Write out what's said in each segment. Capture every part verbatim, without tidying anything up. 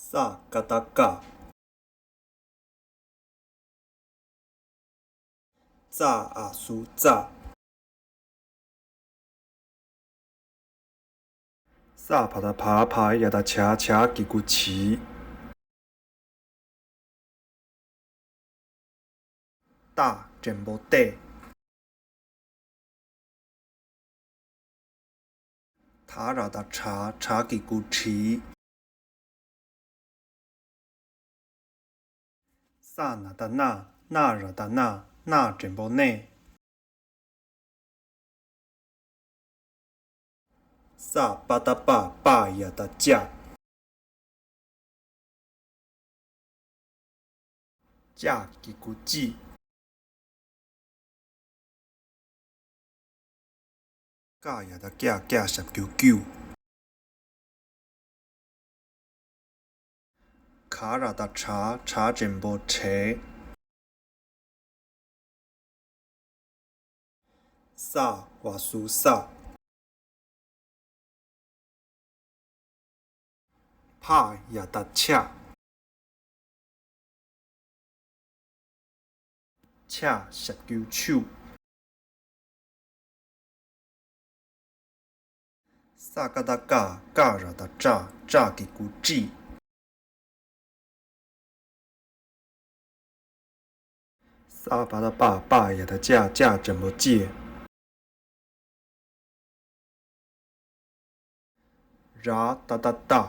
ས་ཀ་བཏགས་སྐ། ཙ་འ་གསུམ་ཙ། ས་བ་བཏགས་སྦ། བ་ཡ་བཏགས་སྦྱ། བྱ་གི་གུ་བྱི། ཏ་འགྲེང་བུ་ཏེ། ད་ར་བཏགས་དྲ། དྲ་གི་གུ་དྲི། ས་ན་བཏགས་སྣ། སྣ་ར་བཏགས་སྣ། སྣ་འགྲེང་བུ་སྣེ། ས་པ་བཏགས་སྤ། བ་ཡ་བཏགས་སྤྱ། སྤྱ་གི་གུ་སྤྱི། ཀ་ཡ་བཏགས་ཀྱ། ཀྱ་ཞབས་ཀྱུ་ཀྱུ། ག་ར་བཏགས་གྲ། གྲ་འགྲེང་བུ་གྲེ། ས་འ་གསུམ་སྲ། ཕ་ཡ་བཏགས་ཕྱ། ཕྱ་ཞབས་ཀྱུ་ཕྱུ། ས་ཀ་བཏགས་སྐ། སྐ་ར་བཏགས་སྐྲ། སྐྲ་གི་གུ་སྐྲི། ས་བ་བཏགས་སྤ། བ་ཡ་བཏགས་སྤྱ། སྤྱ་འགྲེང་བུ་སྤྱེ། ར་ཏ་བཏགས་རྟ།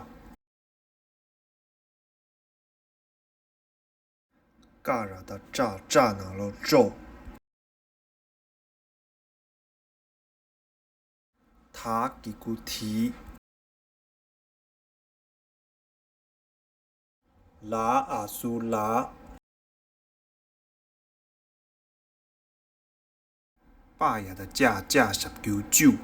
ཀ་ར་བཏགས་ཀྲ། ཀྲ་ནང་ལོགས་ཀྲོ། ད་གི་གུ་དི། ལ་འ་གསུམ་ལ། པ་ཡ་བཏགས་པྱ། པྱ་ཞབས་ཀྱུ་པྱུ།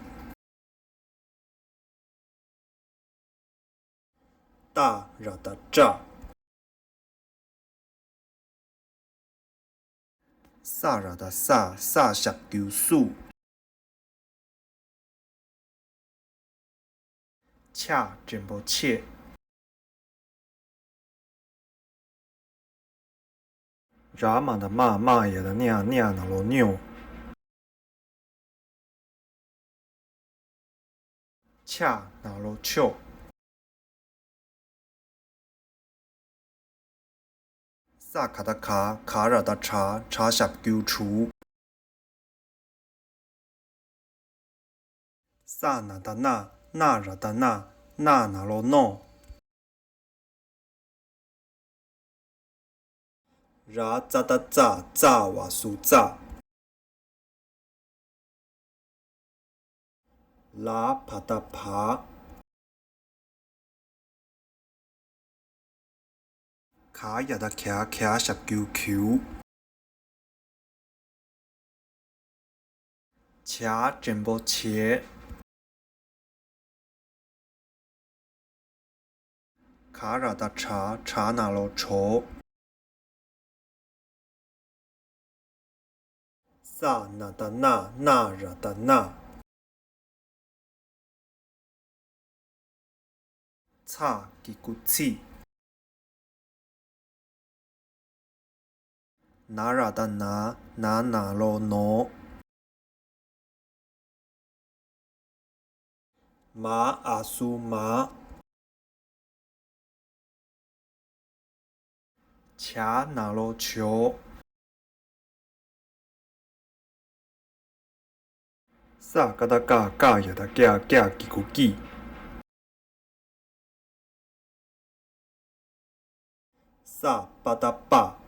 ཏ་ར་བཏགས་ཏྲ། ས་ར་བཏགས་སྲ། སྲ་ཞབས་ཀྱུ་སྲུ། ཆ་འགྲེང་བུ་ཆེ། ར་མ་བཏགས་རྨ། རྨ་ཡ་བཏགས་རྨྱ། རྨྱ་ནང་ལོགས་རྨྱོ། ཆ་ནང་ལོགས་ཆོ། ས་ག་བཏགས་ག། ག་ར་བཏགས་གྲ། གྲ་ཞབས་ཀྱུ་གྲུ། ས་ན་བཏགས་སྣ། སྣ་ར་བཏགས་སྣ། སྣ་ནང་ལོགས་སྣོ། ར་ཙ་བཏགས་རྩ། རྩ་འ་གསུམ་རྩ། ལ་བ་བཏགས་བ། ག་ཡ་བཏགས་གྱ། གྱ་ཞབས་ཀྱུ་གྱུ། ཇ་འགྲེང་བུ་ཇེ། ག་ར་བཏགས་གྲ། གྲ་ནང་ལོགས་གྲོ། ས་ན་བཏགས་སྣ། སྣ་ར་བཏགས་སྣ། ཚ་གི་གུ་ཚི། ན་ར་བཏགས་ན། ན་ནང་ལོགས་ནོ། མ་འ་གསུམ་མ། ཇ་ནང་ལོགས་ཇོ། ས་ཀ་བཏགས་སྐ། སྐ་ཡ་བཏགས་སྐྱ། སྐྱ་གི་གུ་སྐྱི། ས་པ་བཏགས་སྤ།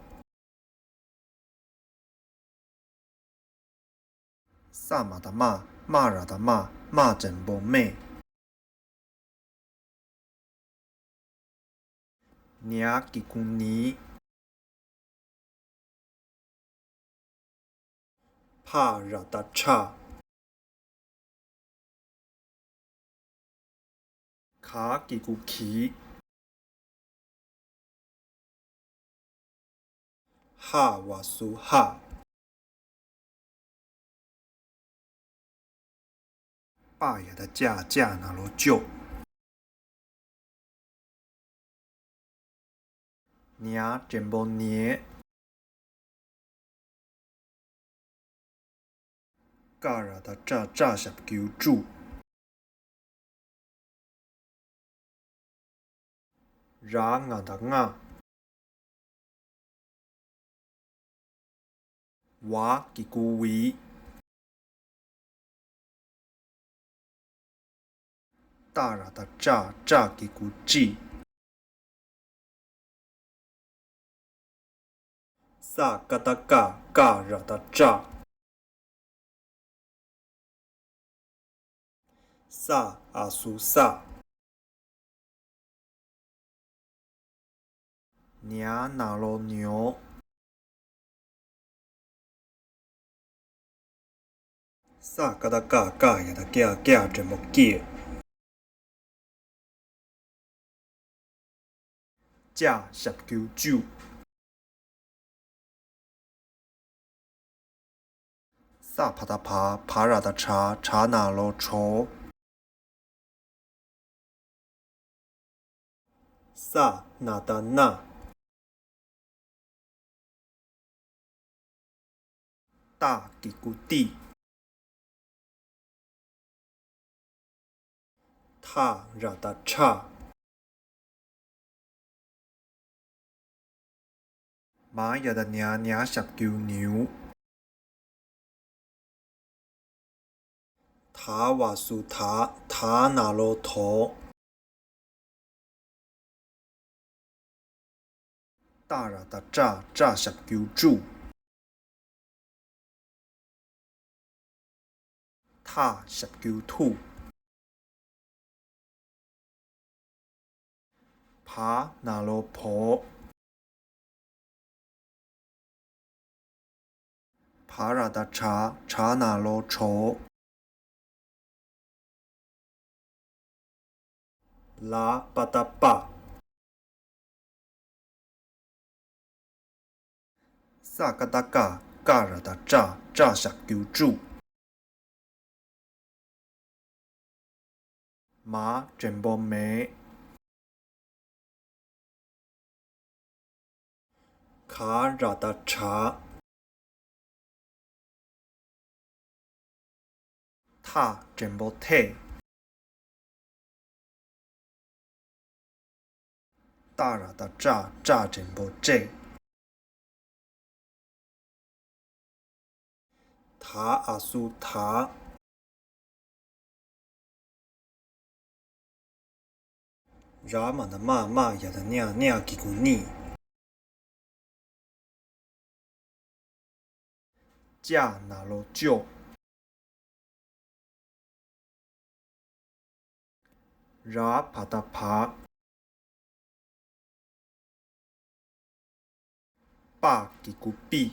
ས་མ་བཏགས་སྨ། སྨ་ར་བཏགས་སྨ། སྨ་འགྲེང་བུ་སྨེ། ཉ་གི་གུ་ཉི། ཕ་ར་བཏགས་ཕྲ། ག་གི་གུ་གི། ཧ་འ་གསུམ་ཧ། པ་ཡ་བཏགས་པྱ། པྱ་ནང་ལོགས་པྱོ། ཉ་འགྲེང་བུ་ཉལ། ཀ་ར་བཏགས་ཀྲ་ཀྲ་ཞབས་ཀྱུ་ཀྲུ། ར་ང་བཏགས་རྔ། ཝ་གི་གུ་ཝི། ཏ་ར་བཏགས་ཏྲ་ཏྲ་གི་གུ་ཏྲི། ས་ཀ་བཏགས་སྐ་སྐ་ར་བཏགས་སྐྲ། ས་འ་གསུམ་སྲ། ཉ་ན་རོ་ཉོ། ས་ཀ་བཏགས་སྐ་སྐ་ཡ་བཏགས་སྐྱ་སྐྱ་འགྲེང་བུ་སྐྱེ། ཅ་ཞབས་ཀྱུ་ཅུ། ས་བ་བཏགས་སྦ་སྦ་ར་བཏགས་སྦྲ་སྦྲ་ན་རོ་སྦྲོ། ས་ན་བཏགས་སྣ། ཏ་གི་གུ་ཏི། ཐ་ར་བཏགས་ཐྲ། མ་ཡ་བཏགས་མྱ་མྱ་ཞབས་ཀྱུ་མྱུ། ད་བ་གསུམ་དད་དད་ན་རོ་དོ། ཏ་ར་བཏགས་ཏྲ་ཏྲ་ཞབས་ཀྱུ་ཏྲུ། ཐ་ཞབས་ཀྱུ་ཐུ། བ་ན་རོ་བོ། བ་ར་བཏགས་བྲ་བྲ་ན་རོ་བྲོ། ལ་བ་བཏགས་སྦ། ས་ཀ་བཏགས་སྐ་སྐ་ར་བཏགས་སྐྲ་སྐྲ་ཞབས་ཀྱུ་སྐྲུ། མ་འགྲེང་བུ་མེ། ག་ར་བཏགས་གྲ། ཐ་འགྲེང་བུ་ཐེ། ཏ་ར་བཏགས་ཏྲ་ཏྲ་འགྲེང་བུ་ཏྲེ། ད་འ་གསུམ་དད། ར་མ་ན་རྨ་རྨ་ཡ་བཏགས་རྨྱ་རྨྱ་གི་གུ་རྨྱི། ཅ་ན་རོ་ཅོ། ར་བ་བཏགས་བྲ། པ་གི་གུ་པྲི།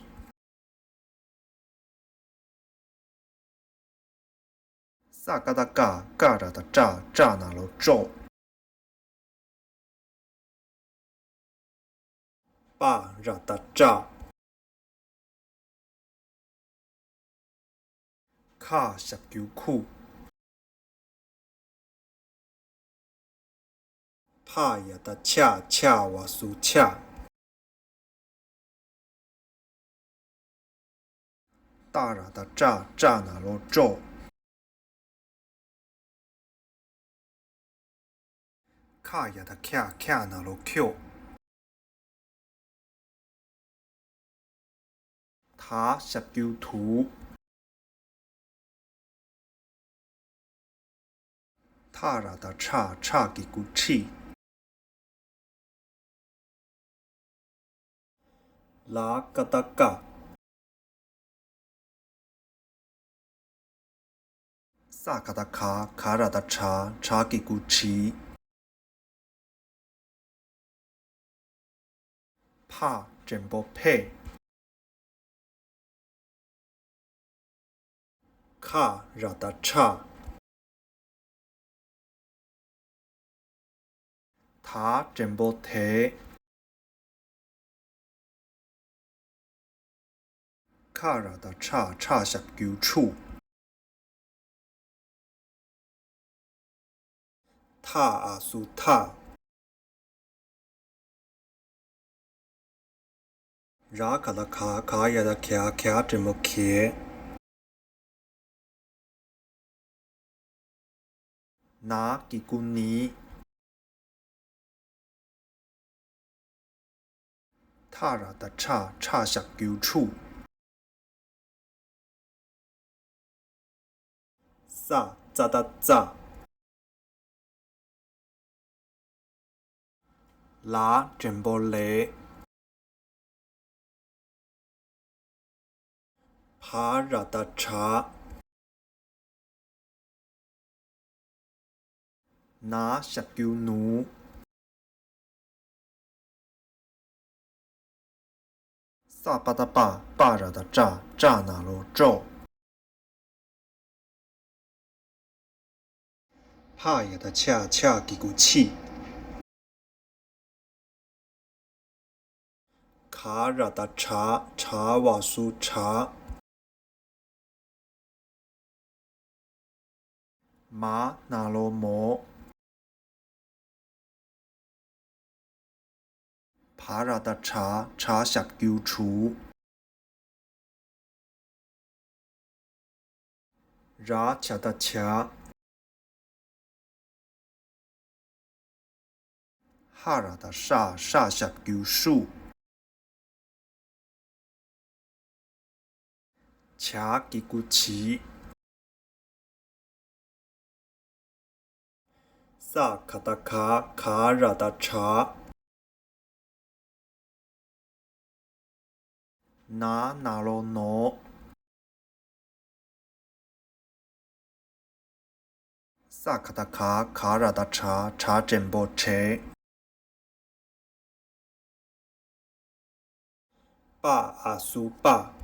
ས་ཀ་བཏགས་སྐ་སྐ་ར་བཏགས་སྐྲ་སྐྲ་ན་རོ་སྐྲོ། པ་ར་བཏགས་པྲ། ཁ་ཞབས་ཀྱུ་ཁུ། ཕ་ཡ་བཏགས་ཕྱ་ཕྱ་བ་གསུམ་ཕྱ། ཏ་ར་བཏགས་ཏྲ་ཏྲ་ན་རོ་ཏྲོ། ཁ་ཡ་བཏགས་ཁྱ་ཁྱ་ན་རོ་ཁྱོ། ད་ཞབས་ཀྱུ་དུ། ཐ་ར་བཏགས་ཐྲ་ཐྲ་གི་གུ་ཐྲི། ལ་ཀ་བཏགས་སྐ། ས་ཀ་བཏགས་སྐ་སྐ་ར་བཏགས་སྐྲ་སྐྲ་གི་གུ་སྐྲི། ཕ་འགྲེང་བུ་ཕེ། ཁ་ར་བཏགས་ཁྲ། ད་འགྲེང་བུ་དེ། ཁ་ར་བཏགས་ཁྲ་ཁྲ་ཞབས་ཀྱུ་ཁྲུ། ཐ་འ་གསུམ་ཐ། ར་ག་བཏགས་ག། ག་ཡ་བཏགས་གྱ། གྱ་འགྲེང་བུ་གྱེ། ན་གི་གུ་ནི། ཐ་ར་བཏགས་ཐྲ། ཕྲ་ཞབས་ཀྱུ་ཕྲུ། ས་ཙ་བཏགས་སྩ། ལ་འགྲེང་བུ་ལེ། བ་ར་བཏགས་བྲ། ན་ཞབས་ཀྱུ་ནུ། ས་པ་བཏགས་སྤ། སྤ་ར་བཏགས་སྤྲ། སྤྲ་ན་རོ་སྤྲོ། ཕ་ཡ་བཏགས་ཕྱ། ཕྱ་གི་གུ་ཕྱི། ག་ར་བཏགས་གྲ། གྲ་བ་སུ་གྲ། མ་ན་རོ་མོ། བ་ར་བཏགས་བྲ། བྲ་ཞབས་ཀྱུ་བྲུ། ར་ཇ་བཏགས་ཇྲ། ཧ་ར་བཏགས་ཧྲ། ཧྲ་ཞབས་ཀྱུ་ཧྲུ། ཇ་གི་གུ་ཇི། ས་ག་བཏགས་ག། ག་ར་བཏགས་གྲ། ན་ན་རོ་ནོ། ས་ག་བཏགས་སྒ། སྒ་ར་བཏགས་སྒྲ། སྒྲ་འགྲེང་བུ་སྒྲེ། པ་འ་གསུམ་པ།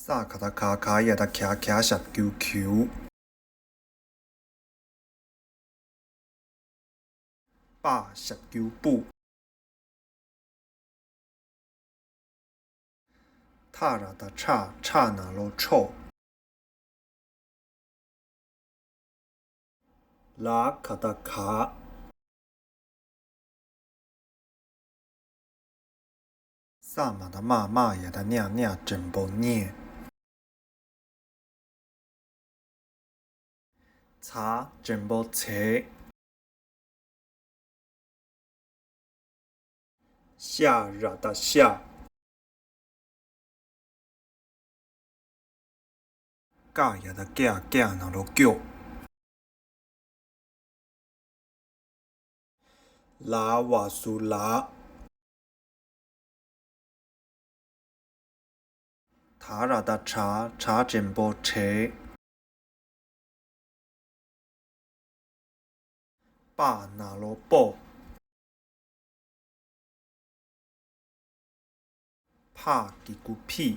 ས་ག་བཏགས་སྒ། སྒ་ཡ་བཏགས་སྒྱ། སྒྱ་ཞབས་ཀྱུ་སྒྱུ། པ་ཞབས་ཀྱུ་པུ། ཐ་ར་བཏགས་ཐྲ། ཐྲ་ན་རོ་ཐྲོ། ལ་ག་བཏགས་ལྒ། ས་མ་བཏགས་སྨ། སྨ་ཡ་བཏགས་སྨྱ། སྨྱ་འགྲེང་བུ་སྨྱེ། ཛ་འགྲེང་བུ་ཛེ། ཤ་ར་བཏགས་ཤ། ཀ་ཡ་བཏགས་ཀྱ། ཀྱ་ན་རོ་ཀྱོ། ལ་འ་གསུམ་ལ། ད་ར་བཏགས་དྲ། དྲ་འགྲེང་བུ་དྲེ། པ་ན་རོ་པོ། ཕ་གི་གུ་ཕི།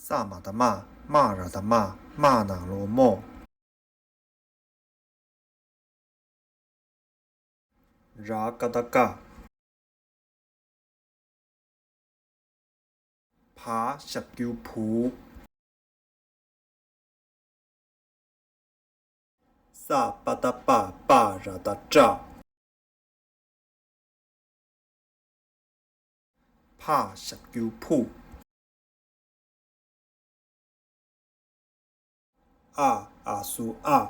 ས་མ་བཏགས་སྨ། སྨ་ར་བཏགས་སྨ། སྨ་ན་རོ་སྨོ། ར་ཀ་བཏགས་ཀྲ། བ་ཞབས་ཀྱུ་བུ། ས་པ་བཏགས་སྤ། སྤ་ར་བཏགས་སྤྲ། ཕ་ཞབས་ཀྱུ་ཕུ། འ་འ་གསུམ་འ།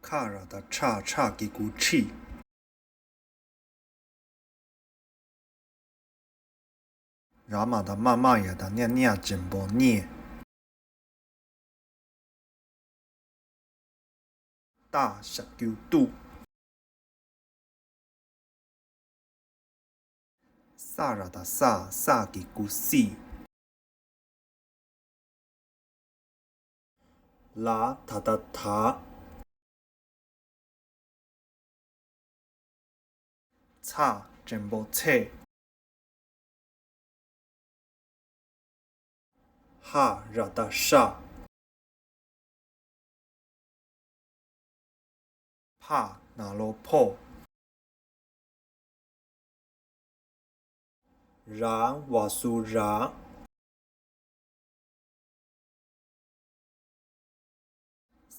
ཁ་ར་བཏགས་ཁྲ། ཁྲ་གི་གུ་ཁྲི། ར་མ་བཏགས་རྨ། རྨ་ཡ་བཏགས་རྨྱ། རྨྱ་འགྲེང་བུ་རྨྱེ། ཏ་ཞབས་ཀྱུ་ཏུ། ས་ར་བཏགས་སྲ། སྲ་གི་གུ་སྲི། ལ་ད་བཏགས་དར། ཚ་འགྲེང་བུ་ཚེ། ཧ་ར་བཏགས་ཧྲ། ཕ་ན་རོ་ཕོ། ར་འ་གསུམ་ར།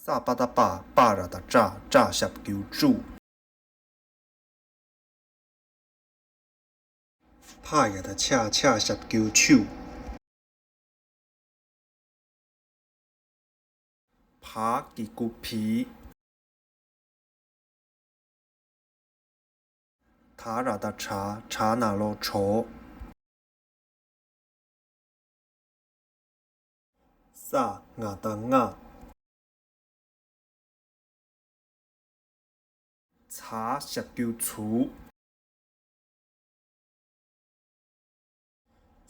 ཙ་པ་བཏགས་སྤ། སྤ་ར་བཏགས་སྤྲ། སྤྲ་ཞབས་ཀྱུ་སྤྲུ། ཕ་ཡ་བཏགས་ཕྱ། ཕྱ་ཞབས་ཀྱུ་ཕྱུ། བ་གི་གུ་བི། ད་ར་བཏགས་དྲ། དྲ་ན་རོ་དྲོ། ས་ང་བཏགས་སྔ། ཚ་ཞབས་ཀྱུ་ཚུ།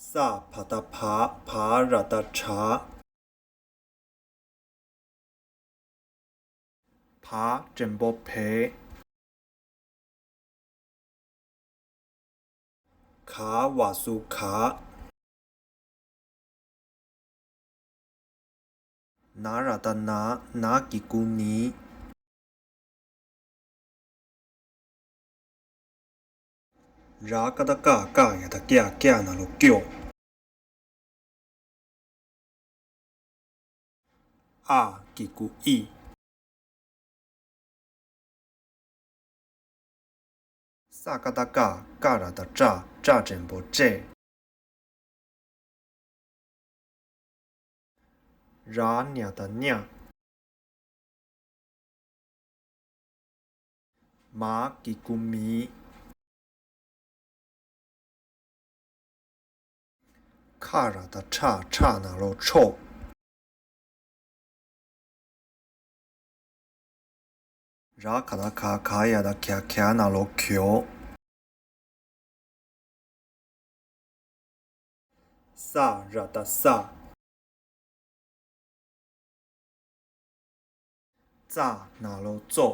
ས་བ་བཏགས་བ། བ་ར་བཏགས་བྲ། བ་འགྲེང་བུ་བེ། ག་བ་སུ་ག། ན་ར་བཏགས་ན། ན་གི་གུ་ནི། ར་ཀ་བཏགས་རྐ། རྐ་ཡ་བཏགས་རྐྱ། རྐྱ་ན་རོ་རྐྱོ། ཨ་གི་གུ་ཨི། ས་ཀ་བཏགས་སྐ། སྐ་ར་བཏགས་སྐྲ། སྐྲ་འགྲེང་བུ་སྐྲེ། ར་ཉ་བཏགས་རྙ། མ་གི་གུ་མི། ཁ་ར་བཏགས་ཁྲ། ཁྲ་ན་རོ་ཁྲོ། ར་ག་བཏགས་ག། ག་ཡ་བཏགས་གྱ། གྱ་ན་རོ་གྱོ། ས་ར་བཏགས་སྲ། སྲ་ན་རོ་སྲོ།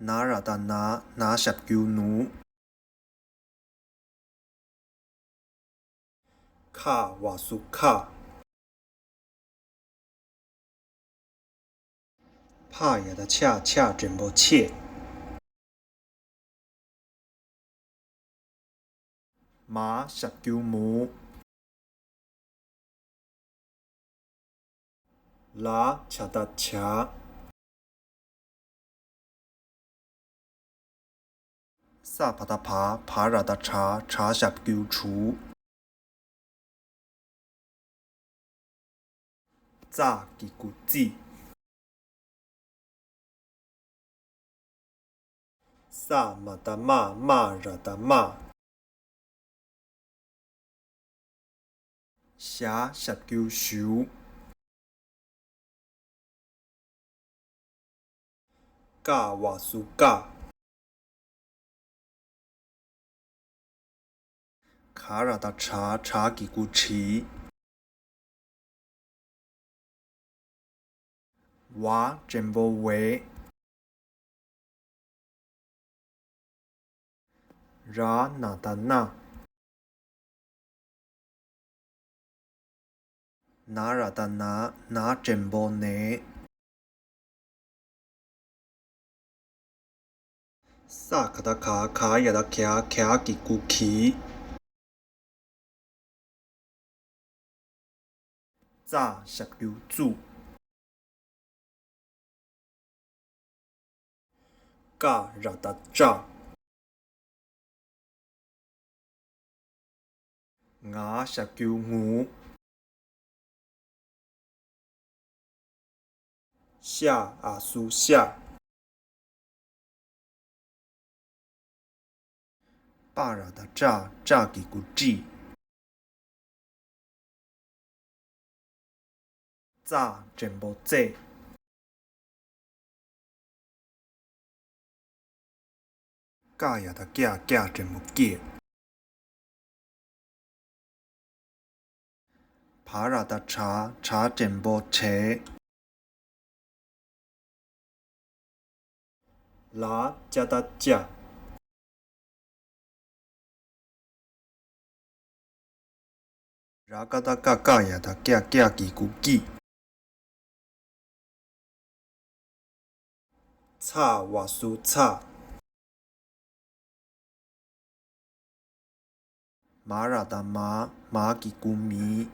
ན་ར་བཏགས་ན། ན་ཞབས་ཀྱུ་ནུ། ཁ་བ་སུ་ཁ། ཕ་ཡ་བཏགས་ཕྱ། ཕྱ་འགྲེང་བུ་ཕྱེ། མ་ཞབས་ཀྱུ་མུ། ལ་ཇ་བཏགས་ཇ། ས་བ་བཏགས་བ། བ་ར་བཏགས་བྲ། བྲ་ཞབས་ཀྱུ་བྲུ། ཙ་གི་གུ་ཙི། ས་མ་བཏགས་སྨ། སྨ་ར་བཏགས་སྨྲ། ཞ་ཞབས་ཀྱུ་ཞུ། ཀ་བ་སུ་ཀ། ག་ར་བཏགས་གྲ། གྲ་གི་གུ་གྲི། བ་འགྲེང་བུ་བེ། ར་ན་བཏགས་རྣ། ན་ར་བཏགས་ན། ན་འགྲེང་བུ་ནེ། ས་ག་བཏགས་ག། ག་ཡ་བཏགས་གྱ། གྱ་གི་གུ་གྱི། ཙ་ཞབས་ཀྱུ་ཙུ། ཀ་ར་བཏགས་ཀྲ། ང་ཞབས་ཀྱུ་ངུ། ཤ་འ་སུ་ཤ། པ་ར་བཏགས་པྲ། པྲ་གི་གུ་པྲི། ཙ་འགྲེང་བུ་ཙེ། ཀ་ཡ་བཏགས་ཀྱ། ཀྱ་འགྲེང་བུ་ཀྱེ། བ་ར་བཏགས་བྲ། བྲ་འགྲེང་བུ་བྲེ། ལ་ཅ་བཏགས་ལྕ། ར་ཀ་བཏགས་རྐ། རྐ་ཡ་བཏགས་རྐྱ། རྐྱ་གི་གུ་རྐྱི། ཚ་བ་སུ་ཚ། མ་ར་བཏགས་མ། མ་གི་གུ་མི།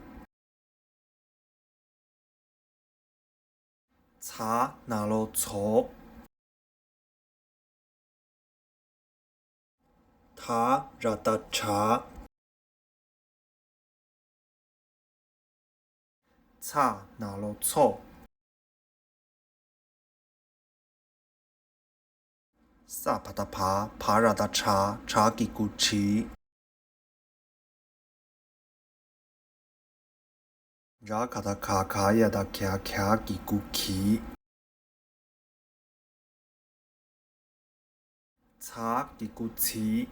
ཚ་ན་རོ་ཚོ། ཐ་ར་བཏགས་ཐྲ། ཚ་ན་རོ་ཚོ། ས་བ་བཏགས་བ། བ་ར་བཏགས་བྲ། བྲ་གི་གུ་བྲི། ར་ག་བཏགས་ག། ག་ཡ་བཏགས་གྱ། གྱ་གི་གུ་གྱི། ཚ་གི་གུ་ཚི།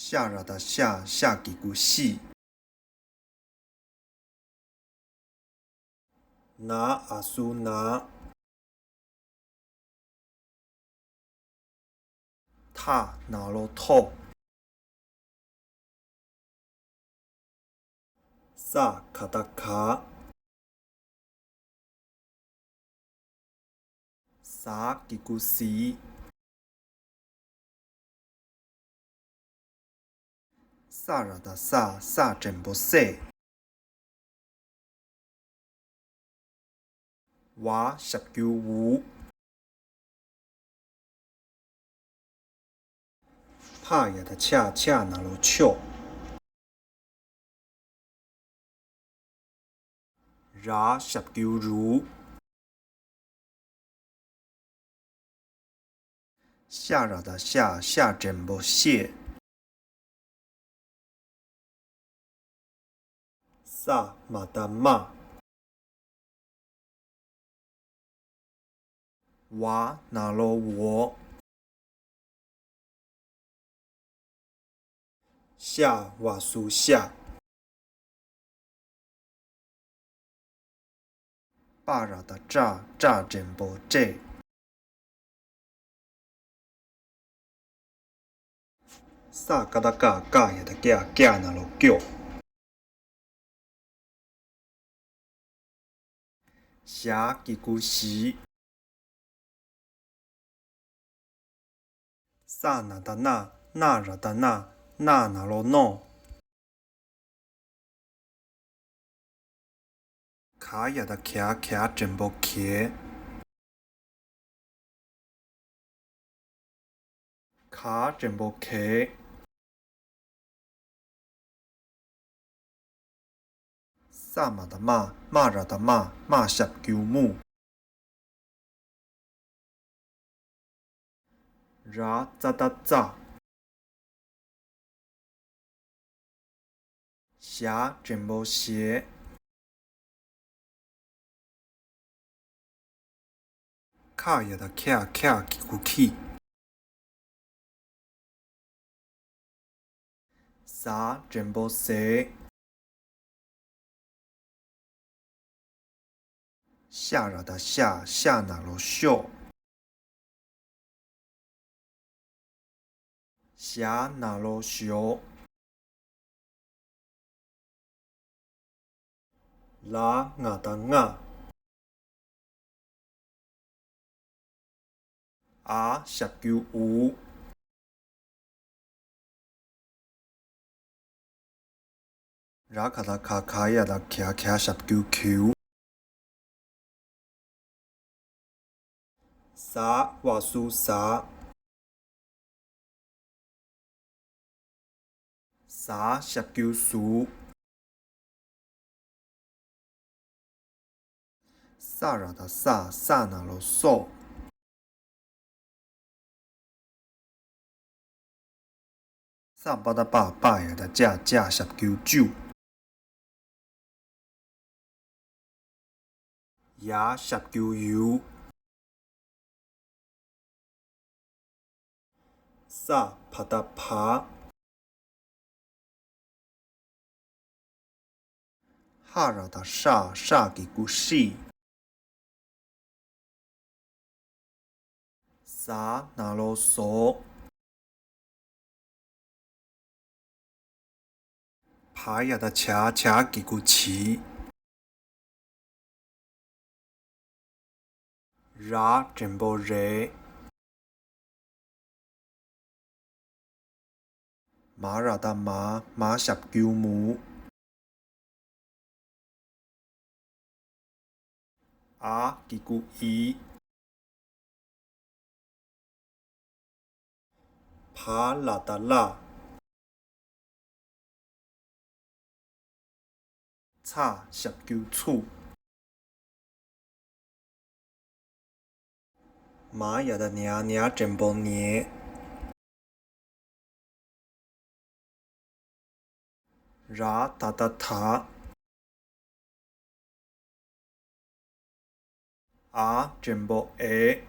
ཤ་ར་བཏགས་ཤ། ཤ་གི་གུ་ཤི། ན་འ་གསུམ་ན། ཐ་ན་རོ་ཐོ། ས་ག་བཏགས་ག། ས་གི་གུ་སི། ས་ར་བཏགས་ས། ས་འགྲེང་བུ་སེ། ཝ་ཞབས་ཀྱུ་ཝུ། ཕ་ཡ་བཏགས་ཕྱ། ཕྱ་ན་རོ་ཕྱོ། ར་ཞབས་ཀྱུ་རུ། ཤ་ར་བཏགས་ཤ། ཤ་འགྲེང་བུ་ཤེ། ས་མ་བཏགས་སྨ། ཝ་ན་རོ་ཝོ། ཤ་བ་གསུམ་ཤ། པ་ར་བཏགས་པྲ། པྲ་འགྲེང་བུ་པྲེ། ས་ཀ་བཏགས་སྐ། སྐ་ཡ་བཏགས་སྐྱ། སྐྱ་ན་རོ་སྐྱོ། ཞ་གི་གུ་ཞི། ས་ན་བཏགས་སྣ། སྣ་ར་བཏགས་སྣ། སྣ་ན་རོ་སྣོ། ག་ཡ་བཏགས་གྱ། གྱ་འགྲེང་བུ་གྱེ། ག་འགྲེང་བུ་གེ། ས་མ་བཏགས་སྨ། སྨ་ར་བཏགས་སྨ། སྨ་ཞབས་ཀྱུ་སྨུ། ར་ཙ་བཏགས་རྩ། ཞ་འགྲེང་བུ་ཞེ། ཁ་ཡ་བཏགས་ཁྱ། ཁྱ་གི་གུ་ཁྱི། ཟ་འགྲེང་བུ་ཟེ། ཤ་ར་བཏགས་ཤ། ཤ་ན་རོ་ཤོ། ཞ་ན་རོ་ཞོ། ལ་ང་བཏགས་ལྔ། འ་ཞབས་ཀྱུ་འུ། ར་ག་བཏགས་རྐ། རྐ་ཡ་བཏགས་རྐྱ། རྐྱ་ཞབས་ཀྱུ་རྐྱུ། ཟ་བ་ཟུ་ཟ། ཟ་ཞབས་ཀྱུ་ཟུ། ས་ར་བཏགས་སྲ། སྲ་ན་རོ་སྲོ། ས་པ་བཏགས་སྤ། སྤ་ཡ་བཏགས་སྤྱ། སྤྱ་ཞབས་ཀྱུ་སྤྱུ། ཡ་ཞབས་ཀྱུ་ཡུ། ས་བ་བཏགས་བ། ཧ་ར་བཏགས་ཧྲ། ཧྲ་གི་གུ་ཧྲི། ཟ་ན་རོ་ཟོ། བ་ཡ་བཏགས་བྱ། བྱ་གི་གུ་བྱི། ར་འགྲེང་བུ་རེ། མ་ར་བཏགས་མ། མ་ཞབས་ཀྱུ་མུ། ཨ་གི་གུ་ཨི། བ་ལ་བཏགས་བླ། ཚ་ཞབས་ཀྱུ་ཚུ། མ་ཡ་བཏགས་མྱ། མྱ་འགྲེང་བུ་མྱེ། ར་ད་བཏགས་རྡ། འ་འགྲེང་བུ་འེ།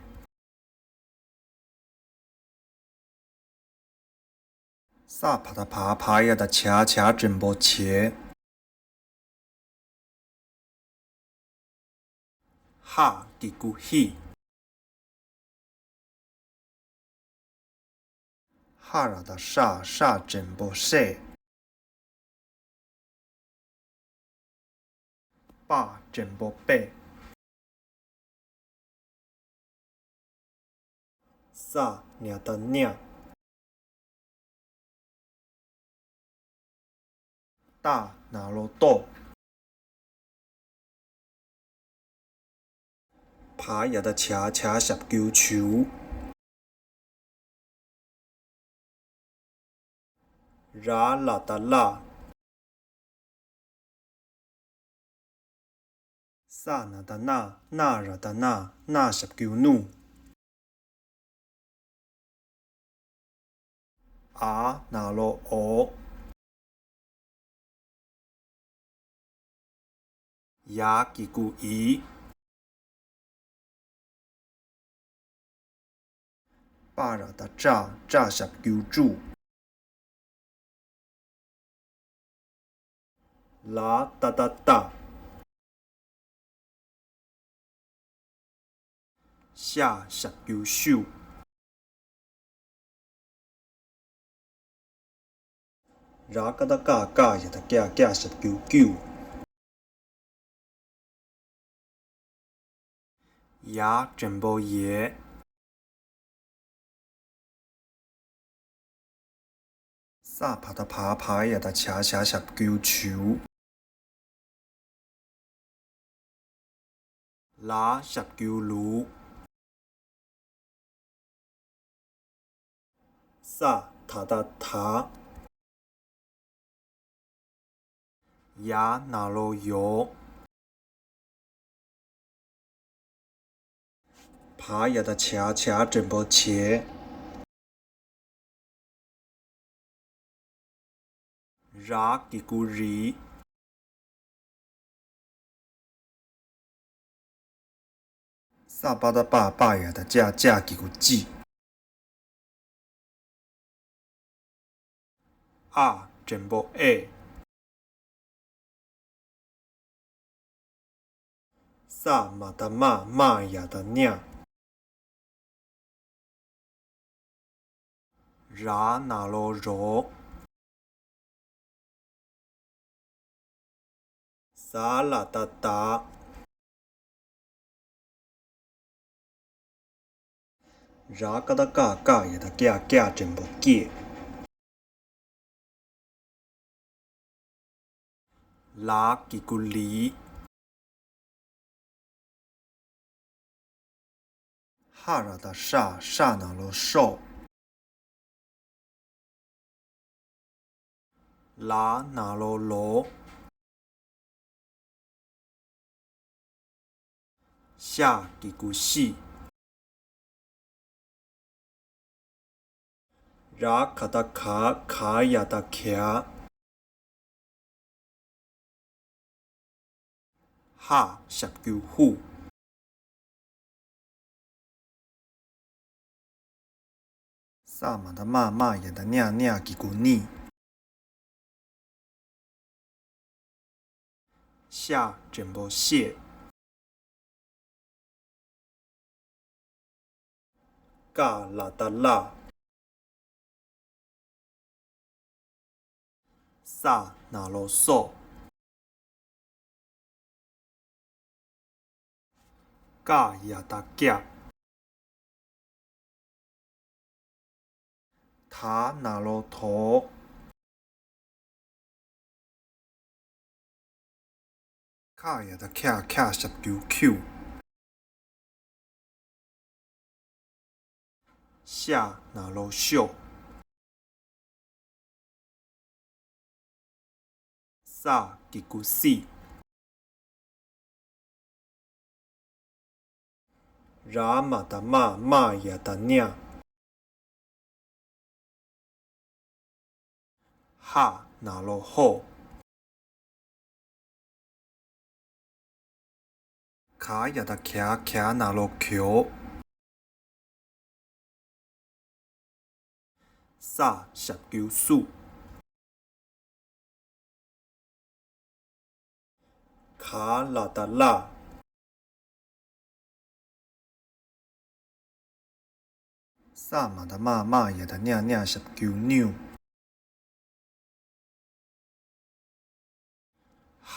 ས་བ་བཏགས་སྦ། བ་ཡ་བཏགས་བྱ། བྱ་འགྲེང་བུ་བྱེ། ཧ་གི་གུ་ཧི། ཧ་ར་བཏགས་ཧྲ། ཧྲ་འགྲེང་བུ་ཧྲེ། པ་འགྲེང་བུ་པེ། ས་ན་བཏགས་སྣ། ཏ་ན་རོ་ཏོ། བ་ཡ་བཏགས་བྱ། བྱ་ཞབས་ཀྱུ་བྱུ། ར་ལ་བཏགས་རླ། ས་ན་བཏགས་སྣ། སྣ་ར་བཏགས་སྣ། སྣ་ཞབས་ཀྱུ་སྣུ། འ་ན་རོ་འོ། ཡ་གི་གུ་ཡི། པ་ར་བཏགས་པྲ། པྲ་ཞབས་ཀྱུ་པྲུ། ལ་ཏ་བཏགས་རྟ། ཤ་ཞབས་ཀྱུ་ཤུ། ར་ཀ་བཏགས་རྐ། རྐ་ཡ་བཏགས་རྐྱ། རྐྱ་ཞབས་ཀྱུ་རྐྱུ། ཡ་འགྲེང་བུ་ཡེ། ས་བ་བཏགས་སྦ། བ་ཡ་བཏགས་བྱ། བྱ་ཞབས་ཀྱུ་བྱུ། ལ་ཞབས་ཀྱུ་ལུ། ས་ད་བཏགས་སྡ། ཡ་ན་རོ་ཡོ། བ་ཡ་བཏགས་བྱ། བྱ་འགྲེང་བུ་བྱེ། ར་གི་གུ་རི། ས་པ་བཏགས་སྤ། སྤ་ཡ་བཏགས་སྤྱ། སྤྱ་གི་གུ་སྤྱི། ཨ་འགྲེང་བུ་ཨེ། ས་མ་བཏགས་སྨ། སྨ་ཡ་བཏགས་སྨྱ། ར་ན་རོ་རོ། ཟ་ལ་བཏགས་ཟླ། ར་ཀ་བཏགས་རྐ། རྐ་ཡ་བཏགས་རྐྱ། རྐྱ་འགྲེང་བུ་རྐྱེ། ལ་གི་གུ་ལི། ཧ་ར་བཏགས་ཧྲ། ཧྲ་ན་རོ་ཧྲོ། ལ་ན་རོ་ལོ། ཤ་གི་གུ་ཤི། ར་ག་བཏགས་ག། ག་ཡ་བཏགས་གྱ། ཧ་ཞབས་ཀྱུ་ཧུ། ས་མ་བཏགས་སྨ། སྨ་ཡ་བཏགས་སྨྱ། སྨྱ་གི་གུ་སྨྱི། ཤ་འགྲེང་བུ་ཤེ། ཀ་ལ་བཏགས་ཀླ། ས་ན་རོ་སོ། ཀ་ཡ་བཏགས་ཀྱ། ད་ན་རོ་དོ། ཁ་ཡ་བཏགས་ཁྱ། ཁྱ་ཞབས་ཀྱུ་ཁྱུ། ཤ་ན་རོ་ཤོག་ས་གི་གུ་སྲིད། ར་མ་བཏགས་རྨ། རྨ་ཡ་བཏགས་རྨྱ། ཧ་ན་རོ་ཧོ། ག་ཡ་བཏགས་གྱ། གྱ་ན་རོ་གྱོ། ས་ཞབས་ཀྱུ་སུ། ག་ལ་བཏགས་གླ། ས་མ་བཏགས་སྨ། སྨ་ཡ་བཏགས་སྨྱ། སྨྱ་ཞབས་ཀྱུ་སྨྱུ། ཧ་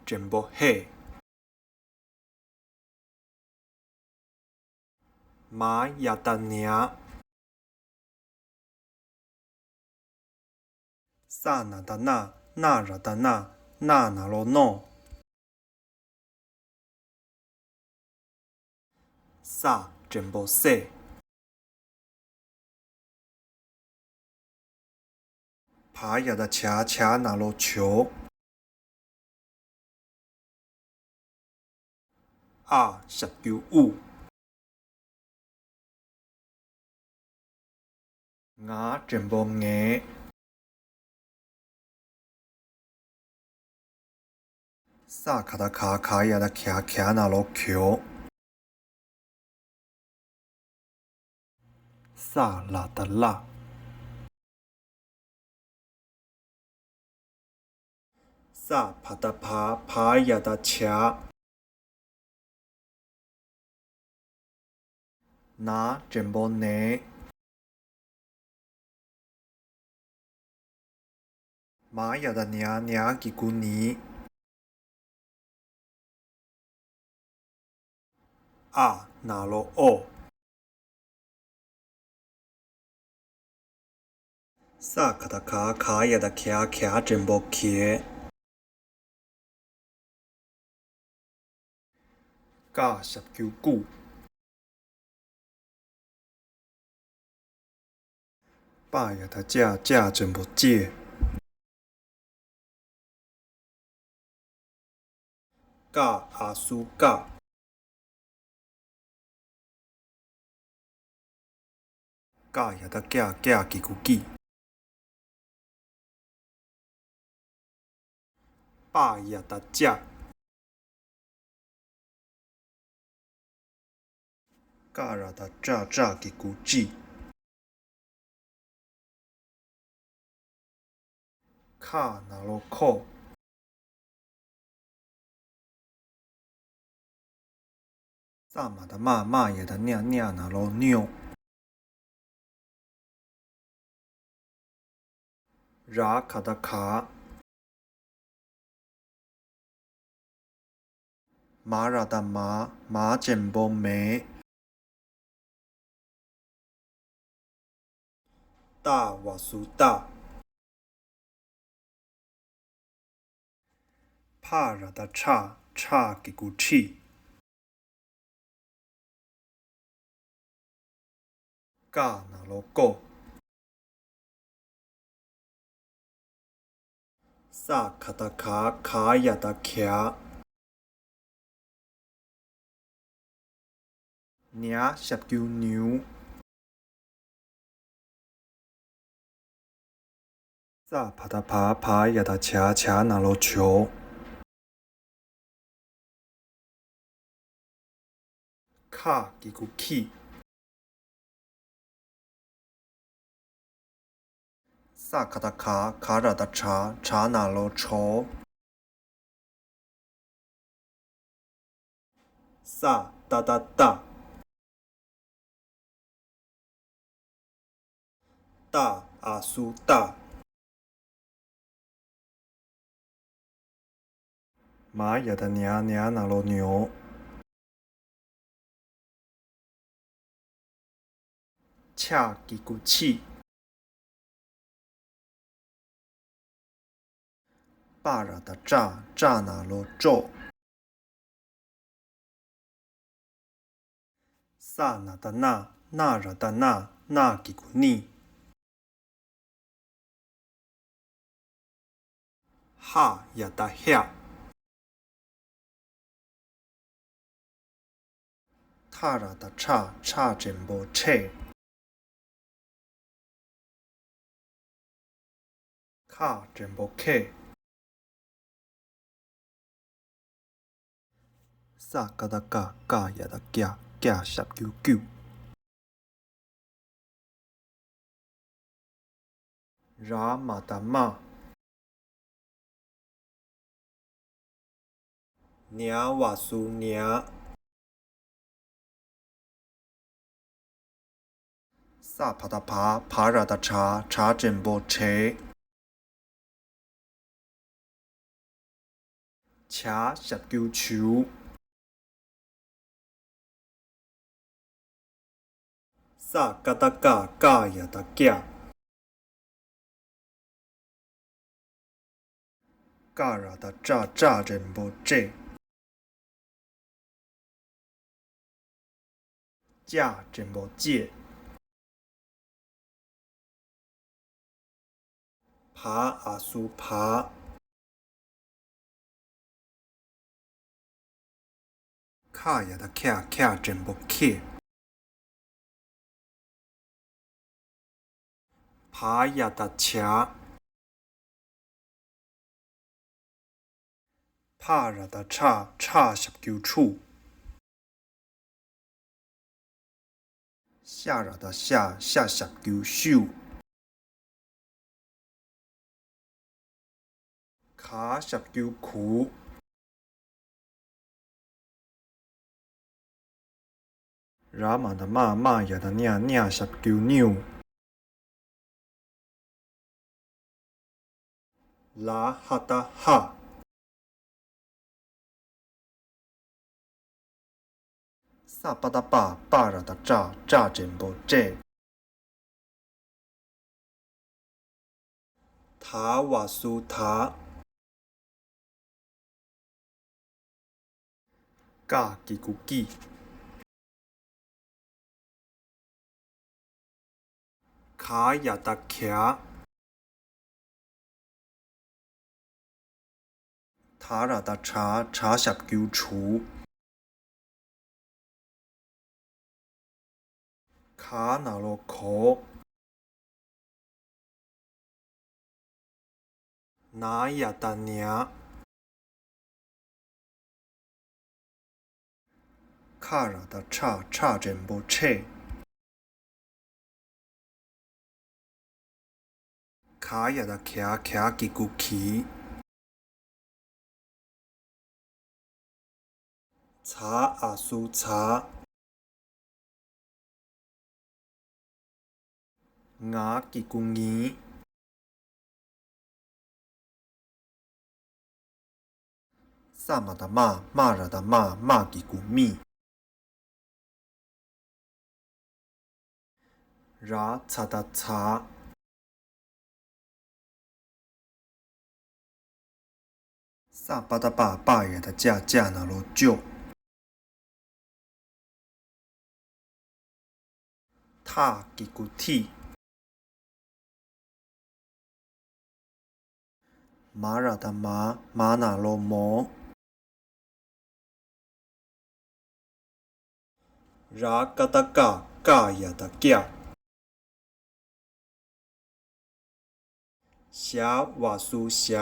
འགྲེང་བུ་ཧེ། མ་ཡ་བཏགས་མྱ། ས་ན་བཏགས་སྣ། སྣ་ར་བཏགས་སྣ། སྣ་ན་རོ་སྣོ། ས་འགྲེང་བུ་སེ། བ་ཡ་བཏགས་བྱ། བྱ་ན་རོ་བྱོ། ཨ་ཞབས་ཀྱུ་ཨུ། ང་འགྲེང་བུ་ངེ། ས་ག་བཏགས་ག། ག་ཡ་བཏགས་གྱ། གྱ་ན་རོ་གྱོ། ས་ལ་བཏགས་སླ། ས་བ་བཏགས་བ། བ་ཡ་བཏགས་བྱ། ན་འགྲེང་བུ་ནེ། མ་ཡ་བཏགས་མྱ། མྱ་གི་གུ་མྱི། ཨ་ན་རོ་ཨོ། ས་ག་བཏགས་ག། ག་ཡ་བཏགས་གྱ། གྱ་འགྲེང་བུ་གྱེ། ཀ་ཞབས་ཀྱུ་ཀུ། པ་ཡ་བཏགས་པྱ། པྱ་འགྲེང་བུ་པྱེ། ཀ་ཨ་སུ་ཀ། ཀ་ཡ་བཏགས་ཀྱ། ཀྱ་གི་གུ་ཀྱི། པ་ཡ་བཏགས་པྱ། ཀ་ར་བཏགས་ཀྲ། ཀྲ་གི་གུ་ཀྲི། ཁ་ན་རོ་ཁོ། ས་མ་བཏགས་སྨ། སྨ་ཡ་བཏགས་སྨྱ། སྨྱ་ན་རོ་སྨྱོ། ར་ག་བཏགས་ག། མ་ར་བཏགས་མ། མ་འགྲེང་བུ་མེ། ཏ་འ་སུ་ཏ། ཕ་ར་བཏགས་ཕྲ། ཕྲ་གི་གུ་ཕྲི། ཀ་ན་རོ་ཀོ། ས་ག་བཏགས་ག། ག་ཡ་བཏགས་གྱ། ཉ་ཞབས་ཀྱུ་ཉུ། ཙ་བ་བཏགས་ཙ། བ་ཡ་བཏགས་ཙ། ཙ་ན་རོ་ཙོ། ཁ་གི་གུ་ཁི། ས་ག་བཏགས་ཁ། ག་ར་བཏགས་ཁྲ། ཁྲ་ན་རོ་ཁྲོ། ས་ཏ་བཏགས་སྟ། ཏ་འ་སུ་སྟ། མ་ཡ་བཏགས་མྱ། མྱ་ན་རོ་མྱོ། ཆ་གི་གུ་ཆི། པ་ར་བཏགས་པྲ། པྲ་ན་རོ་པྲོ། ས་ན་བཏགས་སྣ། སྣ་ར་བཏགས་སྣ། ན་གི་གུ་ནི། ཧ་ཡ་བཏགས་ཧྱ། ཐ་ར་བཏགས་ཐྲ། ཁྲ་འགྲེང་བུ་ཁྲེ། ཁ་འགྲེང་བུ་ཁེ། ས་ཀ་བཏགས་སྐ། སྐ་ཡ་བཏགས་སྐྱ། སྐྱ་ཞབས་ཀྱུ་སྐྱུ། ར་མ་བཏགས་རྨ། ཉ་བ་སུ་ཉ། ས་བ་བཏགས་སྦ། བ་ར་བཏགས་སྦྲ། སྦྲ་འགྲེང་བུ་སྦྲེ། ཇ་ཞབས་ཀྱུ་ཇུ། ས་ཀ་བཏགས་སྐ། སྐ་ཡ་བཏགས་སྐྱ། ཀ་ར་བཏགས་ཀྲ། ཀྲ་འགྲེང་བུ་ཀྲེ། ཅ་འགྲེང་བུ་ཅེ། བ་འ་སུ་བ། ཁ་ཡ་བཏགས་ཁྱ། ཁྱ་འགྲེང་བུ་ཁྱེ། བ་ཡ་བཏགས་བྱ། ཕ་ར་བཏགས་ཕྲ། ཕྲ་ཞབས་ཀྱུ་ཕྲུ། ཤ་ར་བཏགས་ཤ། ཤ་ཞབས་ཀྱུ་ཤུ། ག་ཞབས་ཀྱུ་གུ། ར་མ་བཏགས་རྨ། རྨ་ཡ་བཏགས་རྨྱ། རྨྱ་ཞབས་ཀྱུ་རྨྱུ། ལ་ཧ་བཏགས་ཧ། ས་པ་བཏགས་སྤ། སྤ་ར་བཏགས་སྤྲ། སྤྲ་འགྲེང་བུ་སྤྲེ། ད་བ་སུ་ད། ཀ་གི་གུ་ཀྱི། ག་ཡ་བཏགས་གྱ། ད་ར་བཏགས་དྲ། དྲ་ཞབས་ཀྱུ་དྲུ། ག་ན་རོ་གོ། ན་ཡ་བཏགས་ཉ། ཁ་ར་བཏགས་ཁྲ། ཁྲ་འགྲེང་བུ་ཁྲེ། ག་ཡ་བཏགས་གྱ། གྱ་གི་གུ་གྱི། ཛ་འ་སུ་ཛ། ང་གི་གུ་ངི། ས་མ་བཏགས་སྨ། སྨ་ར་བཏགས་སྨ། སྨ་གི་གུ་སྨི། ར་ཛ་བཏགས་ཛ། ས་པ་བཏགས་སྤ། སྤ་ཡ་བཏགས་སྤྱ། སྤྱ་ན་རོ་སྤྱོ། ཐ་གི་གུ་ཐི། མ་ར་བཏགས་མ། མ་ན་རོ་མོ། ར་ཀ་བཏགས་ཀ། ཀ་ཡ་བཏགས་ཀྱ། ཞ་བ་སུ་ཞ།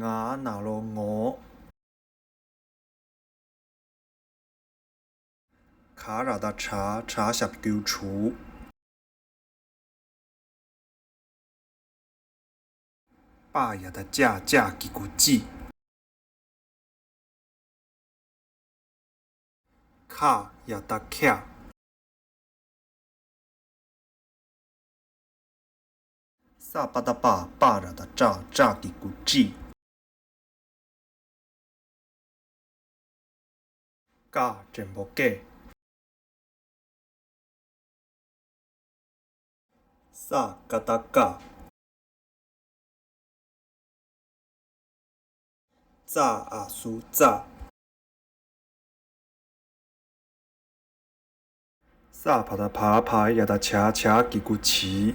ང་ན་རོ་ངོ། ག་ར་བཏགས་གྲ། གྲ་ཞབས་ཀྱུ་གྲུ། པ་ཡ་བཏགས་པྱ། པྱ་གི་གུ་པྱི། ཁ་ཡ་བཏགས་ཁྱ། ས་པ་བཏགས་སྤ། སྤ་ར་བཏགས་སྤྲ། སྤྲ་གི་གུ་སྤྲི། ཀ་འགྲེང་བུ་ཀྱེ། ས་ཀ་བཏགས་སྐ། ཙ་འ་སུ་ཙ། ས་བ་བཏགས་སྦ། བ་ཡ་བཏགས་སྦྱ། སྦྱ་གི་གུ་སྦྱི།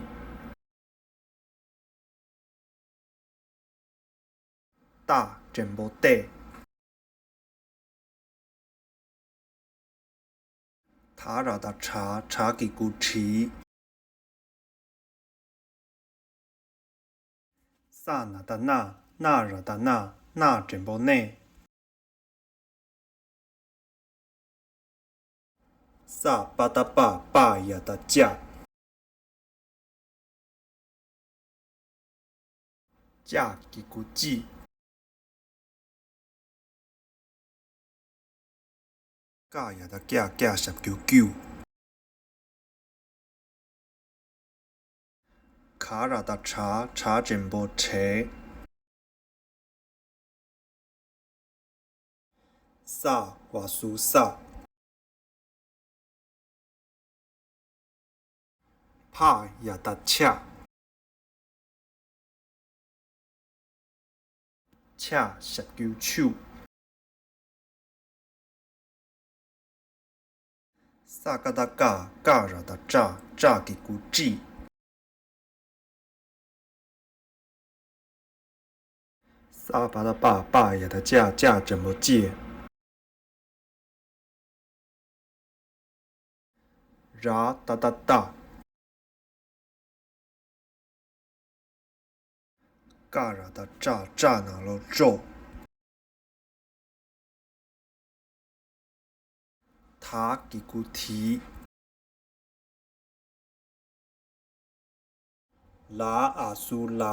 ཏ་འགྲེང་བུ་སྟེ། ད་ར་བཏགས་དྲ། དྲ་གི་གུ་དྲི། ས་ན་བཏགས་སྣ། སྣ་ར་བཏགས་སྣ། སྣ་འགྲེང་བུ་སྣེ། ས་པ་བཏགས་སྤ། སྤ་ཡ་བཏགས་སྤྱ། སྤྱ་གི་གུ་སྤྱི། ཀ་ཡ་བཏགས་ཀྱ། ཀྱ་ཞབས་ཀྱུ་ཀྱུ། ག་ར་བཏགས་གྲ། གྲ་འགྲེང་བུ་གྲེ། ས་བ་སུ་སྲ། ཕ་ཡ་བཏགས་ཕྱ། ཕྱ་ཞབས་ཀྱུ་ཕྱུ། ས་ཀ་བཏགས་སྐ། སྐ་ར་བཏགས་སྐྲ། སྐྲ་གི་གུ་སྐྲི། ས་བ་བཏགས་སྤ། སྤ་ཡ་བཏགས་སྤྱ། སྤྱ་འགྲེང་བུ་སྤྱེ། ར་ཏ་བཏགས་རྟ། ཀ་ར་བཏགས་ཀྲ། ཀྲ་ན་རོ་ཀྲོ། ད་གི་གུ་དི། ལ་འ་སུ་ལ།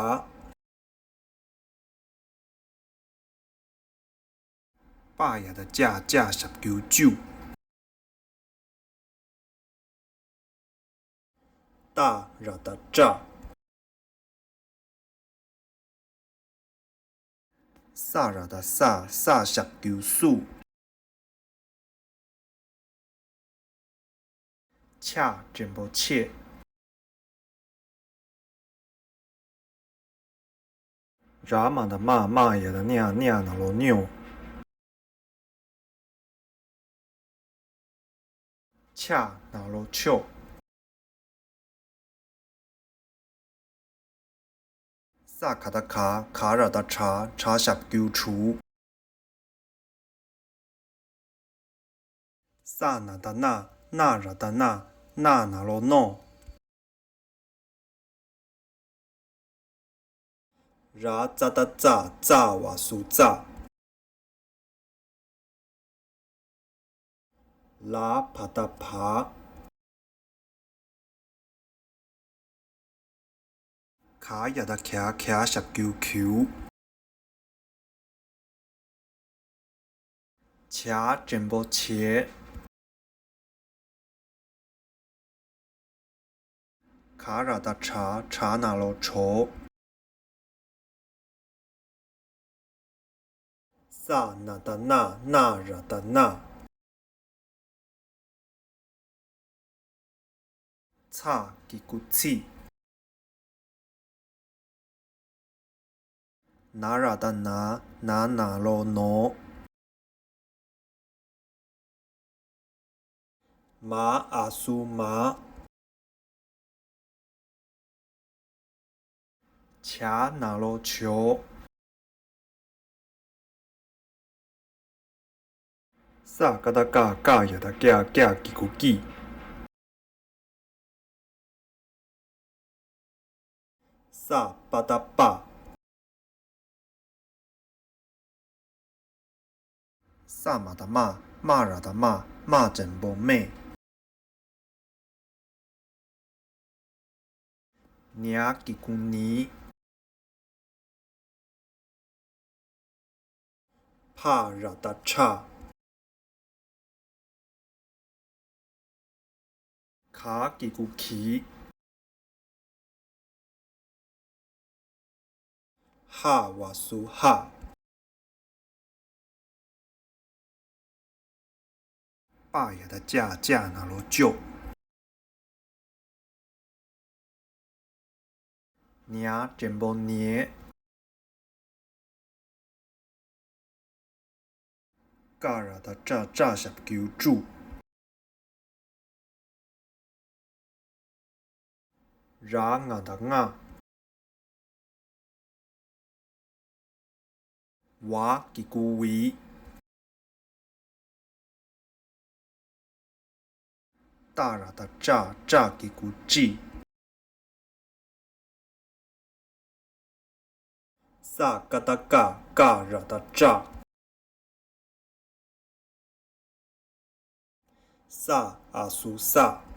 པ་ཡ་བཏགས་པྱ། པྱ་ཞབས་ཀྱུ་པྱུ། ཏ་ར་བཏགས་ཏྲ། ས་ར་བཏགས་སྲ། སྲ་ཞབས་ཀྱུ་སྲུ། ཆ་འགྲེང་བུ་ཆེ། ར་མ་བཏགས་རྨ། རྨ་ཡ་བཏགས་རྨྱ། རྨྱ་ན་རོ་རྨྱོ། ཆ་ན་རོ་ཆོ། ས་ག་བཏགས་སྒ། སྒ་ར་བཏགས་སྒྲ། སྒྲ་ཞབས་ཀྱུ་སྒྲུ། ས་ན་བཏགས་སྣ། སྣ་ར་བཏགས་སྣ། སྣ་ན་རོ་སྣོ། ར་ཙ་བཏགས་རྩ། རྩ་བ་སུ་རྩ། ལ་བ་བཏགས་བ། ག་ཡ་བཏགས་གྱ། གྱ་ཞབས་ཀྱུ་གྱུ། ཇ་འགྲེང་བུ་ཇེ། ག་ར་བཏགས་གྲ། གྲ་ན་རོ་གྲོ། ས་ན་བཏགས་སྣ། སྣ་ར་བཏགས་སྣ། ཚ་གི་གུ་ཚི། ན་ར་བཏགས་ན། ན་ན་རོ་ནོ། མ་འ་སུ་མ། ཇ་ན་རོ་ཇོ། ས་ཀ་བཏགས་སྐ། སྐ་ཡ་བཏགས་སྐྱ། སྐྱ་གི་གུ་སྐྱི། ས་པ་བཏགས་སྤ། ས་མ་བཏགས་སྨ། སྨ་ར་བཏགས་སྨ། སྨ་འགྲེང་བུ་སྨེ། ཉ་གི་གུ་ཉི། ཕ་ར་བཏགས་ཕྲ། ག་གི་གུ་གི། ཧ་བ་སུ་ཧ། པ་ཡ་བཏགས་པྱ། པྱ་ན་རོ་པྱོ། ཉ་འགྲེང་བུ་ཉེ། ཀ་ར་བཏགས་ཀྲ། ཀྲ་ཞབས་ཀྱུ་ཀྲུ། ར་ང་བཏགས་རྔ། ཝ་གི་གུ་ཝི། ཏ་ར་བཏགས་ཏྲ། ཏྲ་གི་གུ་ཏྲི། ས་ཀ་བཏགས་སྐ། སྐ་ར་བཏགས་སྐྲ། ས་འ་སུ་སྲ།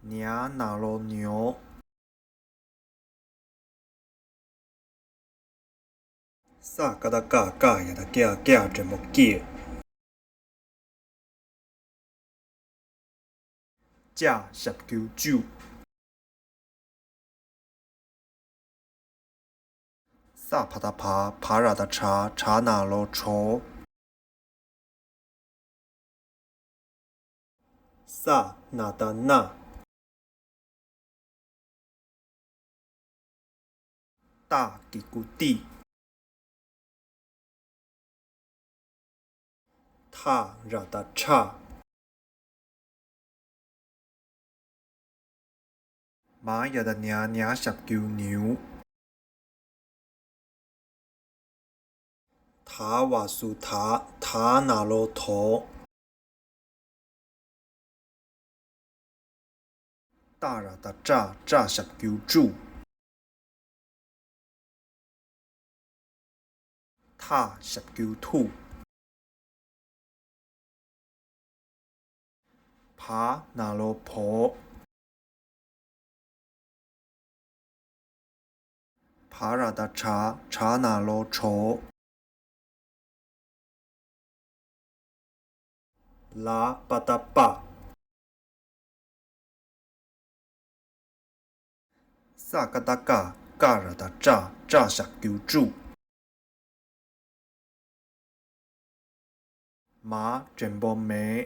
ཉ་ན་རོ་ཉོ། ས་ཀ་བཏགས་སྐ། སྐ་ཡ་བཏགས་སྐྱ། སྐྱ་འགྲེང་བུ་སྐྱེ། ཅ་ཞབས་ཀྱུ་ཅུ། ས་བ་བཏགས་སྦ། སྦ་ར་བཏགས་སྦྲ། སྦྲ་ན་རོ་སྦྲོ། ས་ན་བཏགས་སྣ། ཏ་གི་གུ་ཏི། ཐ་ར་བཏགས་ཐྲ། མ་ཡ་བཏགས་མྱ། མྱ་ཞབས་ཀྱུ་མྱུ། ད་བ་སུ་དད། དད་ན་རོ་དོ། ཏ་ར་བཏགས་ཏྲ། ཏྲ་ཞབས་ཀྱུ་ཏྲུ། ཐ་ཞབས་ཀྱུ་ཐུ། བ་ན་རོ་བོ། བ་ར་བཏགས་བྲ། བྲ་ན་རོ་བྲོ། ལ་བ་བཏགས་སྤ། ས་ཀ་བཏགས་སྐ། སྐ་ར་བཏགས་སྐྲ། སྐྲ་ཞབས་ཀྱུ་སྐྲུ། མ་འགྲེང་བུ་མེ།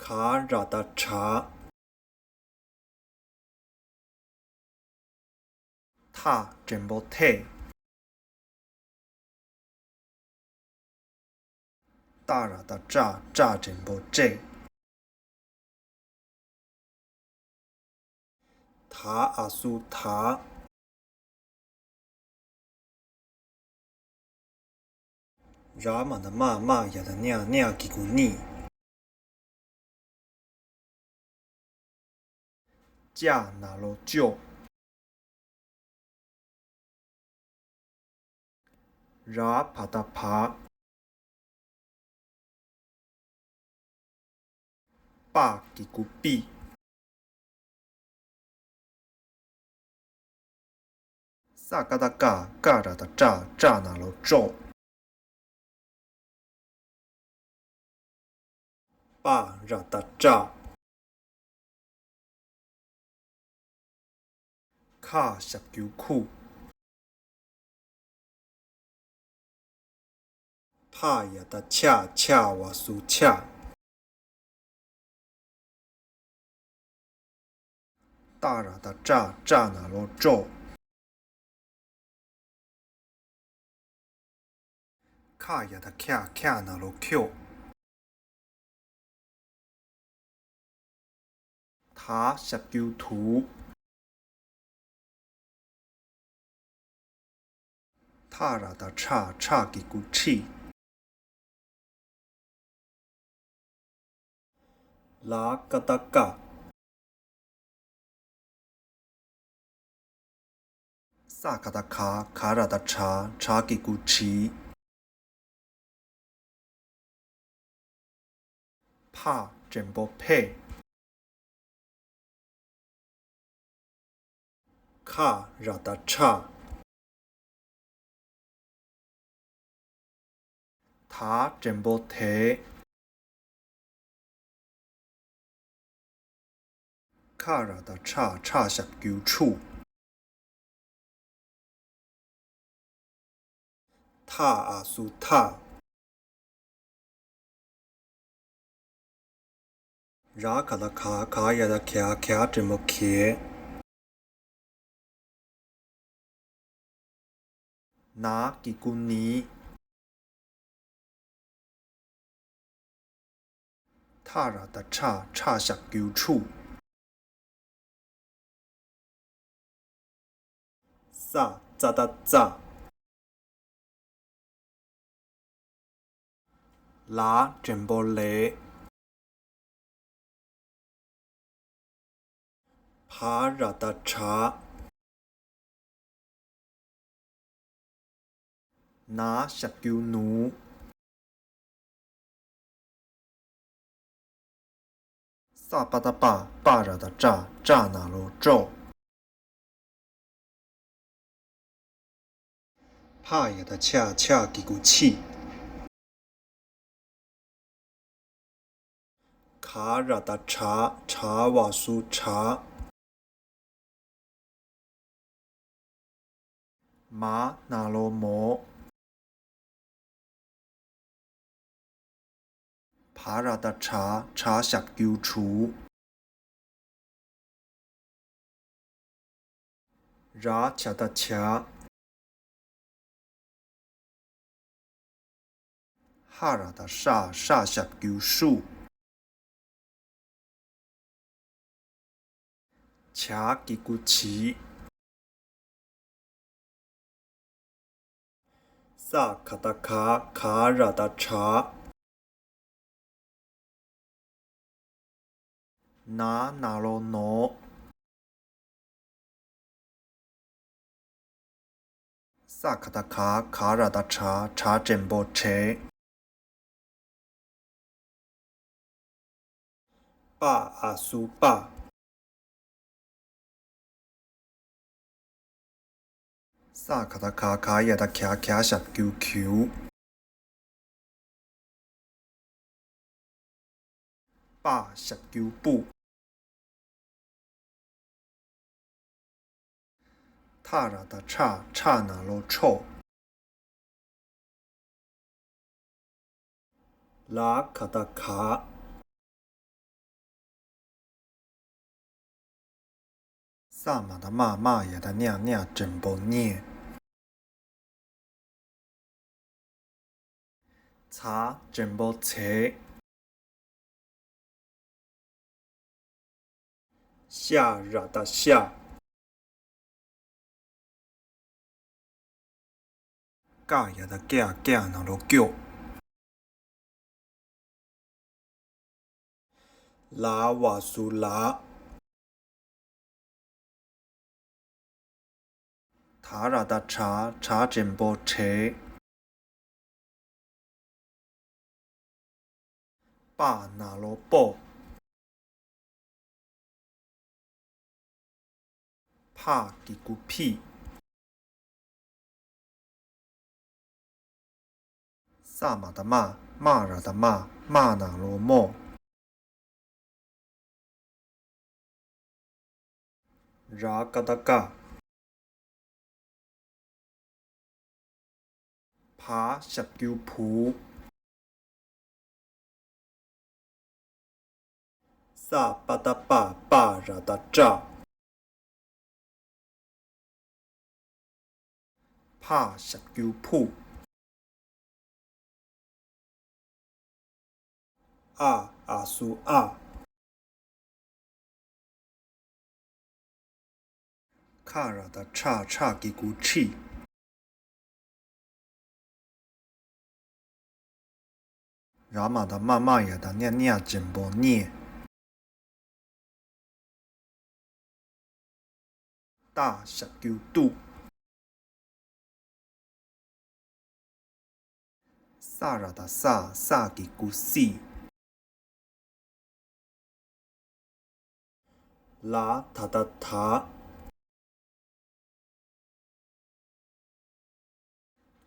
ག་ར་བཏགས་གྲ། ཐ་འགྲེང་བུ་ཐེ། ཏ་ར་བཏགས་ཏྲ། ཏྲ་འགྲེང་བུ་ཏྲེ། ད་འ་སུ་དད། ར་མ་བཏགས་རྨ། རྨ་ཡ་བཏགས་རྨྱ། རྨྱ་གི་གུ་རྨྱི། ཅ་ན་རོ་ཅོ། ར་བ་བཏགས་བ། པ་གི་གུ་པི། ས་ཀ་བཏགས་སྐ། སྐ་ར་བཏགས་སྐྲ། སྐྲ་ན་རོ་སྐྲོ། པ་ར་བཏགས་པྲ། ཁ་ཞབས་ཀྱུ་ཁུ། ཕ་ཡ་བཏགས་ཕྱ། ཕྱ་བ་སུ་ཕྱ། ཏ་ར་བཏགས་ཏྲ། ཏྲ་ན་རོ་སྟྲོ། ཁ་ཡ་བཏགས་ཁྱ། ཁྱ་ན་རོ་ཁྱོ། ཐ་ཞབས་ཀྱུ་ཐུ། ཐ་ར་བཏགས་ཐྲ། ཐྲ་གི་གུ་ཐྲི། ལ་ཀ་བཏགས་ཀ། ས་ཀ་བཏགས་ཁ། ཁ་ར་བཏགས་ཁྲ། ཁྲ་གི་གུ་ཁྲི། ཕ་འགྲེང་བུ་ཕེ། ཁ་ར་བཏགས་ཁྲ། ཐ་འགྲེང་བུ་ཐེ། ཁ་ར་བཏགས་ཁྲ། ཁྲ་ཞབས་ཀྱུ་ཁྲུ། ཐ་འ་སུ་ཐ། ར་ག་བཏགས་ག། ག་ཡ་བཏགས་གྱ། གྱ་འགྲེང་བུ་གྱེ། ན་གི་གུ་ནི། ཕ་ར་བཏགས་ཕྲ། ཕྲ་ཞབས་ཀྱུ་ཕྲུ། ས་ཙ་བཏགས་སྩ། ལ་འགྲེང་བུ་ལེ། བ་ར་བཏགས་བྲ། ན་ཞབས་ཀྱུ་ནུ། ས་པ་བཏགས་སྤ། སྤ་ར་བཏགས་སྤྲ། སྤྲ་ན་རོ་སྤྲོ། ཕ་ཡ་བཏགས་ཕྱ། ཕྱ་གི་གུ་ཕྱི། ག་ར་བཏགས་གྲ། གྲ་བ་སུ་གྲགས། མ་ན་རོ་མོ། བ་ར་བཏགས་བྲ། བྲ་ཞབས་ཀྱུ་བྲུ། ར་བྱ་བཏགས་བྱ། ཧ་ར་བཏགས་ཧྲ། ཧྲ་ཞབས་ཀྱུ་ཧྲུ། ཇ་གི་གུ་ཇི། ས་ག་བཏགས་སྒ། སྒ་ར་བཏགས་སྒྲ། ན་ན་རོ་ནོ། ས་ག་བཏགས་སྒ། སྒ་ར་བཏགས་སྒྲ། སྒྲ་འགྲེང་བུ་བྲེ། པ་འ་སུ་པ། ས་ག་བཏགས་སྒ། སྒ་ཡ་བཏགས་སྒྱ། སྒྱ་ཞབས་ཀྱུ་སྒྱུ། པ་ཞབས་ཀྱུ་པུ། ཐ་ར་བཏགས་ཐྲ། ཐྲ་ན་རོ་ཐྲོ། ལ་ག་བཏགས་ལྒ། ས་མ་བཏགས་སྨ། སྨ་ཡ་བཏགས་སྨྱ། སྨྱ་འགྲེང་བུ་སྨྱེ། ཚ་འགྲེང་བུ་ཚེ། ཤ་ར་བཏགས་ཤ། ཀ་ཡ་བཏགས་ཀྱ། ཀྱ་ན་རོ་ཀྱོ། ལ་བ་སུ་ལ། ད་ར་བཏགས་དྲ། དྲ་འགྲེང་བུ་དྲེ། པ་ན་རོ་པོ། ཕ་གི་གུ་ཕི། ས་མ་བཏགས་སྨ། སྨ་ར་བཏགས་སྨ། སྨ་ན་རོ་སྨོ། ར་ག་བཏགས་རྒ། བ་ཞབས་ཀྱུ་བུ། ས་པ་བཏགས་སྤ། སྤ་ར་བཏགས་སྤྲ། ཕ་ཞབས་ཀྱུ་ཕུ། འ་འ་སུ་འ། ཁ་ར་བཏགས་ཁྲ། ཁྲ་གི་གུ་ཁྲི། ར་མ་བཏགས་རྨ། རྨ་ཡ་བཏགས་རྨྱ། རྨྱ་འགྲེང་བུ་རྨྱེ། ཏ་ཞབས་ཀྱུ་ཏུ། ས་ར་བཏགས་སྲ། སྲ་གི་གུ་སྲི། ལ་ད་བཏགས་ད།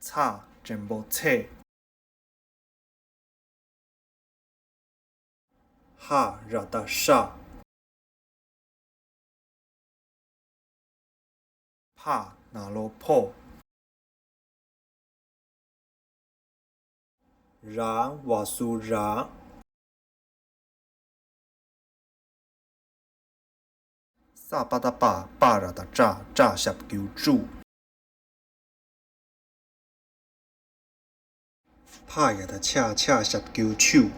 ཚ་འགྲེང་བུ་ཚེ། ཧ་ར་བཏགས་ཧྲ། ཕ་ན་རོ་ཕོ། ར་བ་སུ་ར། ས་པ་བཏགས་སྤ། སྤ་ར་བཏགས་སྤྲ། སྤྲ་ཞབས་ཀྱུ་སྤྲུ། ཕ་ཡ་བཏགས་ཕྱ། ཕྱ་ཞབས་ཀྱུ་སྤྱུ།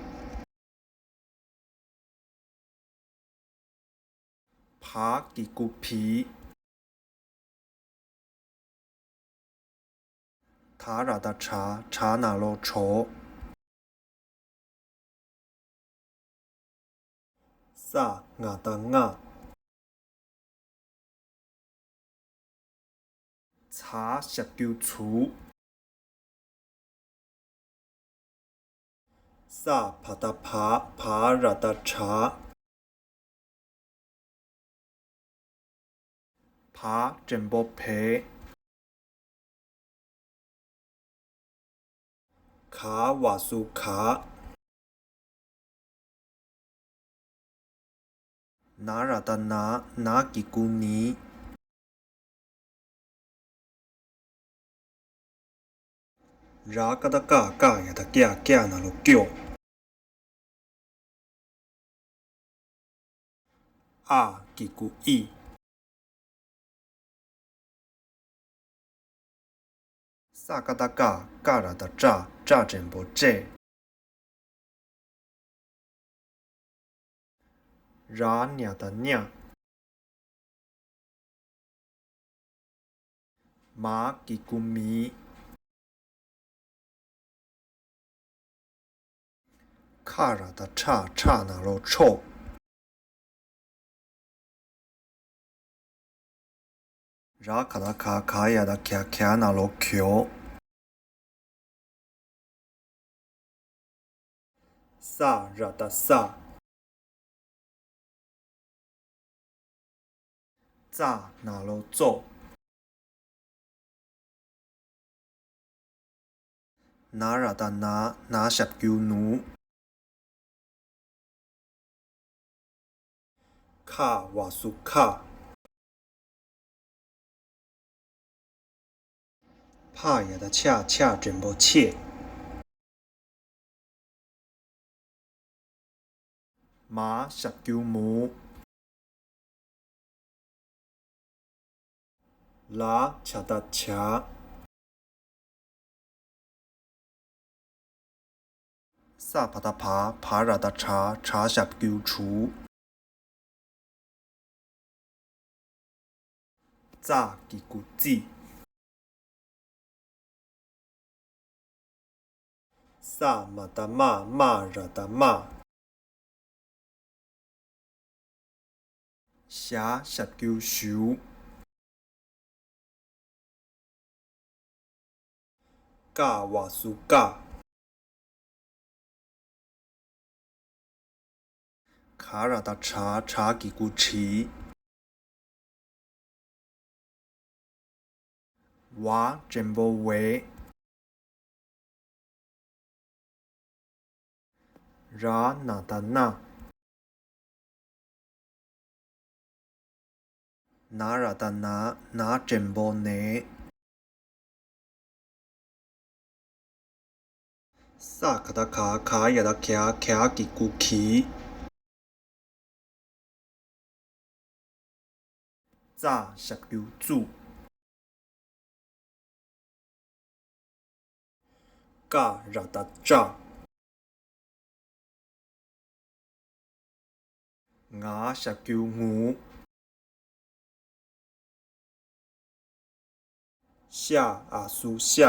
བ་གི་གུ་བི། ད་ར་བཏགས་དྲ། དྲ་ན་རོ་དྲོ། ཙ་ང་བཏགས་ཙྔ། ཚ་ཞབས་ཀྱུ་ཚུ། ས་བ་བཏགས་སྦ། བ་ར་བཏགས་སྦྲ། བ་འགྲེང་བུ་བེ། ག་ཝ་གསུམ་ག། ན་ར་བཏགས་ན། ན་གི་གུ་ནི། ར་ཀ་བཏགས་རྐ། རྐ་ཡ་བཏགས་རྐྱ། རྐྱ་ན་རོ་རྐྱོ། ཨ་གི་གུ་ཨི། ས་ཀ་བཏགས་སྐ། སྐ་ར་བཏགས་སྐྲ། སྐྲ་འགྲེང་བུ་སྐྲེ། ར་ཉ་བཏགས་རྙ། མ་གི་གུ་མི། ཁ་ར་བཏགས་ཁྲ། ཁྲ་ན་རོ་ཁྲོ། ར་ག་བཏགས་རྐ། རྐ་ཡ་བཏགས་རྐྱ། རྐྱ་ན་རོ་རྐྱོ། ས་ར་བཏགས་སྲ། སྲ་ན་རོ་སྲོ། ན་ར་བཏགས་ན། ན་ཞབས་ཀྱུ་ནུ། ཁ་ཝ་གསུམ་ཁ། ཕ་ཡ་བཏགས་ཕྱ། ཕྱ་འགྲེང་བུ་ཕྱེ། མ་ཞབས་ཀྱུ་མུ། ལ་ཇ་བཏགས་ཇ། ས་བ་བཏགས་སྦ། སྦ་ར་བཏགས་སྦྲ། སྦྲ་ཞབས་ཀྱུ་སྦྲུ། ཙ་གི་གུ་ཙི། ས་མ་བཏགས་སྨ། སྨ་ར་བཏགས་སྨྲ། ཞ་ཞབས་ཀྱུ་ཞུ། ཀ་ཝ་གསུམ་ཀ། ག་ར་བཏགས་གྲ། གྲ་གི་གུ་གྲི། ཝ་འགྲེང་བུ་ཝེ། ར་ན་བཏགས་རྣ། ན་ར་བཏགས་ན། ན་འགྲེང་བུ་ནེ། ས་ག་བཏགས་སྐ། སྐ་ཡ་བཏགས་སྐྱ། སྐྱ་གི་གུ་སྐྱི། ཙ་ཞབས་ཀྱུ་ཙུ། ཀ་ར་བཏགས་ཀྲ། ང་ཞབས་ཀྱུ་ངུ། ཤ་འ་གསུམ་ཤ།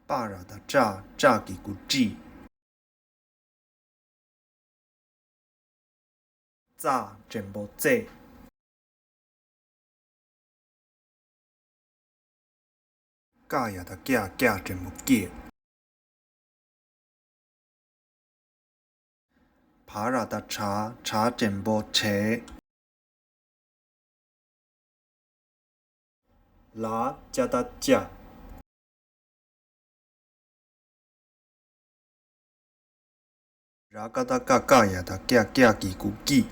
པ་ར་བཏགས་པྲ། པྲ་གི་གུ་པྲི། ཙ་འགྲེང་བུ་ཙེ། ཀ་ཡ་བཏགས་ཀྱ། ཀྱ་འགྲེང་བུ་ཀྱེ། བ་ར་བཏགས་བྲ། བྲ་འགྲེང་བུ་བྲེ། ལ་ཇ་བཏགས་ལྕ། ར་ཀ་བཏགས་ཀ། ཀ་ཡ་བཏགས་ཀྱ། ཀྱ་གི་གུ་ཀྱི།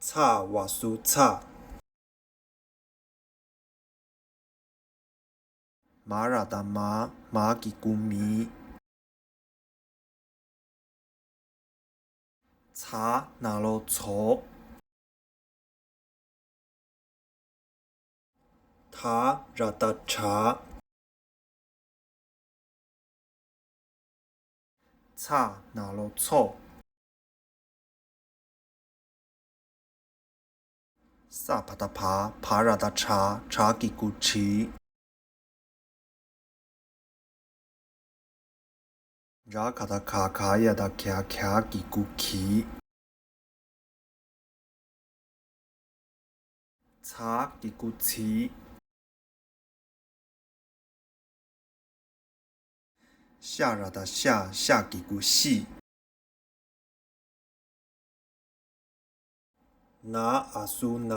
ཚ་བ་གསུམ་ཚ། མ་ར་བཏགས་མ། མ་གི་གུ་མི། ཚ་ན་རོ་ཚོ། ཐ་ར་བཏགས་ཐྲ། ཚ་ན་རོ་ཚོ། ས་བ་ད་བ། བ་ར་ད་བྲ། བྲ་གི་གུ་བྲི། ར་ག་ད་ག། ག་ཡ་ད་གྱ། གྱ་གི་གུ་གྱི། ཚ་གི་གུ་ཚི། ཤ་ར་ད་ཤ། ཤ་གི་གུ་ཤི། ན་འ་སུ་ན།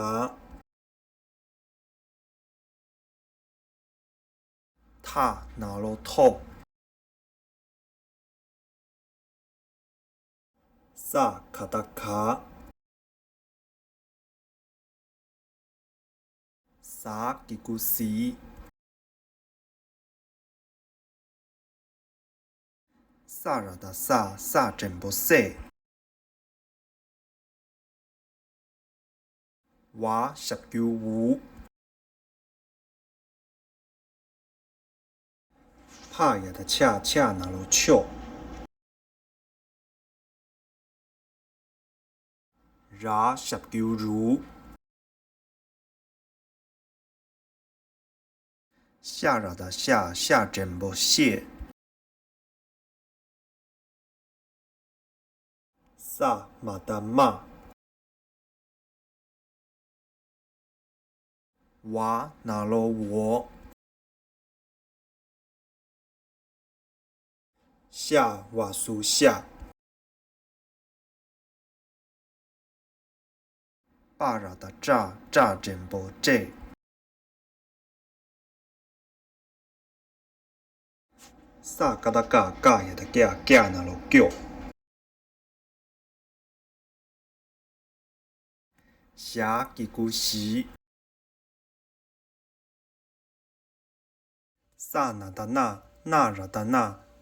ཐ་ན་རོ་ཐོ། ས་ག་ད་ག། ཟ་གི་གུ་ཟི། ས་ར་ད་ས། ས་འགྲེང་བུ་སེ། ཝ་ཞབས་ཀྱུ་ཝུ། ཕ་ཡ་ད་ཕྱ། ཕྱ་ན་རོ་ཕྱོ། ར་ཞབས་ཀྱུ་རུ། ཤ་ར་ད་ཤ། ཤ་འགྲེང་བུ་ཤེ། ས་མ་ད་སྨ། ཝ་ན་རོ་ཝོ། ཤ་ཝ་སུ་ཤ། པ་ར་ད་པྲ། པྲ་འགྲེང་བུ་པྲེ། ས་ཀ་ད་སྐ། སྐ་ཡ་ད་སྐྱ། སྐྱ་ན་རོ་སྐྱོ། ཞ་གི་གུ་ཞི། ས་ན་ད་སྣ། སྣ་ར་ད་སྣ།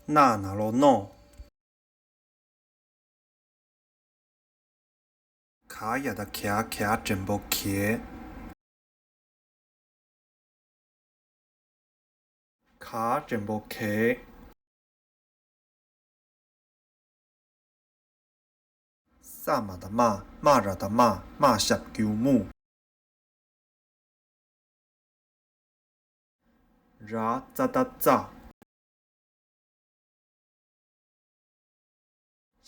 སྣ་ན་རོ་སྣོ། ག་ཡ་ད་གྱ། གྱ་འགྲེང་བུ་གྱེ། ག་འགྲེང་བུ་གེ། ས་མ་ད་སྨ། སྨ་ར་ད་སྨ། སྨ་ཞབས་ཀྱུ་སྨུ། ར་ཙ་ད་རྩ།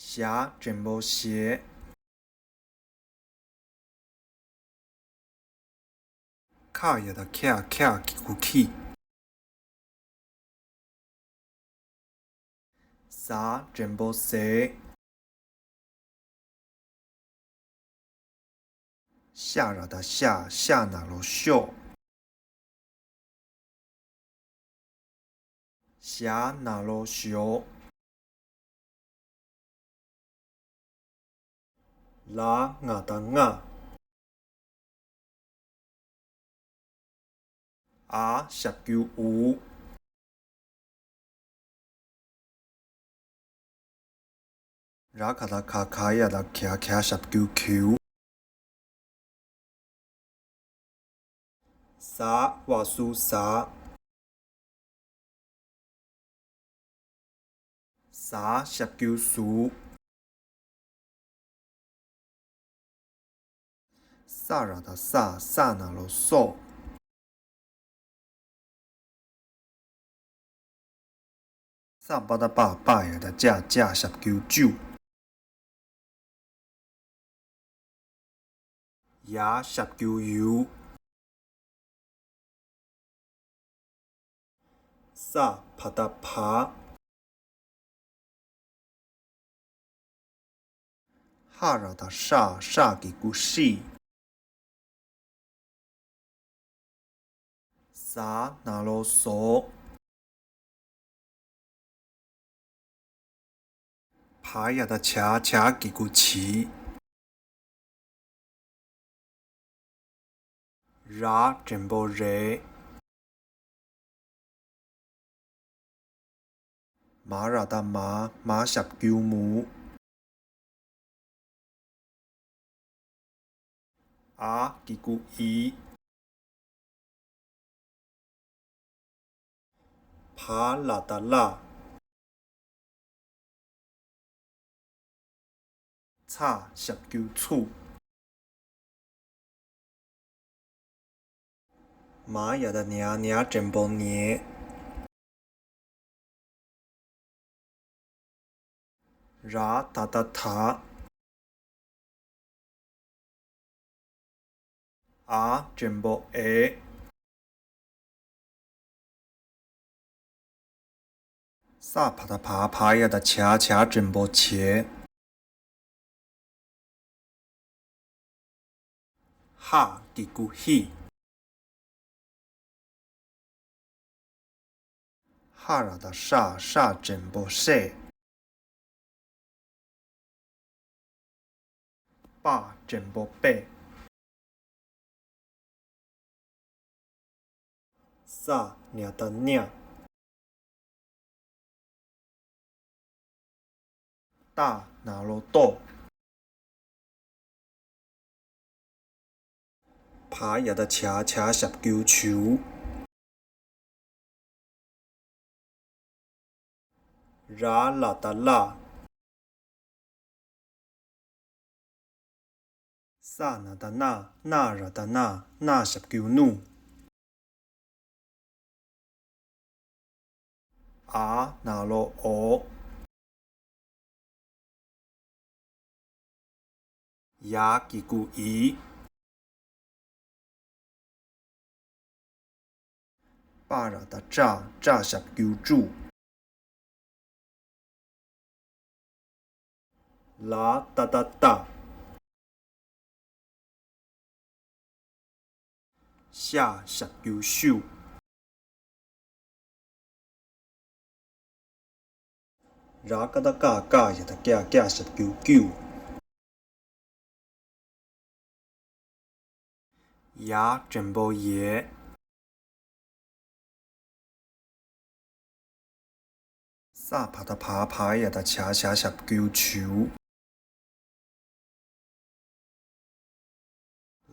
ཞ་འགྲེང་བུ་ཞེ། ཁ་ཡ་ད་ཁྱ། ཁྱ་གི་གུ་ཁྱི། ཟ་འགྲེང་བུ་ཟེ། ཤ་ར་ད་ཤ། ཤ་ན་རོ་ཤོ། ཞ་ན་རོ་ཞོ། ལ་ང་ད་ལྔ། འ་ཞབས་ཀྱུ་འུ། ར་ག་ད་ག། ག་ཡ་ད་གྱ། གྱ་ཞབས་ཀྱུ་གྱུ། ཟ་ཝ་སུ་ཟ། ཟ་ཞབས་ཀྱུ་ཟུ། ས་ར་ད་ས། ས་ན་རོ་སོ། ས་པ་ད་པ། པ་ཡ་ད་པྱ། པྱ་ཞབས་ཀྱུ་པྱུ། ཡ་ཞབས་ཀྱུ་ཡུ། ས་བ་ད་བ། ཧ་ར་ད་ཧྲ། ཧྲ་གི་གུ་ཧྲི། ཟ་ན་རོ་ཟོ། བ་ཡ་ད་བྱ། བྱ་གི་གུ་བྱི། ར་འགྲེང་བུ་རེ། མ་ར་ད་མ། མ་ཞབས་ཀྱུ་མུ། འ་གི་གུ་འི། བ་ལ་ད་བླ། ཚ་ཞབས་ཀྱུ་ཚུགས། མ་ཡ་བཏགས་མྱ་མྱ་འགྲེང་བུ་མྱེ། ར་ད་བཏགས་ད། འ་འགྲེང་བུ་འེ། ས་བ་བཏགས་བ། བ་ཡ་བཏགས་བྱ། བྱ་འགྲེང་བུ་བྱེ། ཧ་གི་གུ་ཧི། ཧ་ར་བཏགས་ཧྲ། ཧྲ་འགྲེང་བུ་ཧྲེ། པ་འགྲེང་བུ་པེ། ས་ཉ་བཏགས་སྙ། ཏ་ན་རོ་ཏོ། བ་ཡ་བཏགས་བྱ། བྱ་ཞབས་ཀྱུ་བྱུ། ར་ལ་བཏགས་རླ། ས་ན་བཏགས་སྣ། སྣ་ར་བཏགས་སྣ། སྣ་ཞབས་ཀྱུ་སྣུ། འ་ན་རོ་འོ། ཡ་གི་གུ་ཡི། པ་ར་བཏགས་པྲ། པྲ་ཞབས་ཀྱུ་པྲུ། ལ་ཏ་བཏགས་ལྟ། ཤ་ཞབས་ཀྱུ་ཤུ། ར་ཀ་བཏགས་རྐ། རྐ་ཡ་བཏགས་རྐྱ། རྐྱ་ཞབས་ཀྱུ་རྐྱུ། ཡ་འགྲེང་བུ་ཡེ། ས་བ་བཏགས་བ། བ་ཡ་བཏགས་བྱ། བྱ་ཞབས་ཀྱུ་བྱུ།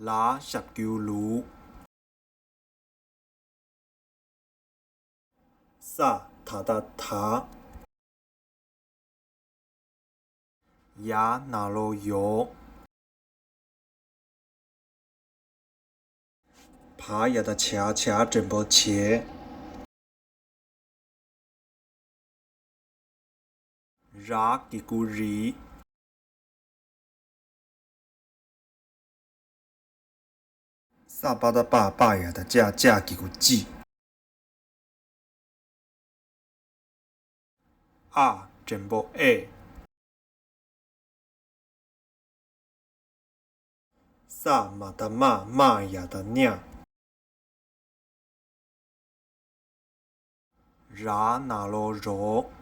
ལ་ཞབས་ཀྱུ་ལུ། ས་ད་བཏགས་ད། ཡ་ན་རོ་ཡོ། བ་ཡ་བཏགས་བྱ། བྱ་འགྲེང་བུ་བྱེ། ར་གི་གུ་རི། ས་པ་བཏགས་སྤ། སྤ་ཡ་བཏགས་སྤྱ། སྤྱ་གི་གུ་སྤྱི། འ་འགྲེང་བུ་འེ། ས་མ་བཏགས་སྨ། སྨ་ཡ་བཏགས་སྨྱ། ར་ན་རོ་རོ།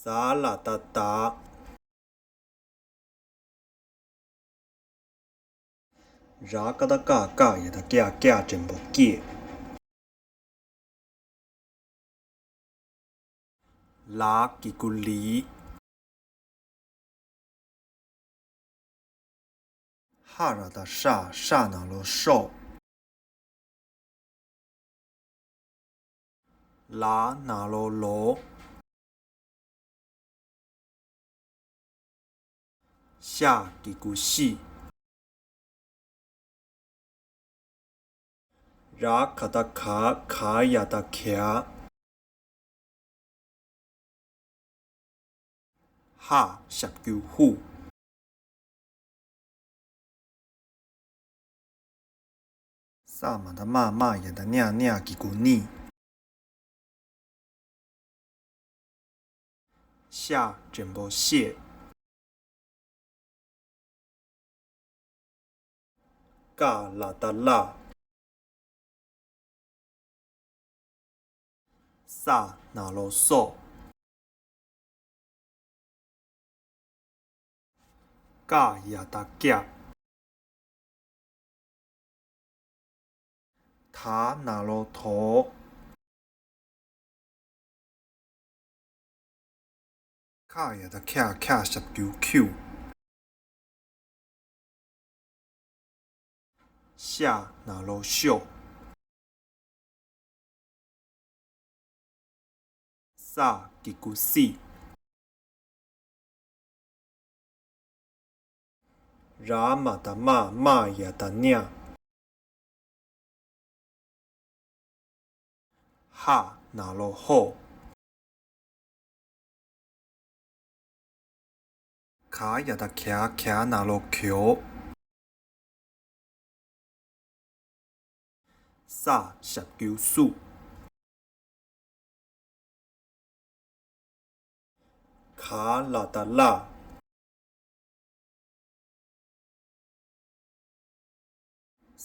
ཟ་ལ་བཏགས་ཟླ། ར་ཀ་བཏགས་རྐ། རྐ་ཡ་བཏགས་རྐྱ། རྐྱ་འགྲེང་བུ་རྐྱེད། ལ་གི་གུ་ལི། ཧ་ར་བཏགས་ཧྲ། ཧྲ་ན་རོ་ཧྲོ། ལ་ན་རོ་ལོ། ཤ་གི་གུ་ཤི། ར་ག་བཏགས་ག། ག་ཡ་བཏགས་གྱ། ཧ་ཞབས་ཀྱུ་ཧུ། ས་མ་བཏགས་སྨ། སྨ་ཡ་བཏགས་སྨྱ། སྨྱ་གི་གུ་སྨྱི། ཤ་འགྲེང་བུ་ཤེས། ཀ་ལ་བཏགས་ཀླ། ས་ན་རོ་སྲོ། ཀ་ཡ་བཏགས་ཀྱ། ད་ན་རོ་དོ། ཁ་ཡ་བཏགས་ཁྱ། ཁྱ་ཞབས་ཀྱུ་ཁྱུ། ཤ་ན་རོ་ཤོ། ས་གི་གུ་སྲི། ར་མ་བཏགས་རྨ། རྨ་ཡ་བཏགས་རྨྱ། ཧ་ན་རོ་ཧོ། ག་ཡ་བཏགས་གྱ། གྱ་ན་རོ་གྱོ། ས་ཞབས་ཀྱུ་སུ། ག་ལ་བཏགས་གླ།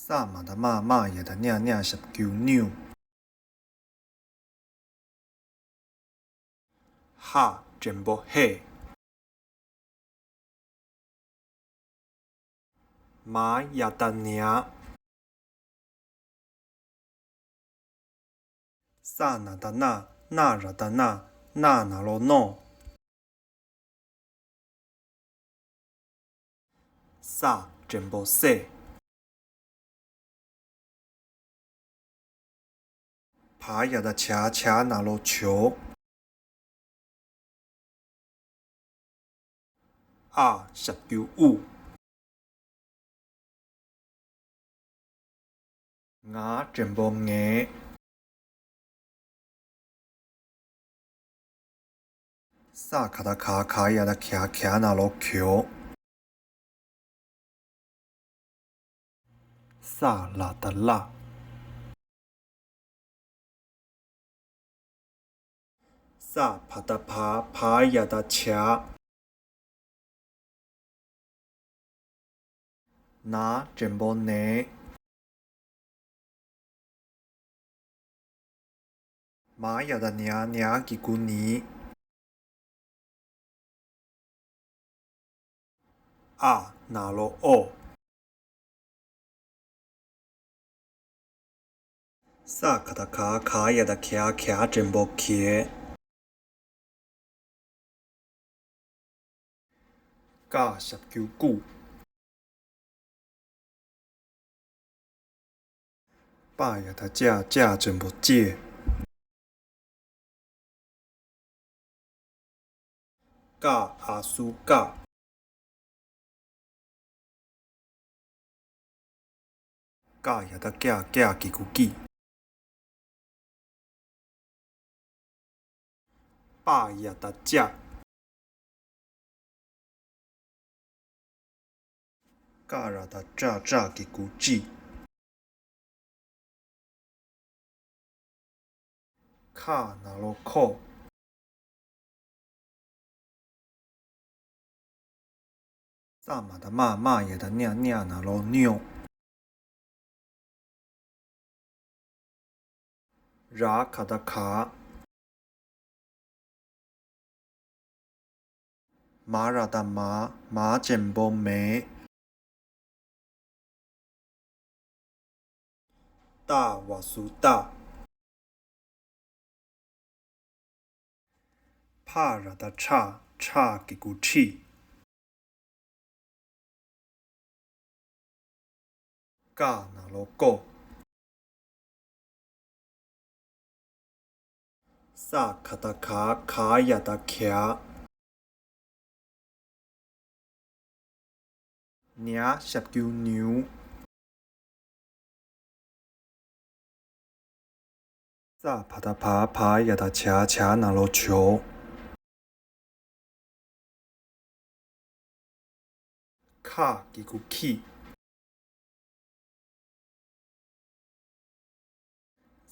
ས་མ་བཏགས་སྨ། སྨ་ཡ་བཏགས་སྨྱ། སྨྱ་ཞབས་ཀྱུ་སྨྱུ། ཧ་འགྲེང་བུ་ཧེ། མ་ཡ་བཏགས་མྱ། ས་ན་བཏགས་སྣ། སྣ་ར་བཏགས་སྣ། སྣ་ན་རོ་སྣོ། ས་འགྲེང་བུ་སེ། བ་ཡ་བཏགས་བྱ། བྱ་ན་རོ་བྱོ། ཨ་ཞབས་ཀྱུ་ཨུ། ང་འགྲེང་བུ་ངེ། ས་ག་བཏགས་སྒ། སྒ་ཡ་བཏགས་སྒྱ། སྒྱ་ན་རོ་སྒྱོ། ས་ལ་བཏགས་སླ། ས་བ་བཏགས་བ། བ་ཡ་བཏགས་བྱ། ན་འགྲེང་བུ་ནེ། མ་ཡ་བཏགས་མྱ། མྱ་གི་གུ་མྱི། ཨ་ན་རོ་ཨོ། ས་ག་བཏགས་སྒ། སྒ་ཡ་བཏགས་སྒྱ། སྒྱ་འགྲེང་བུ་སྒྱེ། ཀ་ཞབས་ཀྱུ་ཀུ། པ་ཡ་བཏགས་པྱ། པྱ་འགྲེང་བུ་པྱེ། ཀ་ཨ་སུ་ཀ། ཀ་ཡ་བཏགས་ཀྱ། ཀྱ་གི་གུ་ཀྱི། པ་ཡ་བཏགས་པྱ། ཀ་ར་བཏགས་ཀྲ། ཀྲ་གི་གུ་ཀྲི། ཁ་ན་རོ་ཁོ། ས་མ་བཏགས་སྨ། སྨ་ཡ་བཏགས་སྨྱ། སྨྱ་ན་རོ་སྨྱོ། ར་ག་བཏགས་རྒ། མ་ར་བཏགས་མ། མ་འགྲེང་བུ་མེ། ཏ་བ་སུ་ཏ། ཕ་ར་བཏགས་ཕྲ། ཕྲ་གི་གུ་ཕྲི། ཀ་ན་རོ་ཀོ། ས་ག་བཏགས་སྒ། སྒ་ཡ་བཏགས་སྒྱ། ཉ་ཞབས་ཀྱུ་ཉུ། ས་བ་བཏགས་བ། བ་ཡ་བཏགས་བྱ། བྱ་ན་རོ་བྱོ། ཁ་གི་གུ་ཁྱི།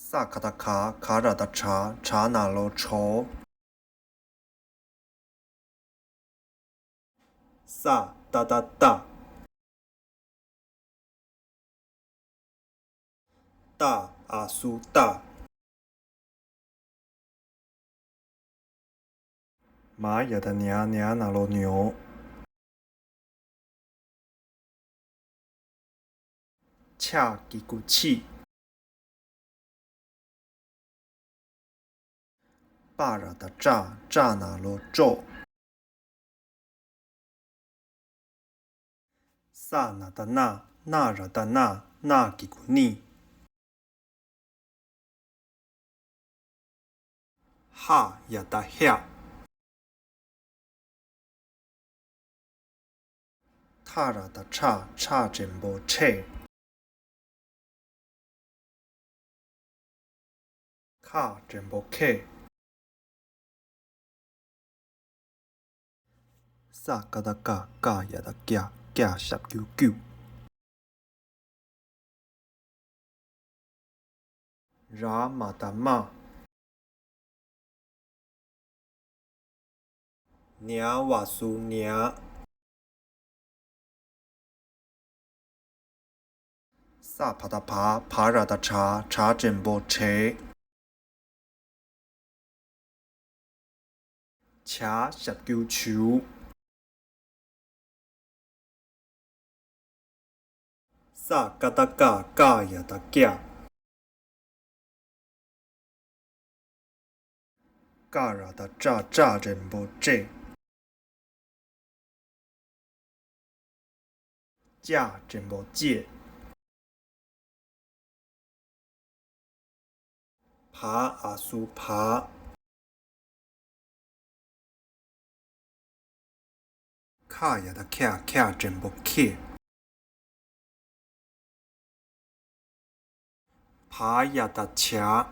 ས་ག་བཏགས་སྒ། སྒ་ར་བཏགས་སྒྲ། སྒྲ་ན་རོ་སྒྲོ། ས་ཏ་བཏགས་སྟ། སྟ་ཨ་སུ་སྟ། མ་ཡ་བཏགས་མྱ། མྱ་ན་རོ་མྱོ། ཆ་གི་གུ་ཆི། པ་ར་བཏགས་པྲ། པྲ་ན་རོ་པྲོ། ས་ན་བཏགས་སྣ། སྣ་ར་བཏགས་སྣ། སྣ་གི་གུ་སྣི། ཧ་ཡ་བཏགས་ཧྱ། ཐ་ ཁ་ར་བཏགས་ཁྲ། ཁྲ་འགྲེང་བུ་ཁྲེ། ཁ་འགྲེང་བུ་ཁེ། ས་ཀ་བཏགས་སྐ། སྐ་ཡ་བཏགས་སྐྱ། སྐྱ་ཞབས་ཀྱུ་སྐྱུ། ར་མ་བཏགས་རྨ། ཉ་བ་སུ་ཉ། ས་བ་བཏགས་སྦ། བ་ར་བཏགས་སྦྲ། སྦྲ་འགྲེང་བུ་སྦྲེ། ཇ་ཞབས་ཀྱུ་ཇུ། ས་ཀ་བཏགས་སྐ། སྐ་ཡ་བཏགས་སྐྱ། ཀ་ར་བཏགས་ཀྲ། ཀྲ་འགྲེང་བུ་ཀྲེ། ཅ་འགྲེང་བུ་ཅེ། བ་འ་སུ་བ། ཁ་ཡ་བཏགས་ཁྱ། ཁྱ་འགྲེང་བུ་ཁྱེ། བ་ཡ་བཏགས་བྱ།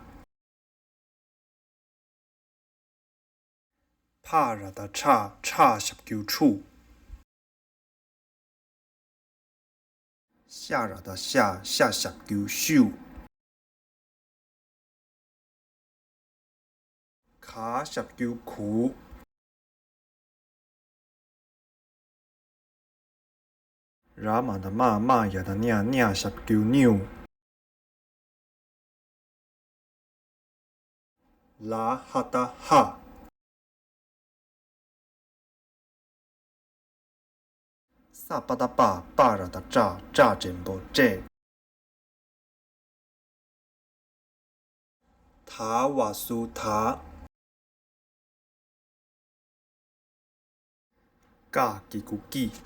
ཕ་ར་བཏགས་ཕྲ། ཕྲ་ཞབས་ཀྱུ་ཕྲུ། ཤ་ར་བཏགས་ཤ། ཤ་ཞབས་ཀྱུ་ཤུ། ག་ཞབས་ཀྱུ་གུ། ར་མ་བཏགས་རྨ། རྨ་ཡ་བཏགས་རྨྱ། རྨྱ་ཞབས་ཀྱུ་རྨྱུ། ལ་ཧ་བཏགས་ལྷ། ས་པ་བཏགས་སྤ། སྤ་ར་བཏགས་སྤྲ། སྤྲ་འགྲེང་བུ་སྤྲེ། ད་བ་སུ་དད། ཀ་གི་གུ་ཀྱི།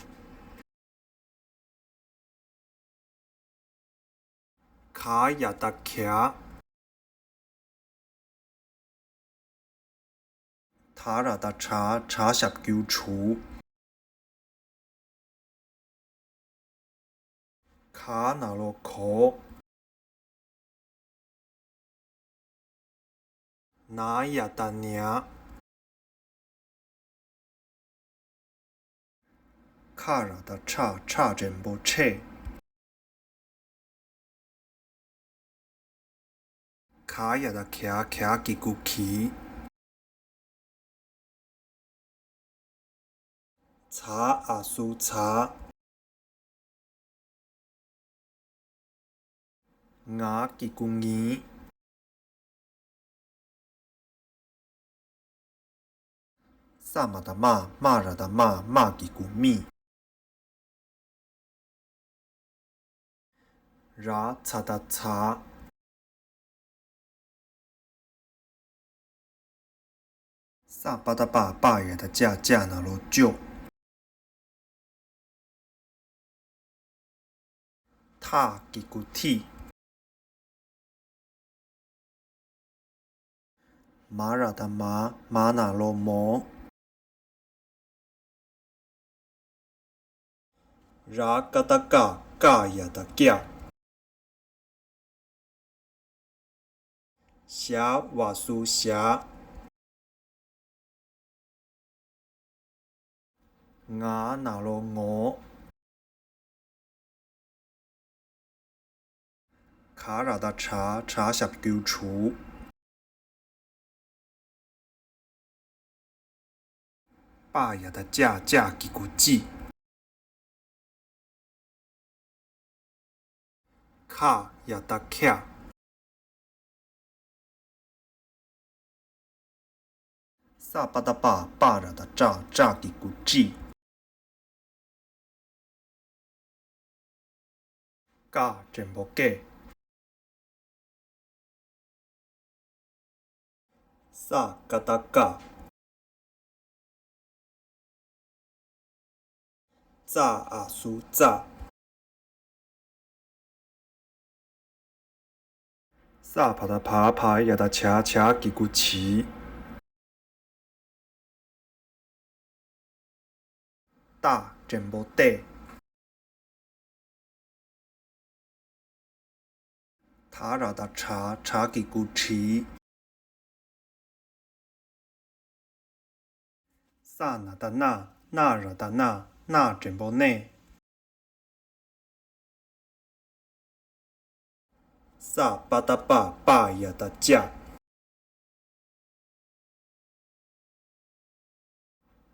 ག་ཡ་བཏགས་གྱ། ད་ར་བཏགས་དྲ། དྲ་ཞབས་ཀྱུ་དྲུ། ག་ན་རོ་གོ། ན་ཡ་བཏགས་ཉ། ཁ་ར་བཏགས་ཁྲ། ཁྲ་འགྲེང་བུ་ཁྲེ། ག་ཡ་བཏགས་གྱ། གྱ་གི་གུ་གྱི། ཛ་འ་སུ་ཛ། ང་གི་གུ་ངི། ས་མ་བཏགས་སྨ། སྨ་ར་བཏགས་སྨ། སྨ་གི་གུ་སྨི། ར་ཛ་བཏགས་ཛ། ས་པ་བཏགས་སྤ། སྤ་ཡ་བཏགས་སྤྱ། སྤྱ་ན་རོ་སྤྱོ། ཐ་གི་གུ་ཐི། མ་ར་བཏགས་མ། མ་ན་རོ་མོ། ར་ཀ་བཏགས་རྐ། རྐ་ཡ་བཏགས་རྐྱ། ཞ་བ་སུ་ཞ། ང་ན་རོ་ངོ། ག་ར་བཏགས་གྲ། གྲ་ཞབས་ཀྱུ་གྲུ། པ་ཡ་བཏགས་པྱ། པྱ་གི་གུ་པྱི། ཁ་ཡ་བཏགས་ཁྱ། ས་པ་བཏགས་སྤ། སྤ་ར་བཏགས་སྤྲ། སྤྲ་གི་གུ་སྤྲི། ཀ་འགྲེང་བུ་ཀྱེ། ས་ཀ་བཏགས་སྐ། ཙ་འ་སུ་ཙ། ས་བ་བཏགས་སྦ། སྦ་ཡ་བཏགས་སྦྱ། སྦྱ་གི་གུ་སྦྱི། ཏ་འགྲེང་བུ་སྟེ། ག་ར་བཏགས་གྲ། གྲ་གི་གུ་གྲི། ས་ན་བཏགས་སྣ། སྣ་ར་བཏགས་སྣ། སྣ་འགྲེང་བུ་སྣས། ས་པ་བཏགས་སྤ། སྤ་ཡ་བཏགས་སྤྱ།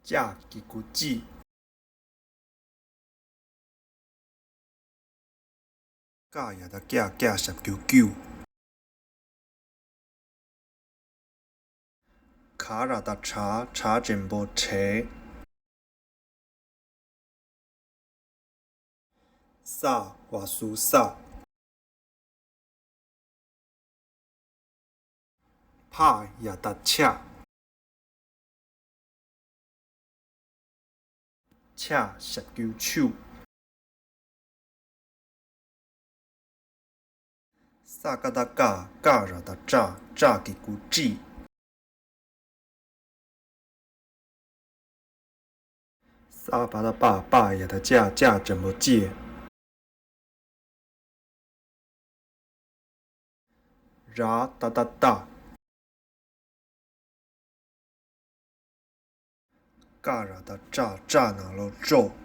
སྤྱ་གི་གུ་སྤྱིས། ཀ་ཡ་བཏགས་ཀྱ། ཀྱ་ཞབས་ཀྱུ་ཀྱུ། ག་ར་བཏགས་གྲ། གྲ་འགྲེང་བུ་གྲས། ས་བ་སུ་སྲ། ཕ་ཡ་བཏགས་ཕྱ། ཆ་ཞབས་ཀྱུ་ཆུ། ས་ཀ་བཏགས་སྐ། སྐ་ར་བཏགས་སྐྲ། སྐྲ་གི་གུ་སྐྲིས། ས་པ་བཏགས་སྤ། སྤ་ཡ་བཏགས་སྤྱ། སྤྱ་འགྲེང་བུ་སྤྱེས། ར་ཏ་བཏགས་རྟ། ཀ་ར་བཏགས་ཀྲ། ཀྲ་ན་རོ་ཀྲོ།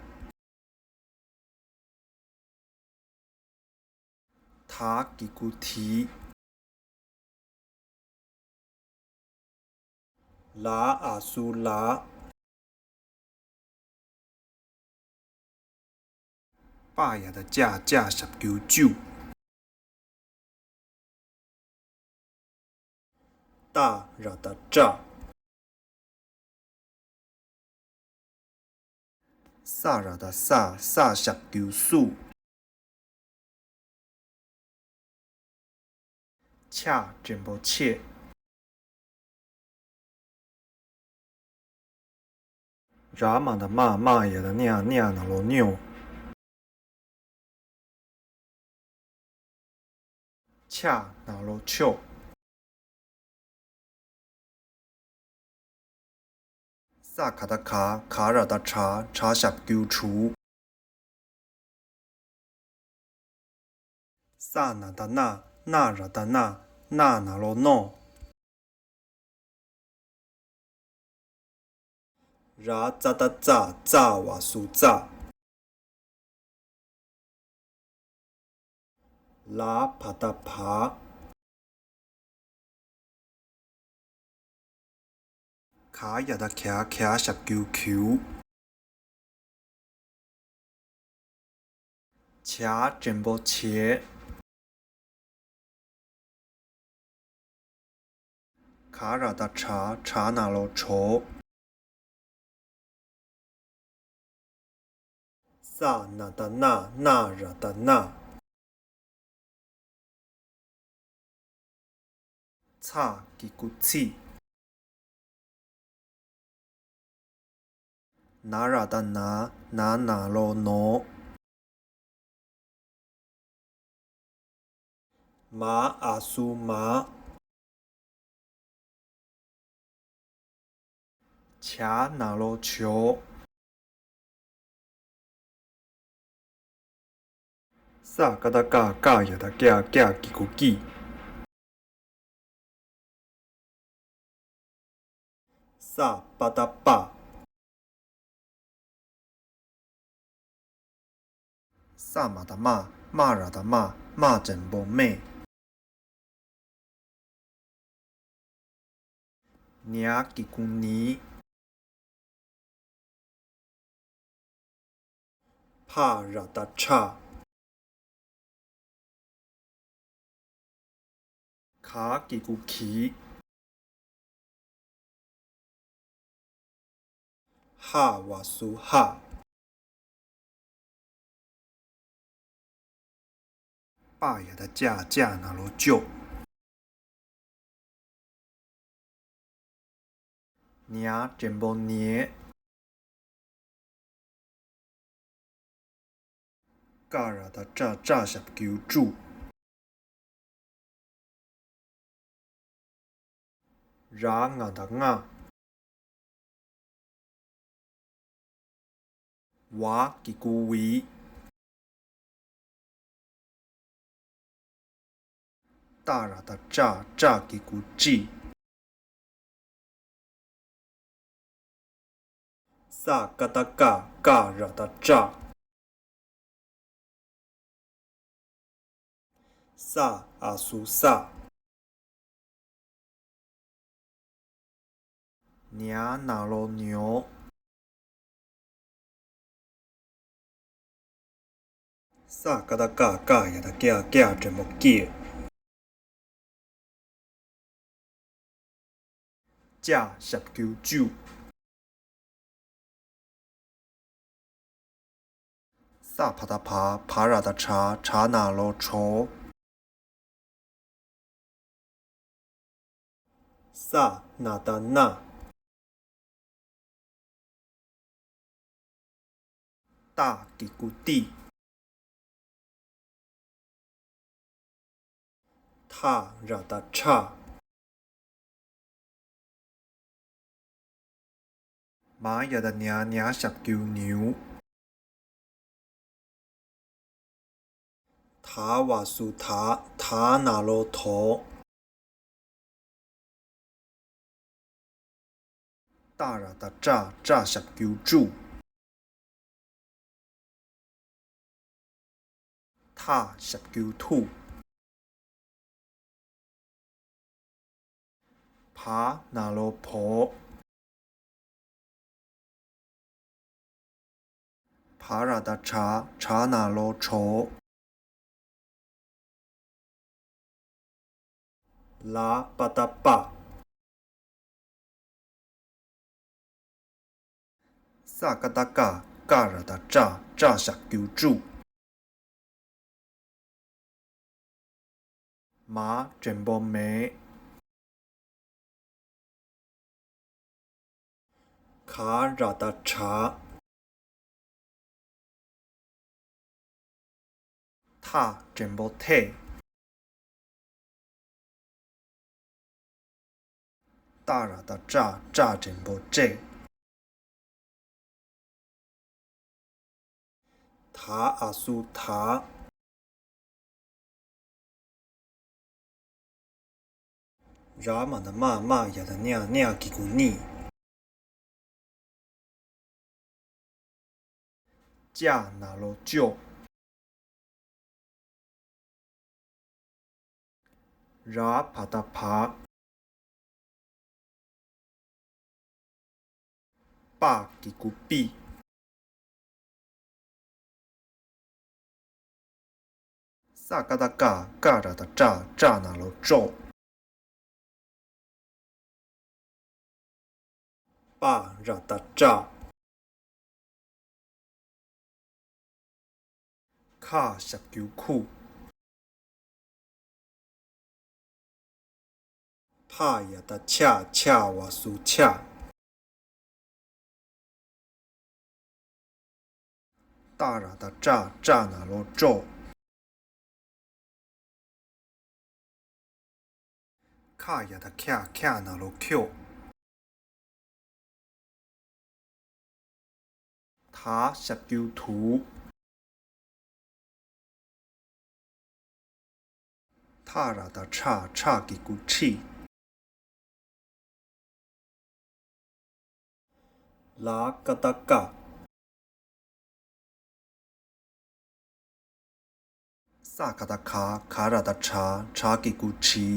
ད་གི་གུ་དི། ལ་འ་སུ་ལ། པ་ཡ་བཏགས་པྱ། པྱ་ཞབས་ཀྱུ་པྱུ། ཏ་ར་བཏགས་ཏྲ། ས་ར་བཏགས་སྲ། སྲ་ཞབས་ཀྱུ་སྲུ། ཆ་འགྲེང་བུ་ཆེ། ར་མ་བཏགས་རྨ། རྨ་ཡ་བཏགས་རྨྱ། རྨྱ་ན་རོ་རྨྱོ། ཆ་ན་རོ་ཆོ། ས་ག་བཏགས་ག། ག་ར་བཏགས་གྲ། གྲ་ཞབས་ཀྱུ་གྲུ། ས་ན་བཏགས་སྣ། སྣ་ར་བཏགས་སྣ། སྣ་ན་རོ་རྣོ། ར་ཙ་བཏགས་རྩ། རྩ་བ་སུ་རྩ། ལ་བ་བཏགས་བ། ག་ཡ་བཏགས་གྱ། གྱ་ཞབས་ཀྱུ་གྱུ། ཇ་འགྲེང་བུ་བྱེ། ག་ར་བཏགས་གྲ། གྲ་ན་རོ་གྲོ། ས་ན་བཏགས་སྣ། སྣ་ར་བཏགས་སྣ། ཚ་གི་གུ་ཚིག། ན་ར་བཏགས་ན། ན་ན་རོ་ནོ། མ་འ་སུ་མ། ཇ་ན་རོ་ཇོ། ས་ཀ་བཏགས་སྐ། སྐ་ཡ་བཏགས་སྐྱ། སྐྱ་གི་གུ་སྐྱིད། ས་པ་བཏགས་སྤ། ས་མ་བཏགས་སྨ། སྨ་ར་བཏགས་སྨ། སྨ་འགྲེང་བུ་སྨེ། ཉ་གི་གུ་ཉི། ཕ་ར་བཏགས་ཕྲ། ག་གི་གུ་གི། ཧ་བ་སུ་ཧ། པ་ཡ་བཏགས་པྱ། པྱ་ན་རོ་པྱོ། ཉ་འགྲེང་བུ་ཉེ། ཀ་ར་བཏགས་ཀྲ། ཀྲ་ཞབས་ཀྱུ་ཀྲུ། ར་ང་བཏགས་རྔ། བ་གི་གུ་བི། ཏ་ར་བཏགས་ཏྲ། ཏྲ་གི་གུ་ཏྲི། ས་ཀ་བཏགས་སྐ། སྐ་ར་བཏགས་སྐྲ། ས་འ་གསུམ་སྲ། ཉ་ན་རོ་ཉོ། ས་ཀ་བཏགས་སྐ། སྐ་ཡ་བཏགས་སྐྱ། སྐྱ་འགྲེང་བུ་སྐྱེ། ཅ་ཞབས་ཀྱུ་ཅུ། ས་བ་བཏགས་སྦ། སྦ་ར་བཏགས་སྦྲ། སྦྲ་ན་རོ་སྦྲོ། ས་ན་བཏགས་སྣ། ཏ་གི་གུ་ཏི། ཐ་ར་བཏགས་ཐྲ། མ་ཡ་བཏགས་མྱ། མྱ་ཞབས་ཀྱུ་མྱུ། ད་བ་གསུམ་དད། དད་ན་རོ་དོ། ཏ་ར་བཏགས་ཏྲ། ཏྲ་ཞབས་ཀྱུ་ཏྲུ། ཐ་ཞབས་ཀྱུ་ཐུ། བ་ན་རོ་བོ། བ་ར་བཏགས་བྲ། བྲ་ན་རོ་བྲོ། ལ་བ་བཏགས་སྦ། ས་ཀ་བཏགས་སྐ། སྐ་ར་བཏགས་སྐྲ། སྐྲ་ཞབས་ཀྱུ་སྐྲུ། མ་འགྲེང་བུ་མེ། ག་ར་བཏགས་གྲ། ཐ་འགྲེང་བུ་ཐེ། ཏ་ར་བཏགས་ཏྲ། ཏྲ་འགྲེང་བུ་ཏྲེ། ད་འ་གསུམ་དད། ར་མ་བཏགས་རྨ། རྨ་ཡ་བཏགས་རྨྱ། རྨྱ་གི་གུ་རྨྱི། ཅ་ན་རོ་ཅོ། ར་བ་བཏགས་བྲ། པ་གི་གུ་པྲི། ས་ཀ་བཏགས་སྐ། སྐ་ར་བཏགས་སྐྲ། སྐྲ་ན་རོ་སྐྲོ། པ་ར་བཏགས་པྲ། ཁ་ཞབས་ཀྱུ་ཁུ། ཕ་ཡ་བཏགས་ཕྱ། ཕྱ་བ་གསུམ་ཕྱག། ཏ་ར་བཏགས་ཏྲ། ཏྲ་ན་རོ་སྟྲོ། ཁ་ཡ་བཏགས་ཁྱ། ཁྱ་ན་རོ་ཁྱོ། ད་ཞབས་ཀྱུ་དུ། ཐ་ར་བཏགས་ཐྲ། ཐྲ་གི་གུ་ཁྲི། ལ་ཀ་བཏགས་ཀ། ས་ཀ་བཏགས་ཁ། ཁ་ར་བཏགས་ཁྲ། ཁྲ་གི་གུ་ཁྲི།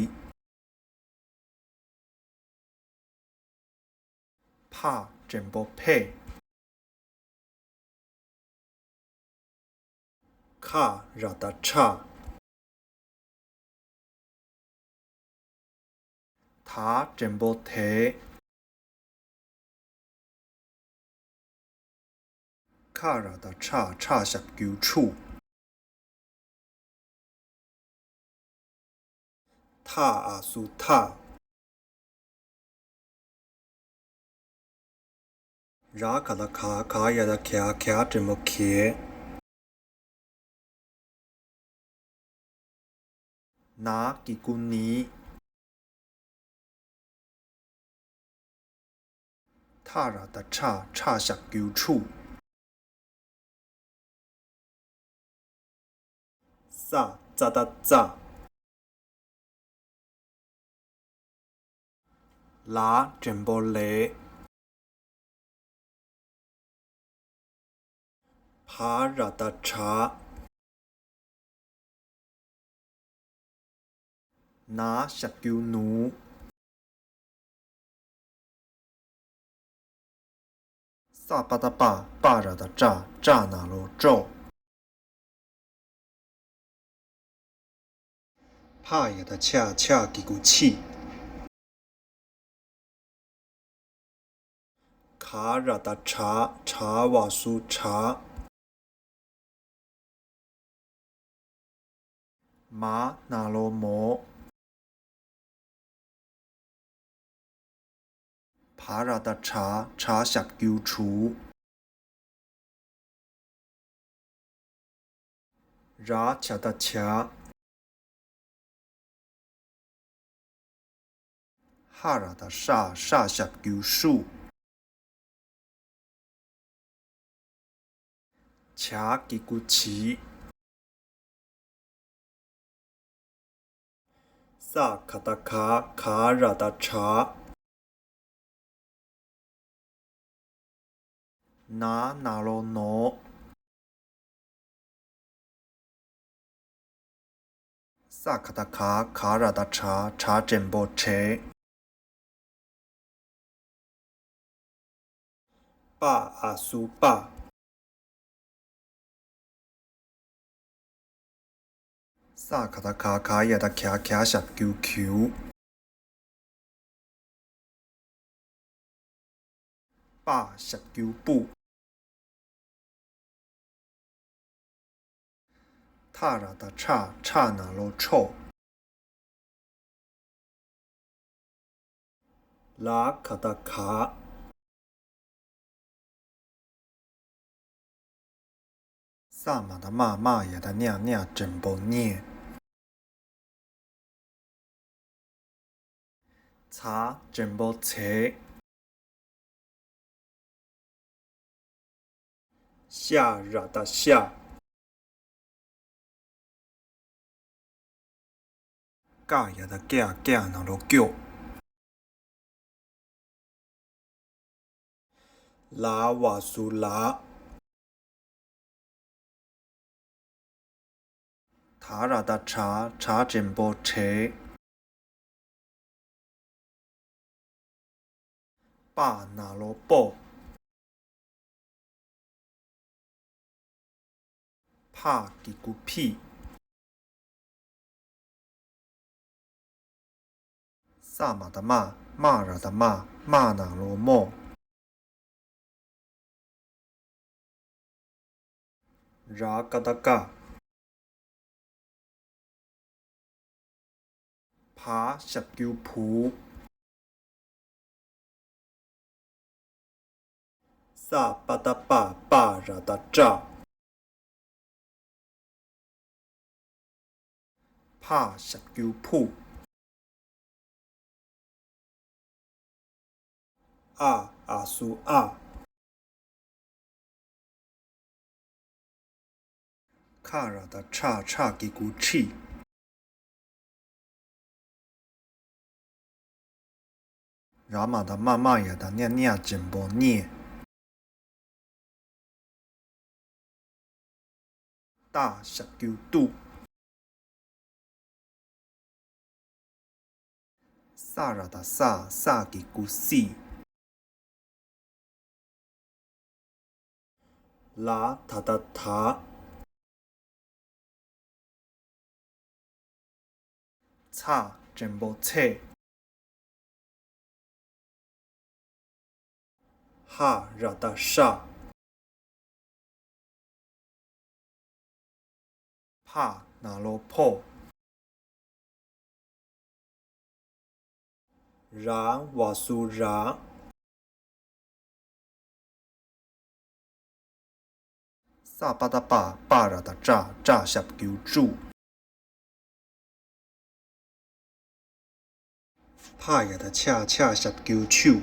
ཕ་འགྲེང་བུ་ཕེ། ཁ་ར་བཏགས་ཁྲ། ད་འགྲེང་བུ་དེ། ཁ་ར་བཏགས་ཁྲ། ཁྲ་ཞབས་ཀྱུ་ཁྲུ། ཐ་འ་གསུམ་ཐག། ར་ག་བཏགས་ག། ག་ཡ་བཏགས་གྱ། གྱ་འགྲེང་བུ་གྱེ། ན་གི་གུ་ནི། ཐ་ར་བཏགས་ཐྲ། ཐྲ་ཞབས་ཀྱུ་ཐྲུ། ཙ། ཙ་བཏགས་ཙག། ལ་འགྲེང་བུ་ལེ། བ་ར་བཏགས་བྲ། ན་ཞབས་ཀྱུ་ནུ། ས་པ་བཏགས་སྤ། སྤ་ར་བཏགས་སྤྲ། སྤྲ་ན་རོ་སྤྲོ། ཕ་ཡ་བཏགས་ཕྱ། ཕྱ་གི་གུ་ཕྱི། ག་ར་བཏགས་གྲ། གྲ་བ་སུ་གྲག། མ་ན་རོ་མོ། བ་ར་བཏགས་བྲ། བྲ་ཞབས་ཀྱུ་བྲུ། ར་ཇ་བཏགས་ཇྲ། ཧ་ར་བཏགས་ཧྲ། ཧྲ་ཞབས་ཀྱུ་ཧྲུ། ཇ་གི་གུ་ཇི། ས་ག་བཏགས་སྒ། སྒ་ར་བཏགས་སྒྲ། ན་ན་རོ་ནོ། ས་ག་བཏགས་སྒ། སྒ་ར་བཏགས་སྒྲ། སྒྲ་འགྲེང་བུ་སྒྲེ། པ་འ་སུ་པ། ས་ག་བཏགས་སྒ། སྒ་ཡ་བཏགས་སྒྱ། སྒྱ་ཞབས་ཀྱུ་སྒྱུ། པ་ཞབས་ཀྱུ་པུ། ཐ་ར་བཏགས་ཐྲ། ཐྲ་ན་རོ་ཐྲོ། ལ་ག་བཏགས་ག། ས་མ་བཏགས་སྨ། སྨ་ཡ་བཏགས་སྨྱ། སྨྱ་འགྲེང་བུ་སྨྱེ། ཚ་འགྲེང་བུ་ཚེ། ཤ་ར་བཏགས་ཤ། ཀ་ཡ་བཏགས་ཀྱ། ཀྱ་ན་རོ་ཀྱོ། ལ་བ་སུ་ལ། ད་ར་བཏགས་དྲ། དྲ་འགྲེང་བུ་དྲེ། པ་ན་རོ་པོ། ཕ་གི་གུ་ཕི། ས་མ་བཏགས་སྨ། སྨ་ར་བཏགས་སྨྲ། སྨ་ན་རོ་སྨོ། ར་ག་བཏགས་རྐ། བ་ཞབས་ཀྱུ་བུ། ས་པ་བཏགས་སྤ། སྤ་ར་བཏགས་སྤྲ། ཕ་ཞབས་ཀྱུ་ཕུ། འ་འ་སུ་འ། ཁ་ར་བཏགས་ཁྲ། ཁྲ་གི་གུ་ཁྲིད། ར་མ་བཏགས་རྨ། རྨ་ཡ་བཏགས་རྨྱ། རྨྱ་འགྲེང་བུ་རྨྱེ། ཏ་ཞབས་ཀྱུ་ཏུ། ས་ར་བཏགས་སྲ། སྲ་གི་གུ་སྲིད། ལ་ད་བཏགས་དར། ཚ་འགྲེང་བུ་ཚེ། ཧ་ར་བཏགས་ཧྲ། ཕ་ན་རོ་ཕོ། ར་བ་སུ་ར། ས་པ་བཏགས་སྤ། སྤ་ར་བཏགས་སྤྲ། སྤྲ་ཞབས་ཀྱུ་སྤྲུ། ཕ་ཡ་བཏགས་ཕྱ། ཕྱ་ཞབས་ཀྱུ་ཕྱུ།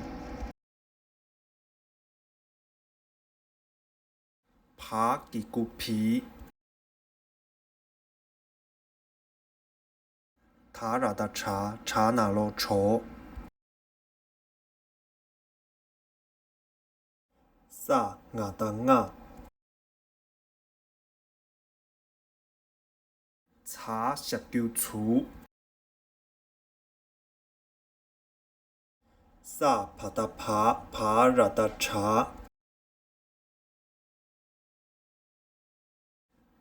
བ་གི་གུ་བི། ད་ར་བཏགས་དྲ། དྲ་ན་རོ་དྲོ། ཙ་ང་བཏགས་ཙྔ། ཚ་ཞབས་ཀྱུ་ཚུ། ས་བ་བཏགས་སྦ། བ་ར་བཏགས་སྦྲ།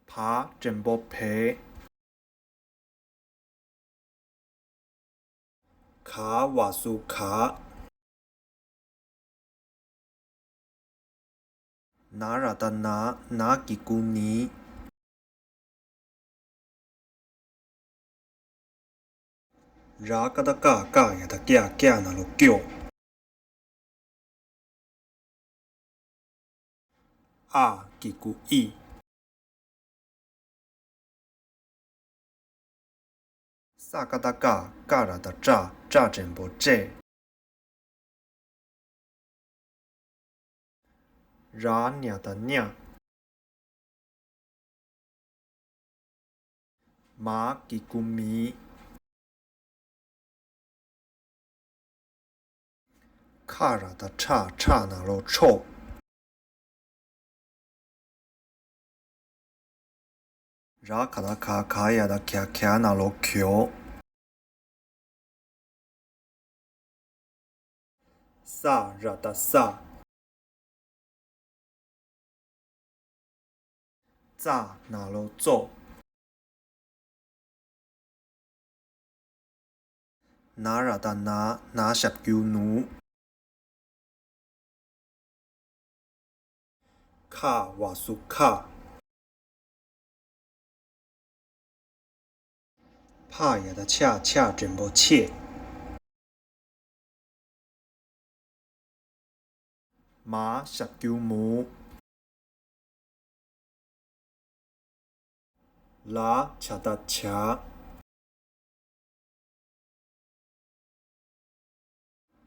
བ་འགྲེང་བུ་བེ། ག་བ་སུ་ག། ན་ར་བཏགས་ན། ན་གི་གུ་ནི། ར་ཀ་བཏགས་ཀ། ཀ་ཡ་བཏགས་ཀྱ། ཀྱ་ན་རོ་ཀྱོ། ཨ་གི་གུ་ཨི། ས་ཀ་བཏགས་སྐ། ཀ་ར་བཏགས་སྐྲ། སྐྲ་འགྲེང་བུ་སྐྲེ། ར་ཉ་བཏགས་ཉ། མ་གི་གུ་མི། ཁ་ར་བཏགས་ཁྲ། ཁྲ་ན་རོ་ཁྲོ། ར་ག་བཏགས་ག། ག་ཡ་བཏགས་གྱ། གྱ་ན་རོ་གྱོ། ས་ར་བཏགས་སྲ། སྲ་ན་རོ་སྲོ། ན་ར་བཏགས་ན། ན་ཞབས་ཀྱུ་ནུ། ཁ་བ་སུ་ཁ། ཕ་ཡ་བཏགས་ཕྱ། ཕྱ་འགྲེང་བུ་ཕྱེ། མ་ཞབས་ཀྱུ་མུ། ལ་ཇ་བཏགས་ཇ།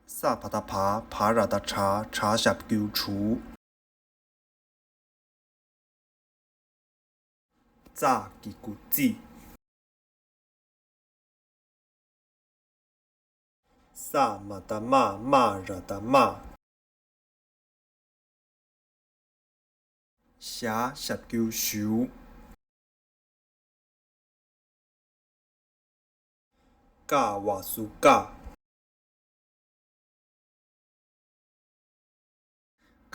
ས་བ་བཏགས་བ། བ་ར་བཏགས་བྲ། བྲ་ཞབས་ཀྱུ་བྲུ། ཙ་གི་གུ་ཙི། ས་མ་བཏགས་སྨ། སྨ་ར་བཏགས་སྨྲ། ཞ་ཞབས་ཀྱུ་ཞུ། ཀ་བ་སུ་ཀ།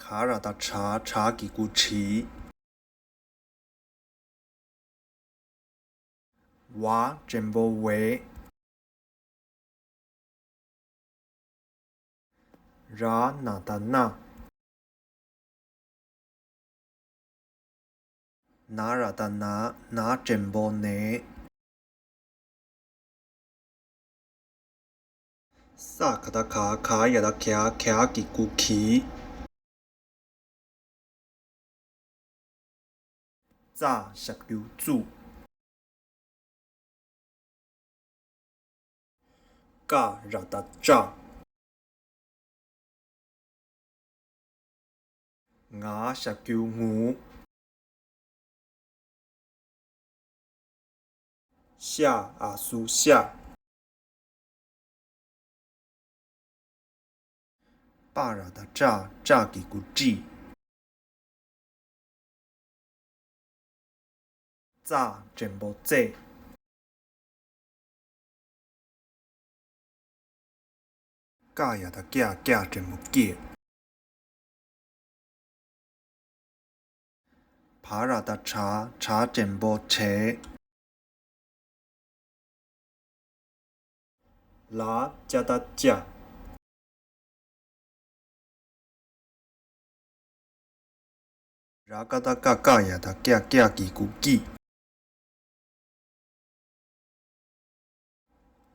ག་ར་བཏགས་གྲ། གྲ་གི་གུ་གྲི། བ་འགྲེང་བུ་བེ། ར་ན་བཏགས་རྣ། ན་ར་བཏགས་ན། ན་འགྲེང་བུ་ནེ། ས་ག་བཏགས་སྒ། སྒ་ཡ་བཏགས་སྒྱ། སྒྱ་གི་གུ་སྒྱི། ཙ་ཞབས་ཀྱུ་ཙུ། ཀ་ར་བཏགས་ཀྲ། ང་ཞབས་ཀྱུ་ངུ། ཤ་འ་སུ་ཤ། པ་ར་བཏགས་པྲ། པྲ་གི་གུ་པྲི། ཙ་འགྲེང་བུ་ཙེ། ཀ་ཡ་བཏགས་ཀྱ། ཀྱ་འགྲེང་བུ་ཀྱེ། བ་ར་བཏགས་བྲ། བྲ་འགྲེང་བུ་བྲེ། ལ་ཅ་བཏགས་ཅ། ར་ཀ་བཏགས་ཀ། ཀ་ཡ་བཏགས་ཀྱ། ཀྱ་གི་གུ་ཀྱི།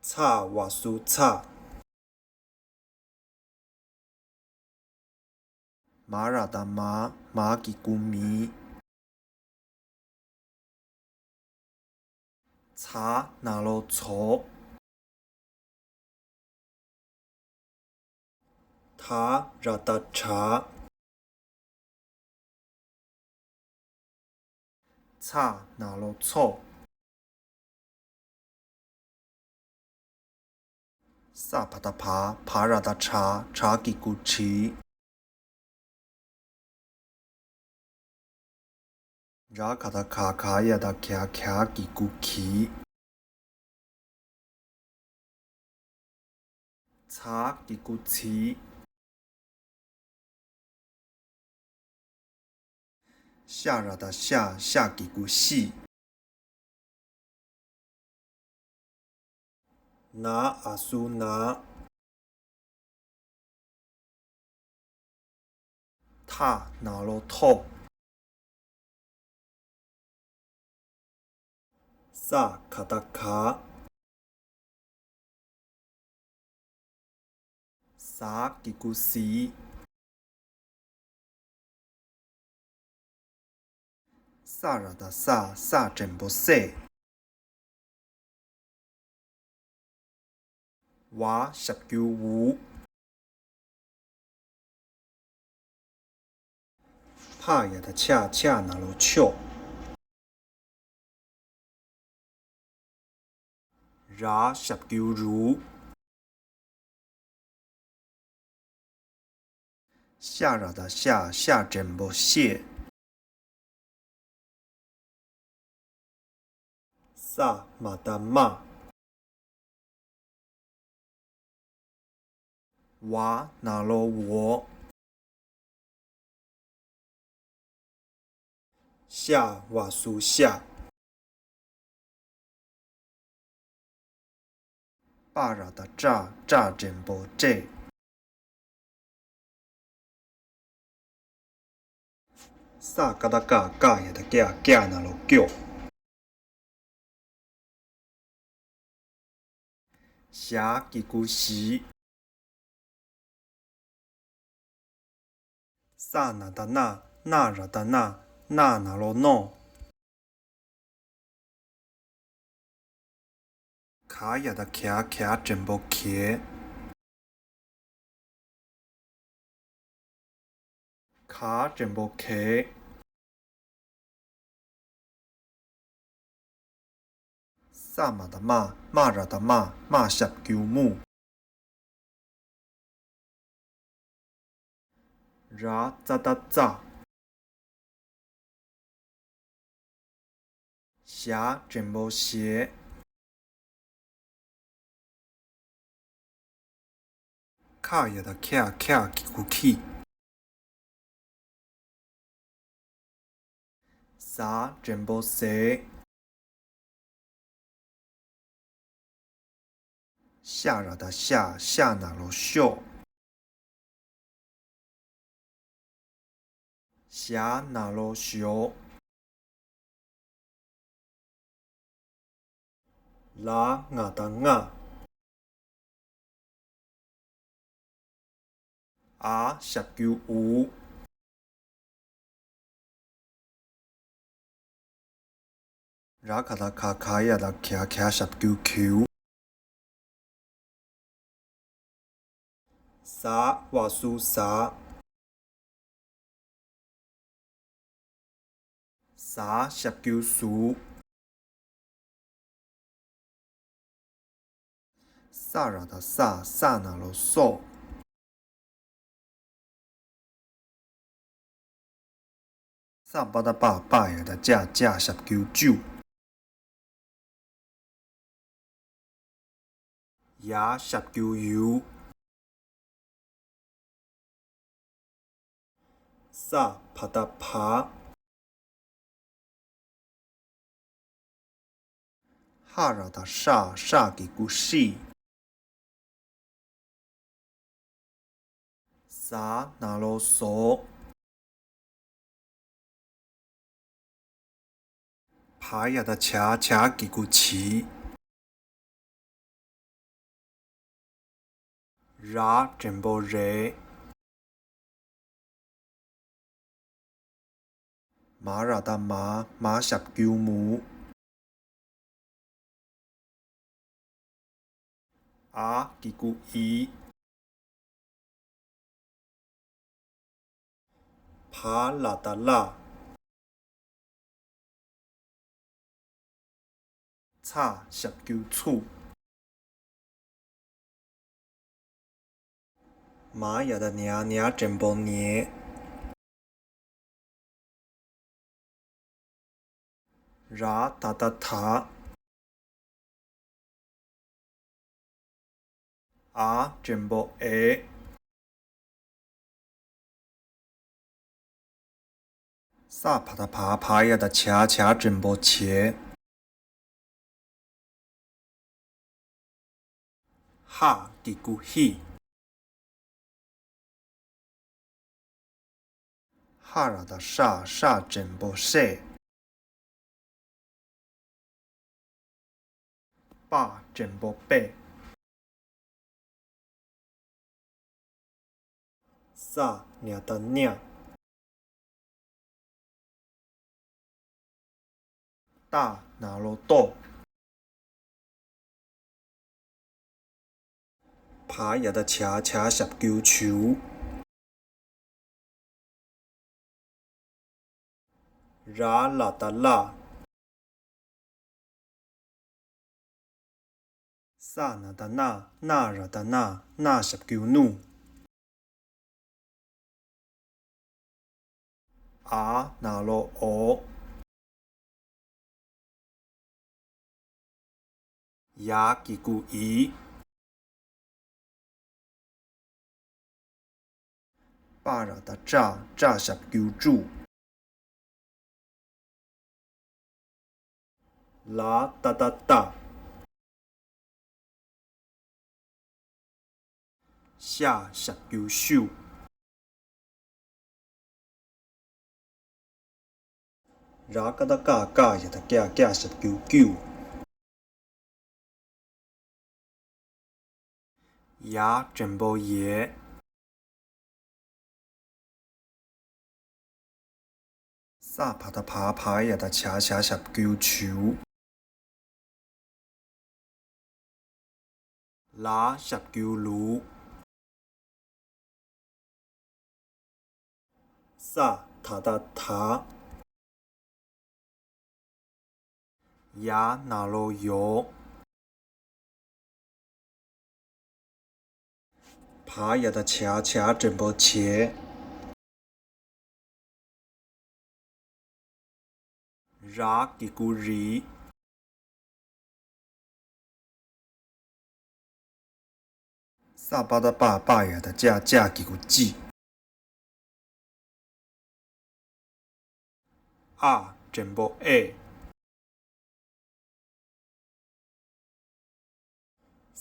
ཚ་འ་སུ་ཚ། མ་ར་བཏགས་མ། མ་གི་གུ་མི། ཚ་ན་རོ་ཚོ། ཐ་ར་བཏགས་ཐྲ། ཚ་ན་རོ་ཚོ། ས་བ་བཏགས་བ། བ་ར་བཏགས་བྲ། བྲ་གི་གུ་བྲི། ར་ག་བཏགས་ག། ག་ཡ་བཏགས་གྱ། གྱ་གི་གུ་གྱི། ཚ་གི་གུ་ཚི། ཤ་ར་བཏགས་ཤ། ཤ་གི་གུ་ཤི། ན་འ་གསུམ་ན། ཐ་ན་རོ་ཐོ། ས་ག་བཏགས་ག། ཟ་གི་གུ་ཟི། ས་ར་བཏགས་ས། ས་འགྲེང་བུ་སེ། ཝ་ཞབས་ཀྱུ་ཝུ། ཕ་ཡ་བཏགས་ཕྱ། ཕྱ་ན་རོ་ཕྱོ། ར་ཞབས་ཀྱུ་རུ། ཤ་ར་བཏགས་ཤ། ཤ་འགྲེང་བུ་ཤེ། ས་མ་བཏགས་སྨ། ཝ་ན་རོ་ཝོ། ཤ་འ་གསུམ་ཤ། པ་ར་བཏགས་པྲ། པྲ་འགྲེང་བུ་པྲེ། ས་ཀ་བཏགས་སྐ། སྐ་ཡ་བཏགས་སྐྱ། སྐྱ་ན་རོ་སྐྱོ། ཞ་གི་གུ་ཞི། ས་ན་བཏགས་སྣ། སྣ་ར་བཏགས་སྣ། སྣ་ན་རོ་སྣོ། ག་ཡ་བཏགས་གྱ། གྱ་འགྲེང་བུ་གྱེ། ག་འགྲེང་བུ་གྱེ། ས་མ་བཏགས་སྨ། སྨ་ར་བཏགས་སྨ། སྨ་ཞབས་ཀྱུ་སྨུ། ར་ཙ་བཏགས་རྩ། ཞ་འགྲེང་བུ་ཞེ། ཁ་ཡ་བཏགས་ཁྱ། ཁྱ་གི་གུ་ཁྱི། ཟ་འགྲེང་བུ་ཟེ། ཤ་ར་བཏགས་ཤ། ཤ་ན་རོ་ཤོ། ཞ་ན་རོ་ཞོ། ལ་ང་བཏགས་ལྔ། འ་ཞབས་ཀྱུ་འུ། ར་ག་བཏགས་ག། ག་ཡ་བཏགས་གྱ། གྱ་ཞབས་ཀྱུ་གྱུ། ཟ་འ་གསུམ་ཟ། ཟ་ཞབས་ཀྱུ་ཟུ། ས་ར་བཏགས་སྲ། སྲ་ན་རོ་སྲོ། ས་པ་བཏགས་སྤ། སྤ་ཡ་བཏགས་སྤྱ། སྤྱ་ཞབས་ཀྱུ་སྤྱུ། ཡ་ཞབས་ཀྱུ་ཡུ། ས་བ་བཏགས་བ། ཧ་ར་བཏགས་ཧྲ། ཧྲ་གི་གུ་ཧྲི། ཟ་ན་རོ་ཟོ། བ་ཡ་བཏགས་བྱ། བྱ་གི་གུ་བྱི། ར་འགྲེང་བུ་རེ། མ་ར་བཏགས་མ། མ་ཞབས་ཀྱུ་མུ། འ་གི་གུ་འི། བ་ལ་བཏགས་བླ། ཚ་ཞབས་ཀྱུ་ཚུ། མ་ཡ་བཏགས་མྱ། མྱ་འགྲེང་བུ་མྱེ། ར་ད་བཏགས་རྡ། འ་འགྲེང་བུ་འེ། ས་བ་བཏགས་སྦ། བ་ཡ་བཏགས་སྦྱ། བྱ་འགྲེང་བུ་བྱེ། ཧ་གི་གུ་ཧི། ཧ་ར་བཏགས་ཧྲ། ཧྲ་འགྲེང་བུ་ཧྲེ། པ་འགྲེང་བུ་པེ། ས་ཉ་བཏགས་སྙ། ཏ་ན་རོ་ཏོ། བ་ཡ་བཏགས་བྱ། བྱ་ཞབས་ཀྱུ་བྱུ། ར་ལ་བཏགས་རླ། ས་ན་བཏགས་སྣ། སྣ་ར་བཏགས་སྣ། སྣ་ཞབས་ཀྱུ་སྣུ། འ་ན་རོ་འོ། ཡ་གི་གུ་ཡི། པ་ར་བཏགས་པྲ། པྲ་ཞབས་ཀྱུ་པྲུ། ལ་ཏ་བཏགས་ལྟ། ཤ་ཞབས་ཀྱུ་ཤུ། ར་ཀ་བཏགས་རྐ། རྐ་ཡ་བཏགས་རྐྱ། རྐྱ་ཞབས་ཀྱུ་རྐྱུ། ཡ་འགྲེང་བུ་ཡེ། ས་བ་བཏགས་སྦ། བ་ཡ་བཏགས་སྦྱ། བྱ་ཞབས་ཀྱུ་བྱུ། ལ་ཞབས་ཀྱུ་ལུ། ས་ད་བཏགས་སྡ། ཡ་ན་རོ་ཡོ། བ་ཡ་བཏགས་བྱ། བྱ་འགྲེང་བུ་བྱེ། ར་གི་གུ་རི། ས་པ་བཏགས་སྤ། སྤ་ཡ་བཏགས་སྤྱ། སྤྱ་གི་གུ་སྤྱི། ཨ་འགྲེང་བུ་ཨེ།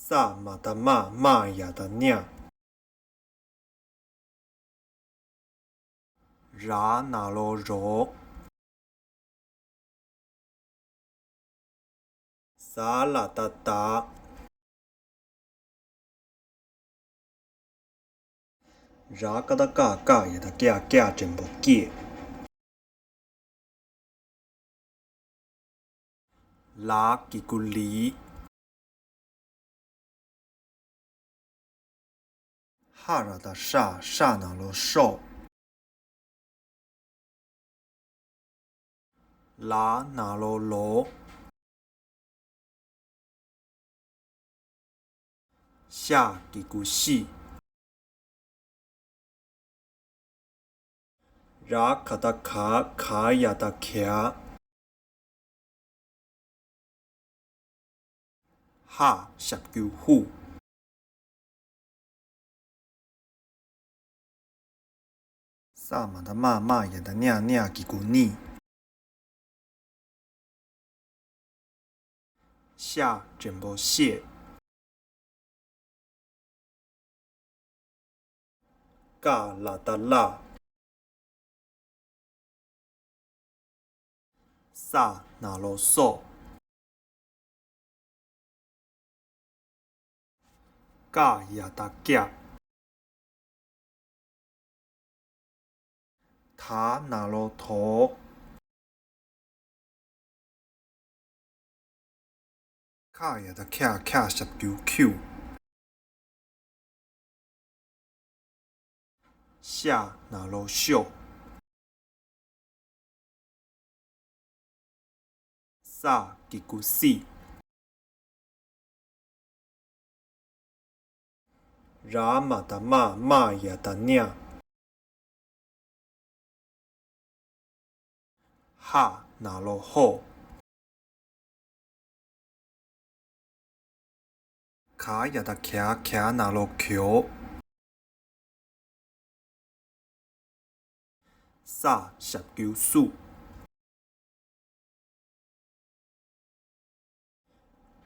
ས་མ་བཏགས་སྨ། སྨ་ཡ་བཏགས་སྨྱ། ར་ན་རོ་རོ། ཟ་ལ་བཏགས་ཟླ། ར་ཀ་བཏགས་རྐ། རྐ་ཡ་བཏགས་རྐྱ། རྐྱ་འགྲེང་བུ་རྐྱེ། ལ་གི་གུ་ལི། ཧ་ར་བཏགས་ཧྲ། ཧྲ་ན་རོ་ཧྲོ། ལ་ན་རོ་ལོ། ཤ་གི་གུ་ཤི། ར་ག་བཏགས་ག། ག་ཡ་བཏགས་གྱ། ཧ་ཞབས་ཀྱུ་ཧུ། ས་མ་བཏགས་སྨ། སྨ་ཡ་བཏགས་སྨྱ། སྨྱ་གི་གུ་སྨྱི། ཤ་འགྲེང་བུ་ཤེ། ཀ་ལ་བཏགས་ཀླ། ས་ན་རོ་སོ། ཀ་ཡ་བཏགས་ཀྱ། ད་ན་རོ་དོ། ཁ་ཡ་བཏགས་ཁྱ། ཁྱ་ཞབས་ཀྱུ་ཁྱུ། ཤ་ན་རོ་ཤོ། ས་གི་གུ་སི། ར་མ་བཏགས་རྨ། རྨ་ཡ་བཏགས་རྨྱ། ཧ་ན་རོ་ཧོ། ག་ཡ་བཏགས་གྱ་གྱ་ན་རོ་གྱོ། ས་ཞབས་ཀྱུ་སུ།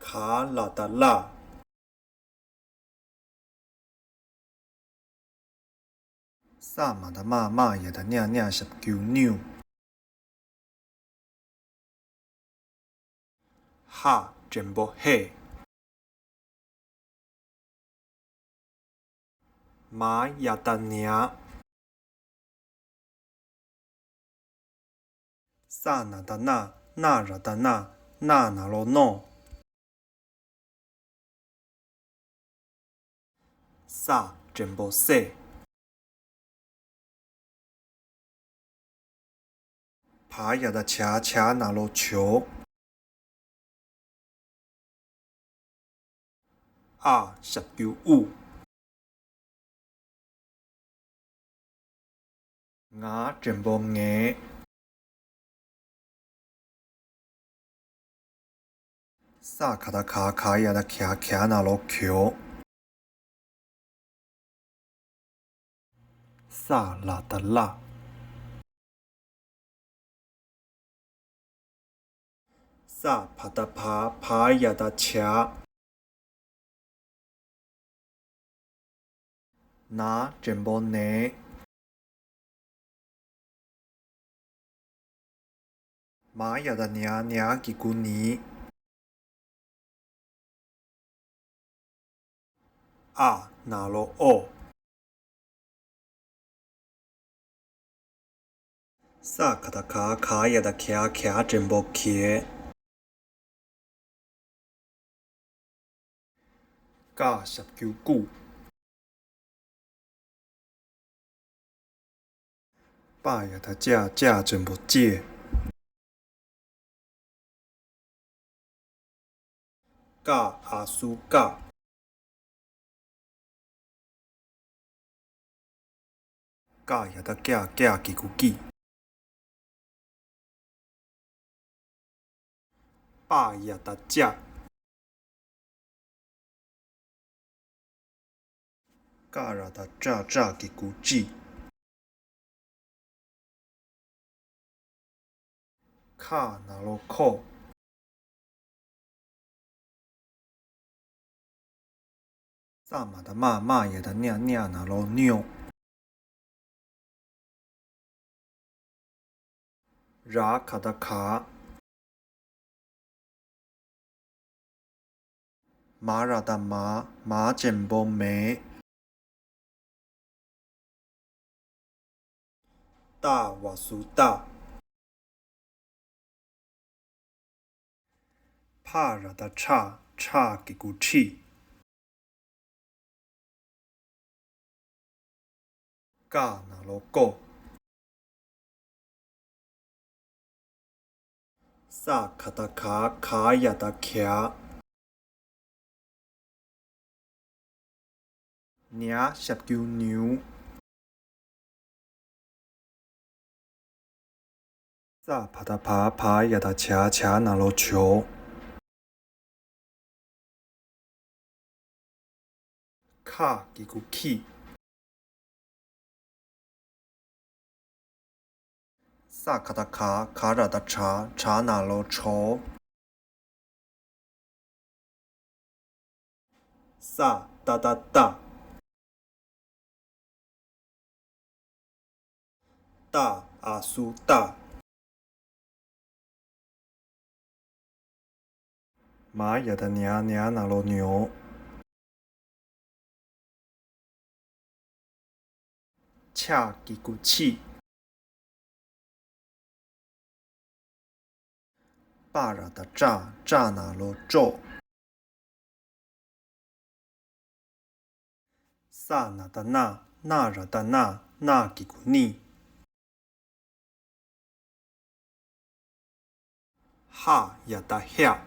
ག་ལ་བཏགས་གླ། ས་མ་བཏགས་སྨ། སྨ་ཡ་བཏགས་སྨྱ། སྨྱ་ཞབས་ཀྱུ་སྨྱུ། ཧ་འགྲེང་བུ་ཧེ། མ་ཡ་བཏགས་མྱ། ས་ན་བཏགས་སྣ། སྣ་ར་བཏགས་སྣ། སྣ་ན་རོ་སྣོ། ས་འགྲེང་བུ་སེ། བ་ཡ་བཏགས་བྱ། བྱ་ན་རོ་བྱོ། ཨ་ཞབས་ཀྱུ་ཨུ། ང་འགྲེང་བུ་ངེ། ས་ག་བཏགས་སྒ། སྒ་ཡ་བཏགས་སྒྱ། སྒྱ་ན་རོ་སྒྱོ། ས་ལ་བཏགས་སླ། ས་བ་བཏགས་སྦ། སྦ་ཡ་བཏགས་སྦྱ། ན་འགྲེང་བུ་ནེ། མ་ཡ་བཏགས་མྱ། མྱ་གི་གུ་མྱི། ཨ་ན་རོ་ཨོ། ས་ག་བཏགས་སྒ། སྒ་ཡ་བཏགས་སྒྱ། སྒྱ་འགྲེང་བུ་སྒྱེ། ཀ་ཞབས་ཀྱུ་ཀུ། པ་ཡ་བཏགས་པྱ། པྱ་འགྲེང་བུ་པྱེ། ཀ་ཨ་སུ་ཀ། ཀ་ཡ་བཏགས་ཀྱ། ཀྱ་གི་གུ་ཀྱི། པ་ཡ་བཏགས་པྱ། ཀ་ར་བཏགས་ཀྲ། ཀྲ་གི་གུ་ཀྲི། ཁ་ན་རོ་ཁོ། ས་མ་བཏགས་སྨ། སྨ་ཡ་བཏགས་སྨྱ། སྨྱ་ན་རོ་སྨྱོ། ར་ག་བཏགས་གར། མ་ར་བཏགས་མར། མ་འགྲེང་བུ་མེ། ཏ་བ་སུ་ཏ། ཕ་ར་བཏགས་ཕྲ། ཕྲ་གི་གུ་ཕྲི། ཀ་ན་རོ་ཀོ། ས་ག་བཏགས་སྒ། སྒ་ཡ་བཏགས་སྒྱ། ཉ་ཞབས་ཀྱུ་ཉུ། ཙ་བ་བཏགས་ཙ། ཛ་ཡ་བཏགས་ཛ། ཛ་ན་རོ་ཛོ། ཁ་གི་གུ་ཁི། ས་ག་བཏགས་སྐ། སྐ་ར་བཏགས་སྐྲ། སྐྲ་ན་རོ་སྐྲོ། ས་ཏ་བཏགས་སྟ། ཏ་ཨ་སུ་སྟ། མ་ཡ་བཏགས་མྱ། མྱ་ན་རོ་མྱོ། ཆ་གི་གུ་ཆི། པ་ར་བཏགས་པྲ། པྲ་ན་རོ་སྤྲོ། ས་ན་བཏགས་སྣ། སྣ་ར་བཏགས་སྣ། སྣ་གི་གུ་སྣི། ཧ་ཡ་བཏགས་ཧྱ།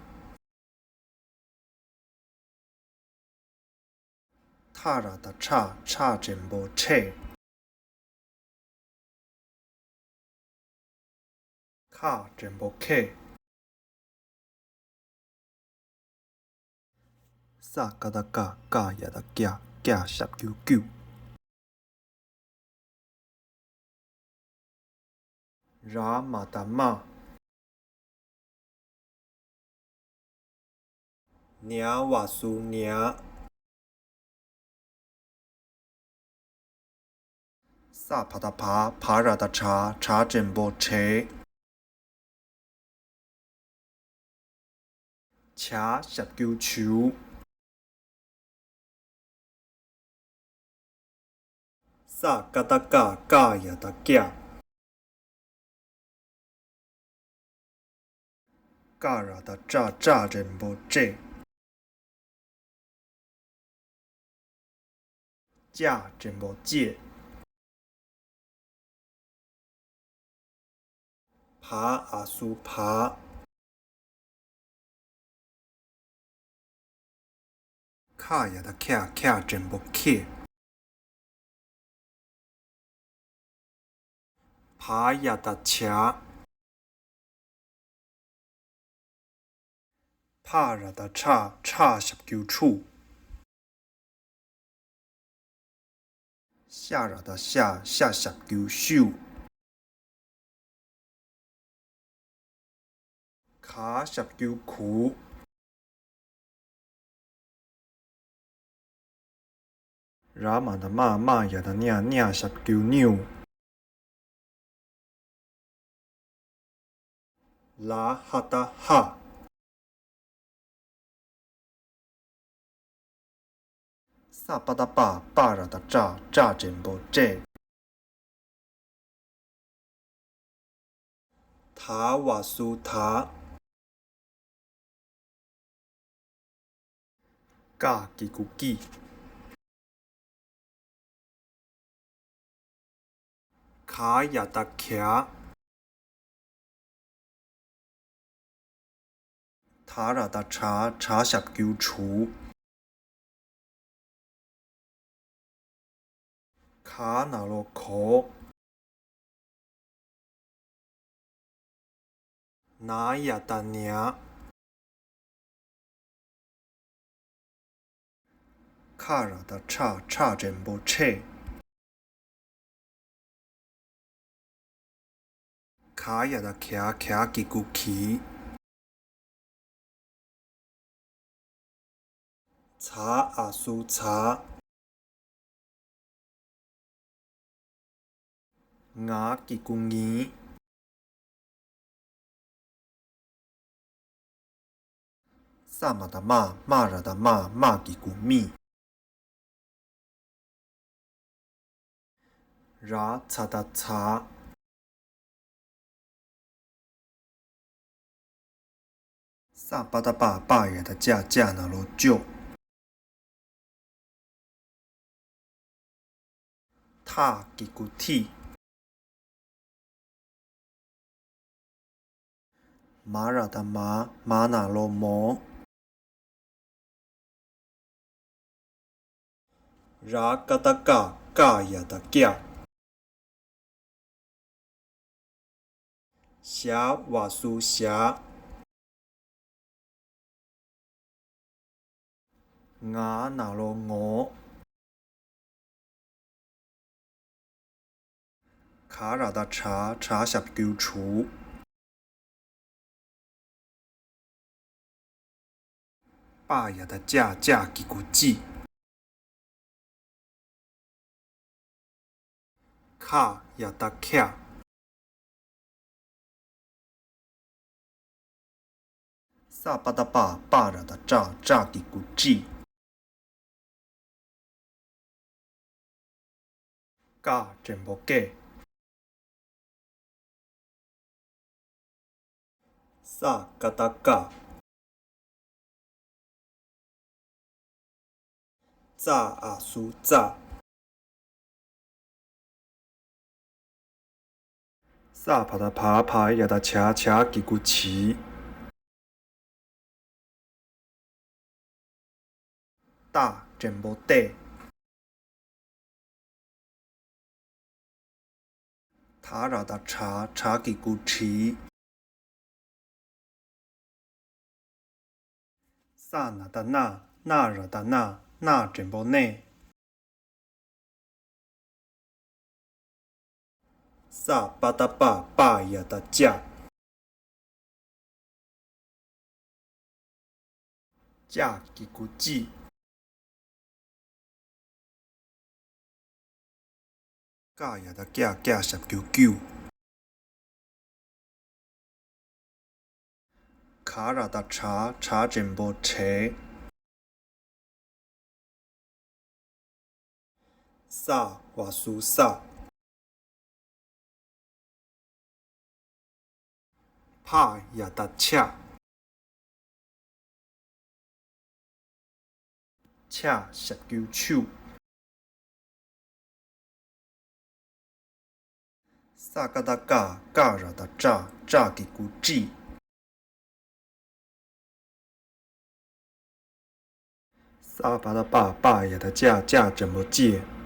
ཐ་ར་བཏགས་ཐྲ། ཐྲ་འགྲེང་བུ་ཐྲེ། ཁ་འགྲེང་བུ་ཁེ། ས་ཀ་བཏགས་སྐ། སྐ་ཡ་བཏགས་སྐྱ། སྐྱ་ཞབས་ཀྱུ་ཀྱུ། ར་མ་བཏགས་རྨ། ཉ་བ་སུ་ཉ། ས་བ་བཏགས་སྦ། བ་ར་བཏགས་སྦྲ། སྦྲ་འགྲེང་བུ་སྦྲེ། ཇ་ཞབས་ཀྱུ་ཇུ། ས་ཀ་བཏགས་སྐ། སྐ་ཡ་བཏགས་སྐྱ། ཀ་ར་བཏགས་ཀྲ། ཀྲ་འགྲེང་བུ་ཀྲེ། ཅ་འགྲེང་བུ་ཅེ། བ་འ་སུ་བ། ཁ་ཡ་བཏགས་ཁ། ཁ་འགྲེང་བུ་ཁེ། བ་ཡ་བཏགས་བྱ། ཕ་ར་བཏགས་ཕྲ། ཕྲ་ཞབས་ཀྱུ་ཕྲུ། ཤ་ར་བཏགས་ཤ། ཤ་ཞབས་ཀྱུ་ཤུ། ག་ཞབས་ཀྱུ་གུ། ར་མ་བཏགས་རྨ། རྨ་ཡ་བཏགས་རྨྱ། རྨྱ་ཞབས་ཀྱུ་རྨྱུ། ལ་ཧ་བཏགས་ལྷ། ས་པ་བཏགས་སྤ། སྤ་ར་བཏགས་སྤྲ། སྤྲ་འགྲེང་བུ་སྤྲེ། ད་བ་སུ་ད། ཀ་གི་གུ་ཀི། ག་ཡ་བཏགས་གྱ། ད་ར་བཏགས་དྲ། དྲ་ཞབས་ཀྱུ་དྲུ། ག་ན་རོ་གོ། ན་ཡ་བཏགས་ཉ། ཁ་ར་བཏགས་ཁྲ། ཁྲ་འགྲེང་བུ་ཁྲེ། ག་ཡ་བཏགས་གྱ། གྱ་གི་གུ་གྱི། ཛ་འ་སུ་ཛ། ང་གི་གུ་ངི། ས་མ་བཏགས་སྨ། སྨ་ར་བཏགས་སྨ། སྨ་གི་གུ་སྨི། ར་ཛ་བཏགས་ཛྲ། ས་པ་བཏགས་སྤ། སྤ་ཡ་བཏགས་སྤྱ། སྤྱ་ན་རོ་སྤྱོ། ཐ་གི་གུ་ཐི། མ་ར་བཏགས་མ། མ་ན་རོ་མོ། ར་ཀ་བཏགས་རྐ། རྐ་ཡ་བཏགས་རྐྱ། ཞ་བ་སུ་ཞ། ང་ན་རོ་ངོ། ག་ར་བཏགས་གྲ། གྲ་ཞབས་ཀྱུ་གྲུ། པ་ཡ་བཏགས་པྱ། པྱ་གི་གུ་པྱི། ཁ་ཡ་བཏགས་ཁྱ། ས་པ་བཏགས་སྤ། སྤ་ར་བཏགས་སྤྲ། སྤྲ་གི་གུ་སྤྲི། ཀ་འགྲེང་བུ་ཀྱེ། ས་ཀ་བཏགས་སྐ། ཙ་འ་སུ་ཙ། ས་བ་བཏགས་བ། བ་ཡ་བཏགས་བྱ། བྱ་གི་གུ་བྱི། ཏ་འགྲེང་བུ་ཏེ། ད་ར་བཏགས་དྲ། དྲ་གི་གུ་དྲི། ས་ན་བཏགས་སྣ། ན་ར་བཏགས་ན། ན་འགྲེང་བུ་ནས། ས་པ་བཏགས་སྤ། སྤ་ཡ་བཏགས་སྤྱ། སྤྱ་གི་གུ་སྤྱི། ཀ་ཡ་བཏགས་ཀྱ། ཀྱ་ཞབས་ཀྱུ་ཀྱུ། ག་ར་བཏགས་གྲ། གྲ་འགྲེང་བུ་གྲས། ས་བ་སུ་སྲ། ཕ་ཡ་བཏགས་ཕྱ། ཆ་ཞབས་ཀྱུ་ཆུ། ས་ཀ་བཏགས་སྐ། ཀ་ར་བཏགས་སྐྲ། སྐྲ་གི་གུ་སྐྲིས། ས་པ་བཏགས་སྤ། སྤ་ཡ་བཏགས་སྤྱ། སྤྱ་འགྲེང་བུ་སྤྱེ།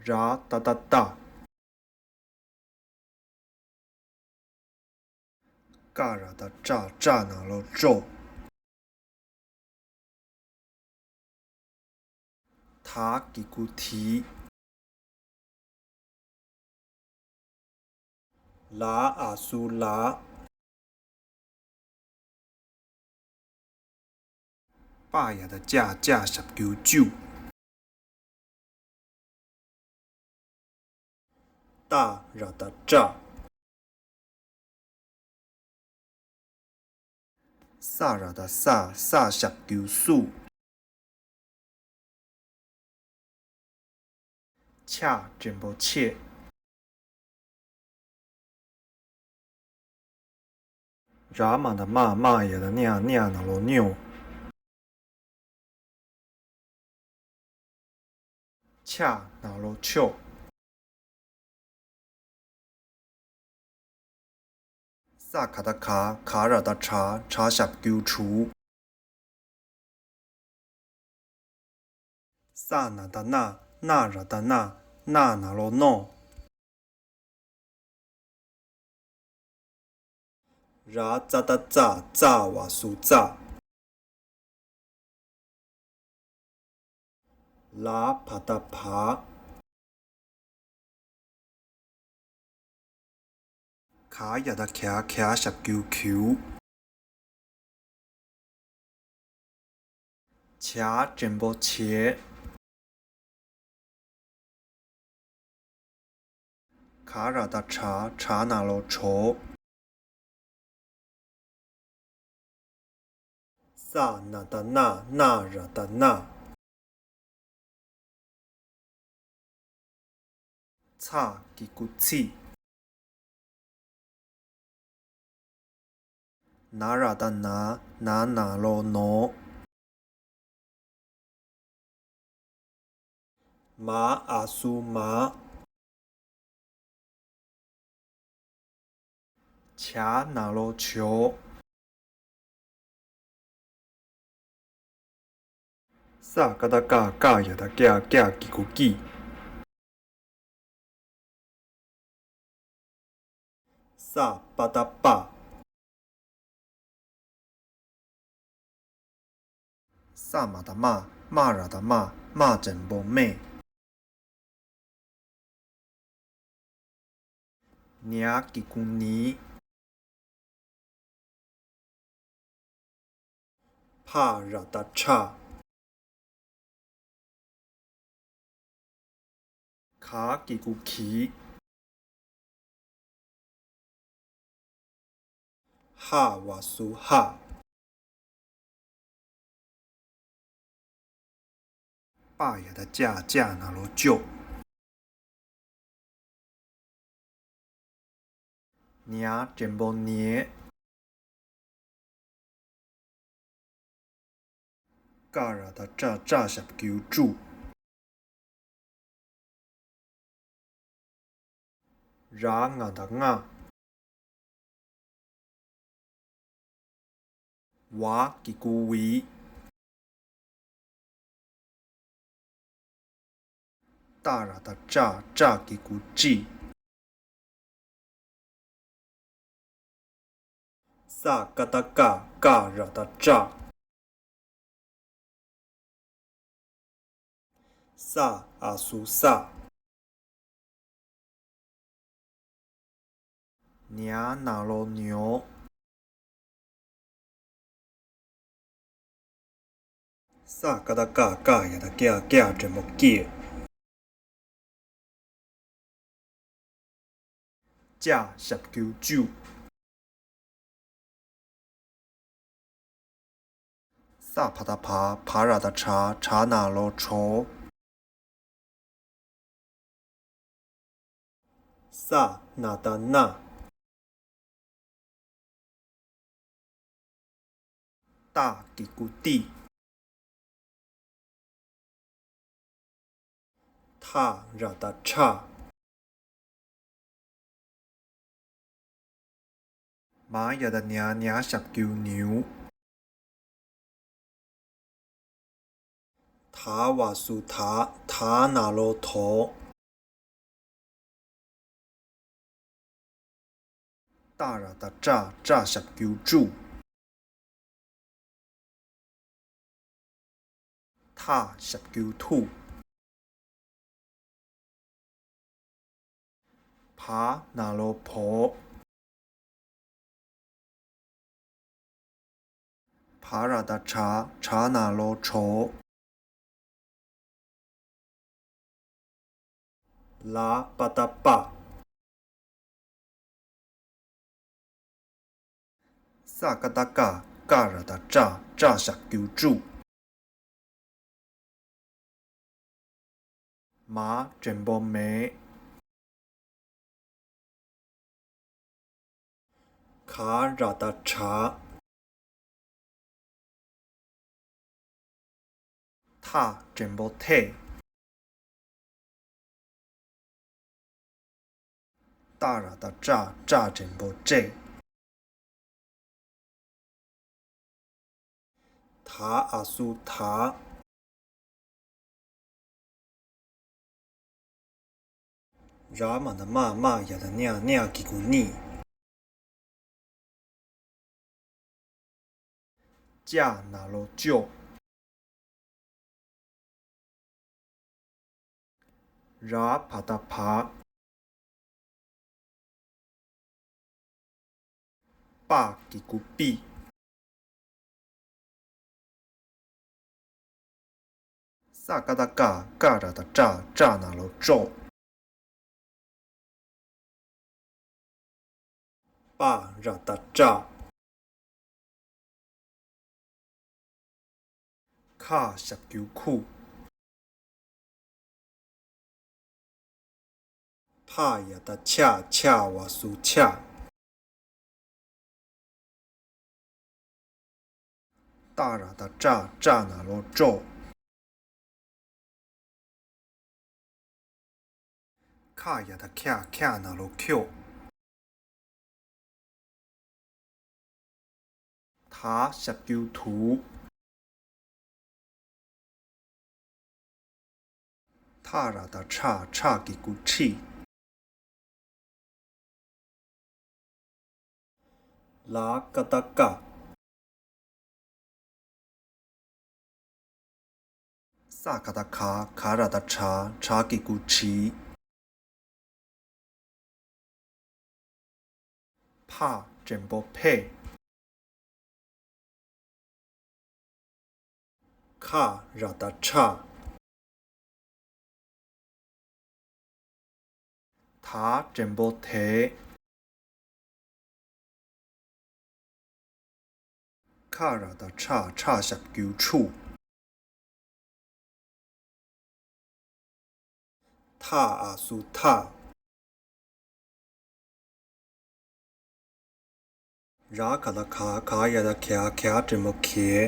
ར་ཏ་བཏགས་རྟ། ཀ་ར་བཏགས་ཀྲ། ཀྲ་ན་རོ་ཀྲོ། ཐ་གི་གུ་ཐི། ལ་འ་སུ་ལ། པ་ཡ་བཏགས་པྱ། པྱ་ཞབས་ཀྱུ་པྱུ། ཏ་ར་བཏགས་ཏྲ། ས་ར་བཏགས་སྲ། ས་ཞབས་ཀྱུ་སྲུ། ཆ་འགྲེང་བུ་ཆེ། ར་མ་བཏགས་རྨ། རྨ་ཡ་བཏགས་རྨྱ། རྨྱ་ན་རོ་རྨྱོ། ཆ་ན་རོ་ཆོ། ས་ག་བཏགས་སྒ། ག་ར་བཏགས་སྒྲ། སྒྲ་ཞབས་ཀྱུ་སྒྲུ། ས་ན་བཏགས་སྣ། སྣ་ར་བཏགས་སྣ། སྣ་ན་རོ་སྣོ། ར་ཙ་བཏགས་རྩ། རྩ་བ་སུ་རྩ། ལ་བ་བཏགས་བ། ག་ཡ་བཏགས་གྱ། གྱ་ཞབས་ཀྱུ་གྱུ། བྱ་འགྲེང་བུ་བྱེ། ག་ར་བཏགས་གྲ། གྲ་ན་རོ་གྲོ། ས་ན་བཏགས་སྣ། སྣ་ར་བཏགས་སྣ། ཚ་གི་གུ་ཚི། ན་ར་བཏགས་ན། ན་ན་རོ་ནོ། མ་འ་སུ་མ། བྱ་ན་རོ་བྱོ། ས་ཀ་བཏགས་སྐ། སྐ་ཡ་བཏགས་སྐྱ། སྐྱ་གི་གུ་སྐྱི། ས་པ་བཏགས་སྤ། ས་མ་བཏགས་སྨ། སྨ་ར་བཏགས་སྨ། སྨ་འགྲེང་བུ་སྨེ། ཉ་གི་གུ་ཉི། ཕ་ར་བཏགས་ཕྲ། ག་གི་གུ་གི། ཧ་བ་སུ་ཧ། པ་ཡ་བཏགས་པྱ། པྱ་ན་རོ་པྱོ། ཉ་འགྲེང་བུ་ཉེ། ཀ་ར་བཏགས་ཀྲ། ཀྲ་ཞབས་ཀྱུ་ཀྲུ། ར་ང་བཏགས་རྔ། བ་གི་གུ་བི། ཏ་ར་བཏགས་ཏྲ། ཏྲ་གི་གུ་ཏྲི། ས་ ས་ཀ་བཏགས་སྐ། སྐ་ར་བཏགས་སྐྲ། ས་འ་གསུམ་སྲ། ཉ་ན་རོ་ཉོ། ས་ཀ་བཏགས་སྐ། སྐ་ཡ་བཏགས་སྐྱ། སྐྱ་འགྲེང་བུ་སྐྱེ། ཅ་ཞབས་ཀྱུ་ཅུ། ས་བ་བཏགས་སྦ། བ་ར་བཏགས་སྦྲ། སྦྲ་ན་རོ་སྦྲོ། ས་ན་བཏགས་སྣ། ཏ་གི་གུ་ཏི། ཐ་ར་བཏགས་ཐྲ། མ་ཡ་བཏགས་མྱ། མྱ་ཞབས་ཀྱུ་མྱུ། ད་བ་གསུམ་དད། དད་ན་རོ་དོ། ཏ་ར་བཏགས་ཏྲ། ཏྲ་ཞབས་ཀྱུ་ཏྲུ། ཐ་ཞབས་ཀྱུ་ཐུ། བ་ན་རོ་བོ། བ་ར་བཏགས་བྲ། བྲ་ན་རོ་བྲོ། ལ་བ་བཏགས་སྤ། ས་ཀ་བཏགས་སྐ། སྐ་ར་བཏགས་སྐྲ། སྐྲ་ཞབས་ཀྱུ་སྐྲུ། མ་འགྲེང་བུ་མེ། ག་ར་བཏགས་གྲ། ཐ་འགྲེང་བུ་ཐེ། ཏ་ར་བཏགས་ཏྲ། ཏྲ་འགྲེང་བུ་ཏྲེ། ད་འ་གསུམ་དད། ར་མ་ན་རྨ། རྨ་ཡ་བཏགས་རྨྱ། རྨྱ་གི་གུ་རྨྱི། ཅ་ན་རོ་ཅོ། ར་བ་བཏགས་བ། པ་གི་གུ་པི། ས་ཀ་བཏགས་སྐ། སྐ་ར་བཏགས་སྐྲ། སྐྲ་ན་རོ་སྐྲོ། པ་ར་བཏགས་པྲ། ཁ་ཞབས་ཀྱུ་ཁུ། ཕ་ཡ་བཏགས་ཕྱ། ཕྱ་བ་གསུམ་ཕྱ། ཏ་ར་བཏགས་ཏྲ། ཏྲ་ན་རོ་སྟྲོ། ཁ་ཡ་བཏགས་ཁྱ། ཁྱ་ན་རོ་ཁྱོ། ཐ་ཞབས་ཀྱུ་ཐུ། ཐ་ར་བཏགས་ཐྲ། ཐྲ་གི་གུ་ཐྲི། ལ་ཀ་བཏགས་ཀ། ས་ཀ་བཏགས་ཁ། ཁ་ར་བཏགས་ཁྲ། ཁྲ་གི་གུ་ཁྲི། ཕ་འགྲེང་བུ་ཕེ། ཁ་ར་བཏགས་ཁྲ། ཐ་འགྲེང་བུ་ཐེ། ཁ་ར་བཏགས་ཁྲ། ཁྲ་ཞབས་ཀྱུ་ཁྲུ། ཐ་འ་གསུམ་ཐ། ར་ག་བཏགས་ག། ག་ཡ་བཏགས་གྱ། གྱ་འགྲེང་བུ་གྱེ།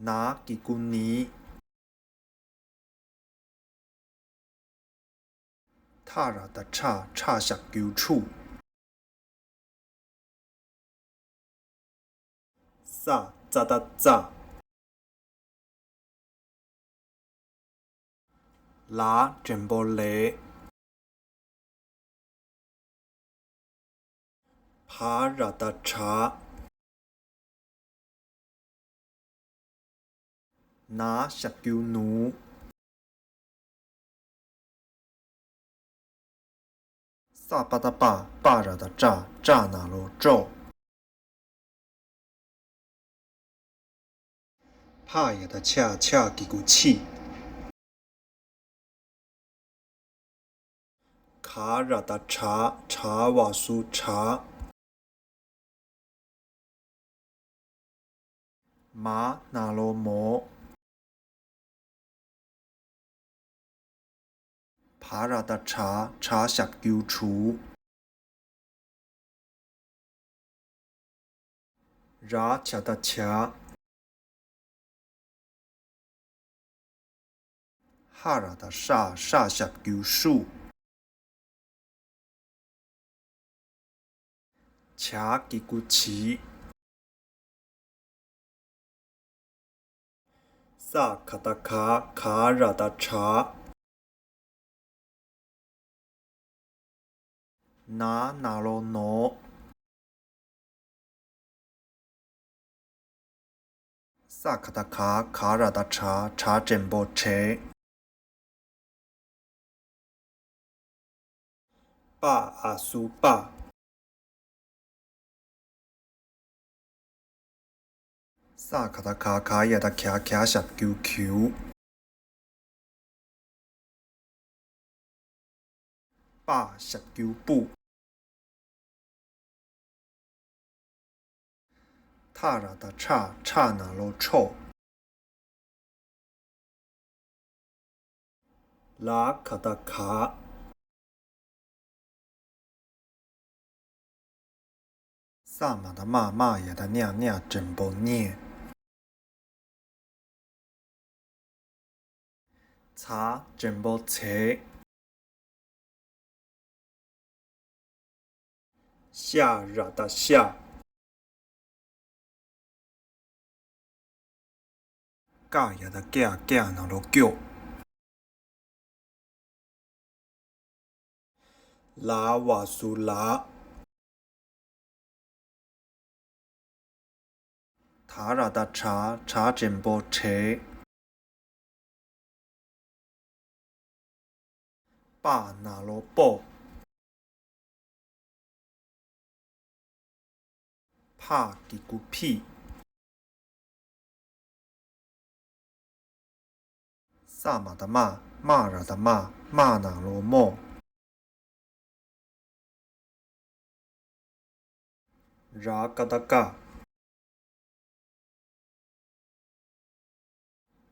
ན་གི་གུ་ནི། ཐ་ར་བཏགས་ཐྲ། ཐྲ་ཞབས་ཀྱུ་ཐྲུ། ས་ཙ་བཏགས་ཙ། ལ་འགྲེང་བུ་ལེ། བ་ར་བཏགས་བྲ། ན་ཞབས་ཀྱུ་ནུ། ས་པ་བཏགས་སྤ། སྤ་ར་བཏགས་སྤྲ། སྤྲ་ན་རོ་སྤྲོ། ཕ་ཡ་བཏགས་ཕྱ། ཕྱ་གི་གུ་ཕྱི། ག་ར་བཏགས་གྲ། གྲ་བ་སུ་གྲགས། མ་ན་རོ་མོ། བ་ར་བཏགས་བྲ། བྲ་ཞབས་ཀྱུ་བྲུ། ར་བྱ་བཏགས་བྱ། ཧ་ར་བཏགས་ཧྲ། ཧྲ་ཞབས་ཀྱུ་ཧྲུ། ཇ་གི་གུ་ཇི། ས་ག་བཏགས་ག། ག་ར་བཏགས་གྲ། ན་ན་རོ་ནོ། ས་ག་བཏགས་ག། ག་ར་བཏགས་གྲ། གྲ་འགྲེང་བུ་གྲེ། པ་འ་སུ་པ། ས་ག་བཏགས་ག། ག་ཡ་བཏགས་གྱ། གྱ་ཞབས་ཀྱུ་གྱུ། པ་ཞབས་ཀྱུ་པུ། ཐ་ར་བཏགས་ཐྲ། ཐྲ་ན་རོ་ཐྲོ། ལ་ག་བཏགས་ག། ས་མ་བཏགས་སྨ། སྨ་ཡ་བཏགས་སྨྱ། སྨྱ་འགྲེང་བུ་སྨྱེ། ཚ་འགྲེང་བུ་ཚེ། ཤ་ར་བཏགས་ཤ། ཀ་ཡ་བཏགས་ཀྱ། ཀྱ་ན་རོ་ཀྱོ། ལ་བ་སུ་ལ། ད་ར་བཏགས་དྲ། དྲ་འགྲེང་བུ་དྲེ། པ་ན་རོ་པོ། ཕ་གི་གུ་ཕི། ས་མ་བཏགས་སྨ། སྨ་ར་བཏགས་སྨ། སྨ་ན་རོ་སྨོ། ར་ཀ་བཏགས་རྐ།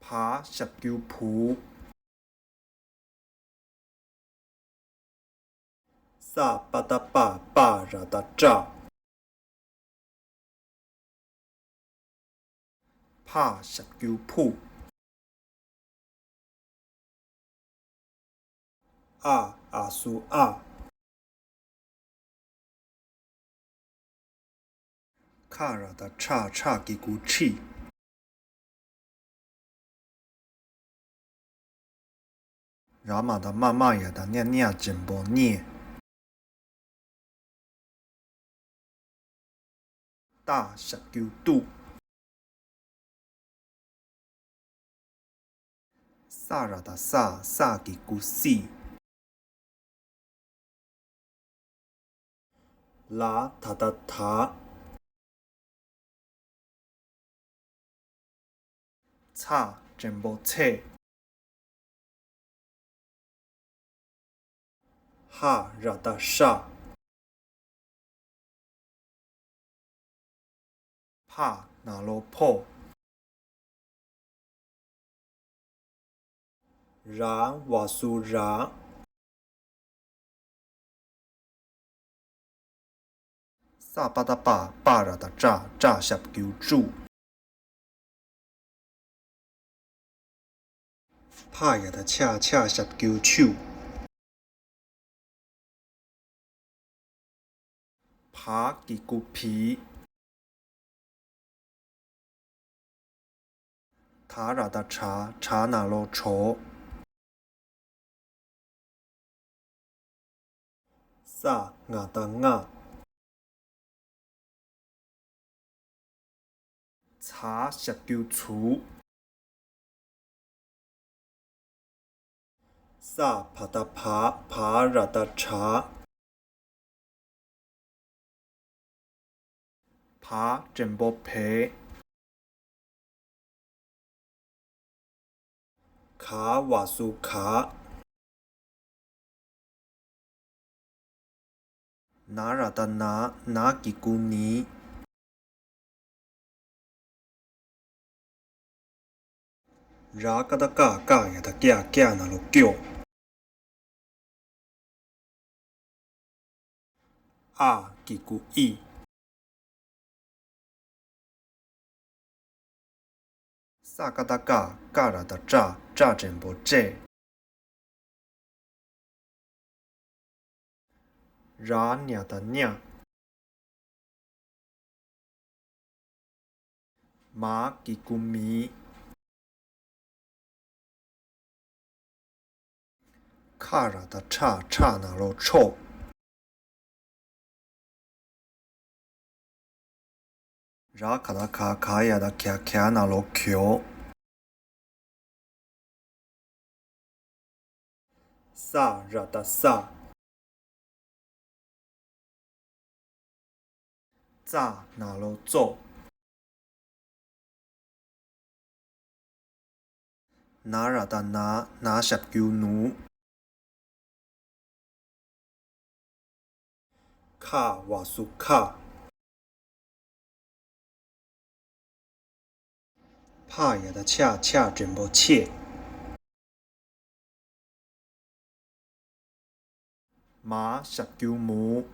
བ་ཞབས་ཀྱུ་བུ། ས་པ་བཏགས་སྤ། སྤ་ར་བཏགས་སྤྲ། ཕ་ཞབས་ཀྱུ་ཕུ། ཨ་འ་སུ་ཨ། ཁ་ར་བཏགས་ཁྲ། ཁྲ་གི་གུ་ཁྲི། ར་མ་བཏགས་སྨ། སྨ་ཡ་བཏགས་སྨྱ། སྨྱ་འགྲེང་བུ་སྨྱེ། ཏ་ཞབས་ཀྱུ་ཏུ། ས་ར་བཏགས་སྲ། སྲ་གི་གུ་སྲི། ལ་ད་བཏགས་དྲ། ཚ་འགྲེང་བུ་ཚྲེ། ཧ་ར་བཏགས་ཧྲ། ཕ་ན་རོ་ཕོ། ར་བ་སུ་ར། ས་པ་བཏགས་སྤ། སྤ་ར་བཏགས་སྤྲ། སྤྲ་ཞབས་ཀྱུ་སྤྲུ། ཕ་ཡ་བཏགས་ཕྱ། ཕྱ་ཞབས་ཀྱུ་ཕྱུ། བ་གི་གུ་བི། ད་ར་བཏགས་དྲ། དྲ་ན་རོ་དྲོ། ས་ང་བཏགས་སྔ། བ་ཞབས་ཀྱུ་བྱུ། ས་བ་བཏགས་བ། བ་ར་བཏགས་བྲ། བ་འགྲེང་བུ་བེ། ག་བ་སུ་ག། ན་ར་བཏགས་ན། ན་གི་གུ་ནི། ར་ཀ་བཏགས་རྐ། རྐ་ཡ་བཏགས་རྐྱ། རྐྱ་ན་རོ་རྐྱོ། ཨ་གི་གུ་ཨི། ས་ཀ་བཏགས་སྐ། སྐ་ར་བཏགས་སྐྲ། སྐྲ་འགྲེང་བུ་སྐྲེ། ར་ཉ་བཏགས་རྙ། མ་གི་གུ་མི། ཁ་ར་བཏགས་ཁྲ། ཁྲ་ན་རོ་ཁྲོ། ར་ག་བཏགས་རྐ། རྐ་ཡ་བཏགས་རྐྱ། རྐྱ་ན་རོ་རྐྱོ། ས་ར་བཏགས་སྲ། སྲ་ན་རོ་སྲོ། ན་ར་བཏགས་ན། ན་ཞབས་ཀྱུ་ནུ། ཁ་བ་སུ་ཁ། ཕ་ཡ་བཏགས་ཕྱ། ཕྱ་འགྲེང་བུ་ཕྱེ། མ་ཞབས་ཀྱུ་མུ།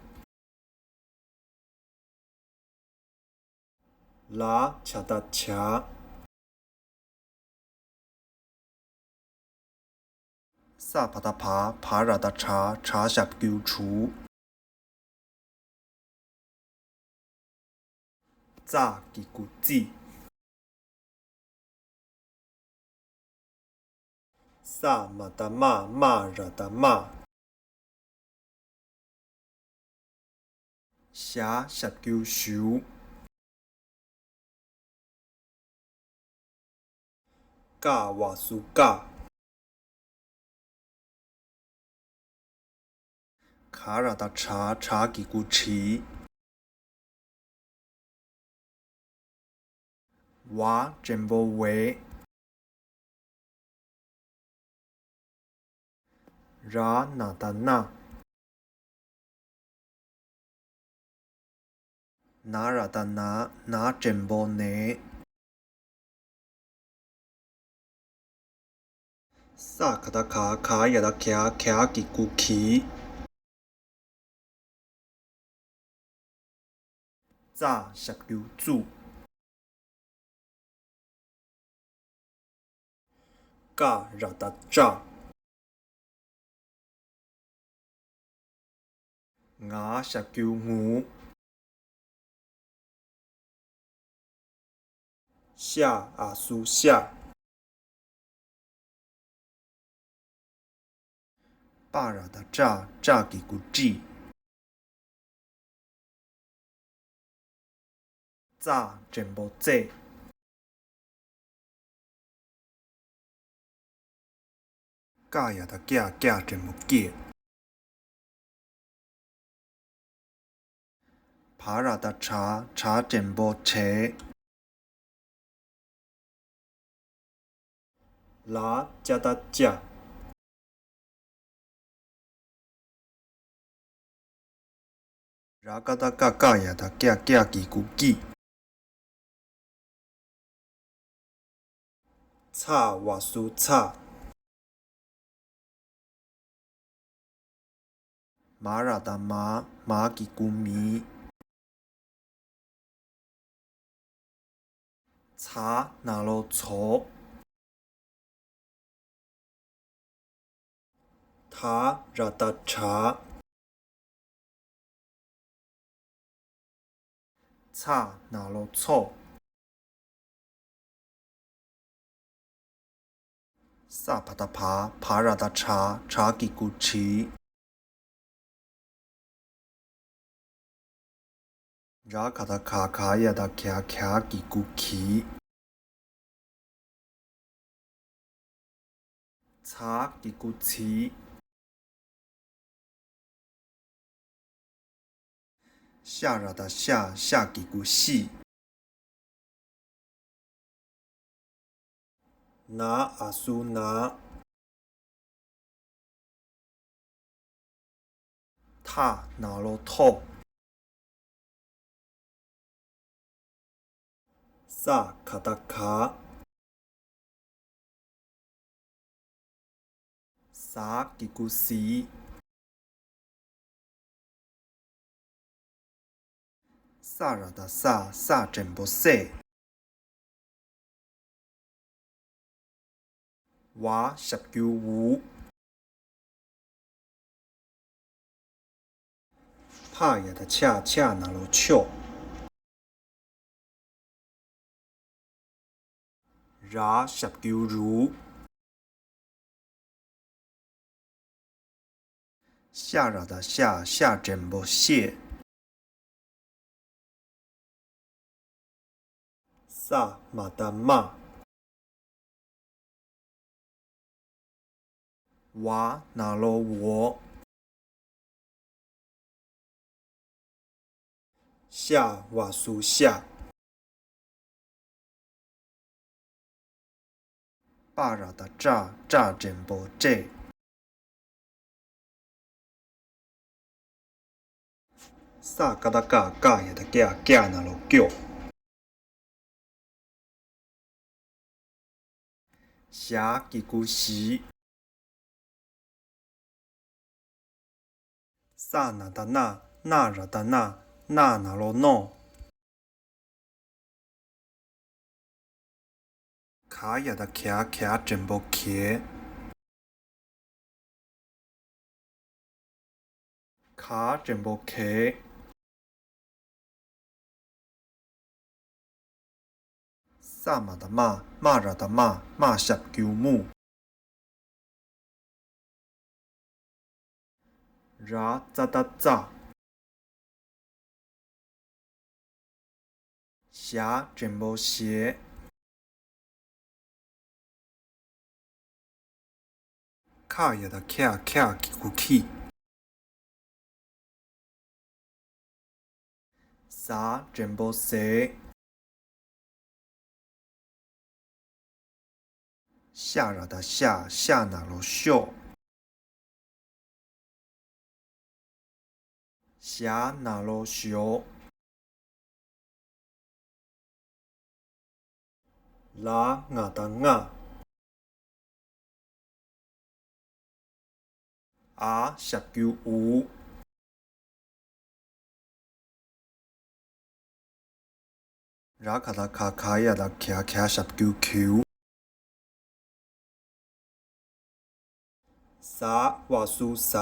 ལ་ཇ་བཏགས་ཇ། ས་བ་བཏགས་བ། བ་ར་བཏགས་བྲ། བྲ་ཞབས་ཀྱུ་བྲུ། ཙ་གི་གུ་ཙི། ས་མ་བཏགས་སྨ། སྨ་ར་བཏགས་སྨྲ། ཞ་ཞབས་ཀྱུ་ཞུ། ཀ་བ་སུ་ཀ། ག་ར་བཏགས་གྲ། གྲ་གི་གུ་གྲི། བ་འགྲེང་བུ་བེ། ར་ན་བཏགས་རྣ། ན་ར་བཏགས་ན། ན་འགྲེང་བུ་ནེ། ས་ག་བཏགས་སྐ། སྐ་ཡ་བཏགས་སྐྱ། སྐྱ་གི་གུ་སྐྱི། ཙ་ཞབས་ཀྱུ་ཙུ། ཀ་ར་བཏགས་ཀྲ། ང་ཞབས་ཀྱུ་ངུ། ཤ་འ་སུ་ཤ། པ་ར་བཏགས་པྲ། པྲ་གི་གུ་པྲི། ཙ་འགྲེང་བུ་ཙེ། ཀ་ཡ་བཏགས་ཀྱ། ཀྱ་འགྲེང་བུ་ཀྱི། བ་ར་བཏགས་བྲ། བྲ་འགྲེང་བུ་བྲེ། ལ་ཅ་བཏགས་ལྕ། ར་ཀ་བཏགས་རྐ། རྐ་ཡ་བཏགས་རྐྱ། རྐྱ་གི་གུ་རྐྱི། ཚ་འ་སུ་ཚ། མ་ར་བཏགས་མ། མ་གི་གུ་མི། ཚ་ན་རོ་ཚོ། ཐ་ར་བཏགས་ཐྲ། ཚ་ན་རོ་ཚོ། ས་བ་བཏགས་བ། བ་ར་བཏགས་བྲ། བྲ་གི་གུ་བྲི། ར་ག་བཏགས་ག། ག་ཡ་བཏགས་གྱ། གྱ་གི་གུ་གྱི། ཚ་གི་གུ་ཚི། ཤ་ར་བཏགས་ཤ། ཤ་གི་གུ་ཤི། ན་འ་སུ་ན། ཐ་ན་རོ་ཐོ། ས་ག་བཏགས་སྒ། ཟ་གི་གུ་ཟི། ས་ར་བཏགས་ས། ས་འགྲེང་བུ་སེ། ཝ་ཞབས་ཀྱུ་ཝུ། ཕ་ཡ་བཏགས་ཕྱ། ཕྱ་ན་རོ་ཕྱོ། ར་ཞབས་ཀྱུ་རུ། ཤ་ར་བཏགས་ཤ། ཤ་འགྲེང་བུ་ཤེ། ས་མ་བཏགས་སྨ། ཝ་ན་རོ་ཝོ། ཤ་བ་སུ་ཤ། པ་ར་བཏགས་པྲ། པྲ་འགྲེང་བུ་པྲེ། ས་ཀ་བཏགས་སྐ། སྐ་ཡ་བཏགས་སྐྱ། སྐྱ་ན་རོ་སྐྱོ། ཞ་གི་གུ་ཞི། ས་ན་བཏགས་སྣ། སྣ་ར་བཏགས་སྣ། སྣ་ན་རོ་སྣོ། ག་ཡ་བཏགས་གྱ། གྱ་འགྲེང་བུ་གྱེ། ག་འགྲེང་བུ་གྱེ། ས་མ་བཏགས་སྨ། སྨ་ར་བཏགས་སྨ། སྨ་ཞབས་ཀྱུ་སྨུ། ར་ཙ་བཏགས་རྩ། ཞ་འགྲེང་བུ་ཞེ། ཁ་ཡ་བཏགས་ཁྱ། ཁྱ་གི་གུ་ཁྱི། ཟ་འགྲེང་བུ་ཟེ། ཤ་ར་བཏགས་ཤ། ཤ་ན་རོ་ཤོ། ཞ་ན་རོ་ཞོ། ལ་ང་བཏགས་ལྔ། འ་ཞབས་ཀྱུ་འུ། ར་ག་བཏགས་ག། ག་ཡ་བཏགས་གྱ། གྱ་ཞབས་ཀྱུ་གྱུ། ཟ་བ་སུ་ཟ།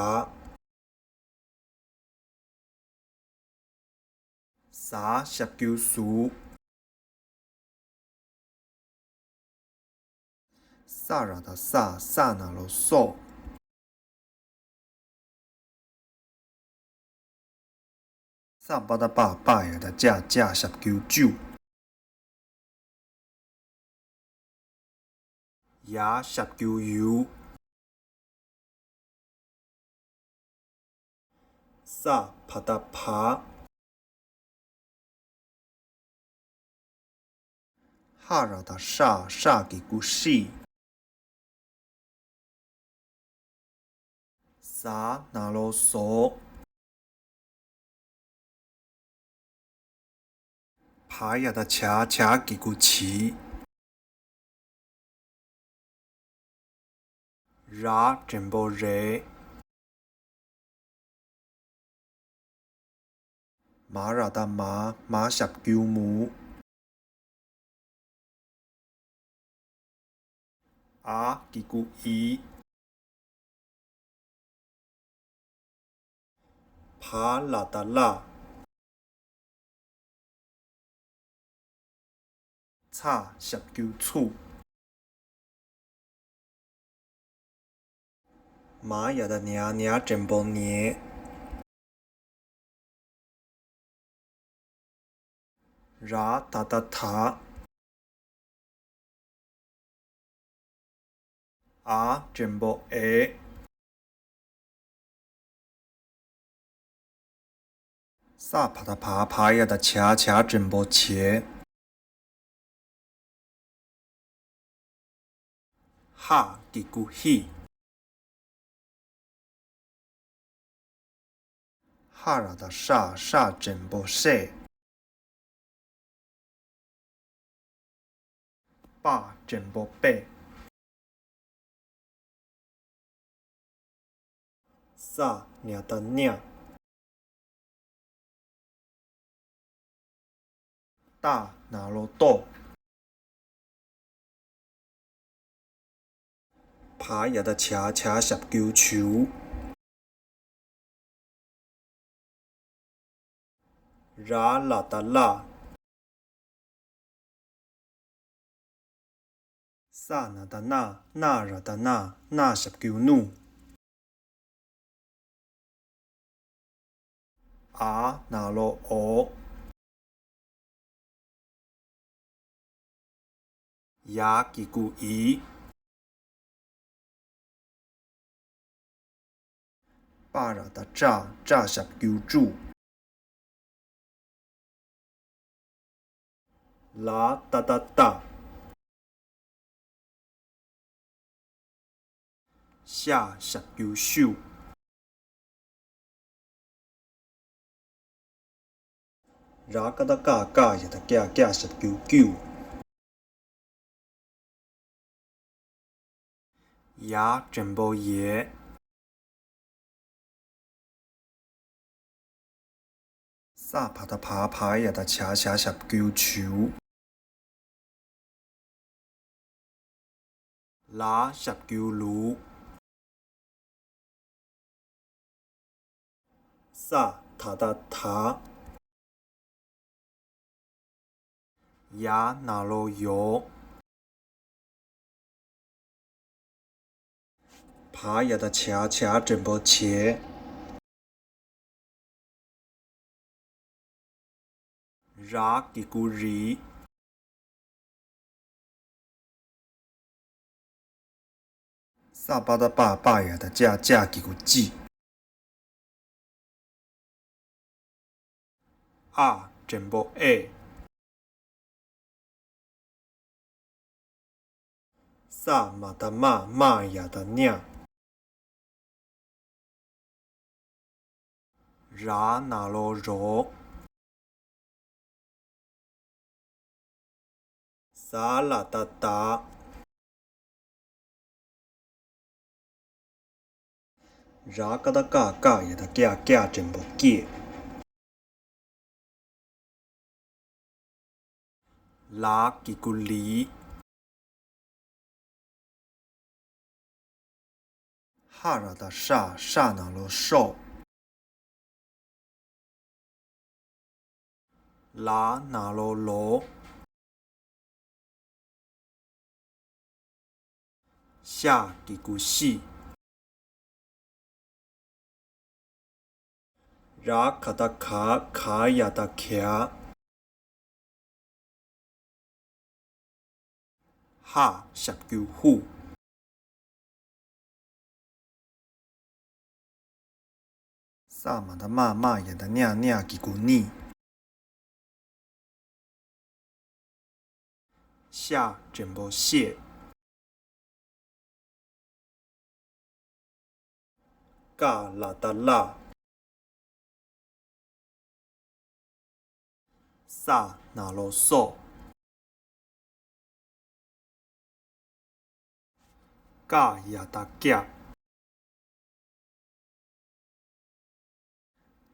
ཟ་ཞབས་ཀྱུ་ཟུ། ས་ར་བཏགས་ས། ས་ན་རོ་སོ། ས་པ་བཏགས་སྤ། སྤ་ཡ་བཏགས་སྤྱ། སྤྱ་ཞབས་ཀྱུ་སྤྱུ། ཡ་ཞབས་ཀྱུ་ཡུ། ས་བ་བཏགས་བ། ཧ་ར་བཏགས་ཧྲ། ཧྲ་གི་གུ་ཧྲི། ཟ་ན་རོ་ཟོ། བ་ཡ་བཏགས་བྱ། བྱ་གི་གུ་བྱི། ར་འགྲེང་བུ་རེ། མ་ར་བཏགས་མ། མ་ཞབས་ཀྱུ་མུ། འ་གི་གུ་འི། བ་ལ་བཏགས་བླ། ཚ་ཞབས་ཀྱུ་ཚུ། མ་ཡ་བཏགས་མྱ། མྱ་འགྲེང་བུ་མྱེ། ར་ད་བཏགས་རྡ། ཨ་འགྲེང་བུ་ཨེ། ས་བ་ད་བ་བ་ཡ་ད་བྱ་བྱ་འགྲེང་བུ་བྱེ། ཧ་གི་གུ་ཧི། ཧ་ར་ད་ཧྲ་ཧྲ་འགྲེང་བུ་ཧྲེ། པ་འགྲེང་བུ་པེ། ས་ཉ་ད་ཉ། ཏ་ན་རོ་ཏོ། བ་ཡ་ད་བྱ་བྱ་ཞབས་ཀྱུ་བྱུ། ར་ལ་ད་རླ། ས་ན་ད་རྣ་རྣ་ར་ད་རྣ་རྣ་ཞབས་ཀྱུ་རྣུ། ཨ་ན་རོ་འོ། ཡ་གི་གུ་ཡི། པ་ར་ད་པྲ་པྲ་ཞབས་ཀྱུ་པྲུ། ལ་ཏ་ད་རྟ། ཤ་ཞབས་ཀྱུ་ཤུ། ར་ཀ་ད་ཀ་ཀ་ཡ་ད་ཀྱ་ཀྱ་ཞབས་ཀྱུ་ཀྱུ། ཡ་འགྲེང་བུ་ཡེ། ས་བ་ད་བ་བ་ཡ་ད་བྱ་བྱ་ཞབས་ཀྱུ་བྱུ། ལ་ཞབས་ཀྱུ་ལུ། ས་ད་ད་ད། ཡ་ན་རོ་ཡོ། བ་ཡ་ད་བྱ་བྱ་འགྲེང་བུ་བྱེ། ར་གི་གུ་རི། ས་པ་ད་པ་པ་ཡ་ད་ཅ་ཅ་གི་གུ་ཅི། ཨ་འགྲེང་བུ་ཨེ། ས་མ་ད་མ་མ་ཡ་ད་མྱ། ར་ན་རོ་རོ། ཟ་ལ་ད་ཟླ། ར་ཀ་ད་ཀ་ཀ་ཡ་ད་ཀྱ་ཀྱ་འགྲེང་བུ་ཀྱེ། ལ་གི་གུ་ལི། ཧ་ར་ད་ཧྲ་ཧྲ་ན་རོ་ཧྲོ། ལ་ན་རོ་ལོ། ཤ་གི་གུ་ཤི། ར་ག་ད་ག་ག་ཡ་ད་གྱ། ཧ་ཞབས་ཀྱུ་ཧུ། ས་མ་ད་མ་མ་ཡ་ད་མྱ་མྱ་གི་གུ་མྱི། ཤ་འགྲེང་བུ་ཤེ། ཀ་ལ་ད་ཀླ། ས་ན་རོ་སོ། ཀ་ཡ་ད་ཀྱ།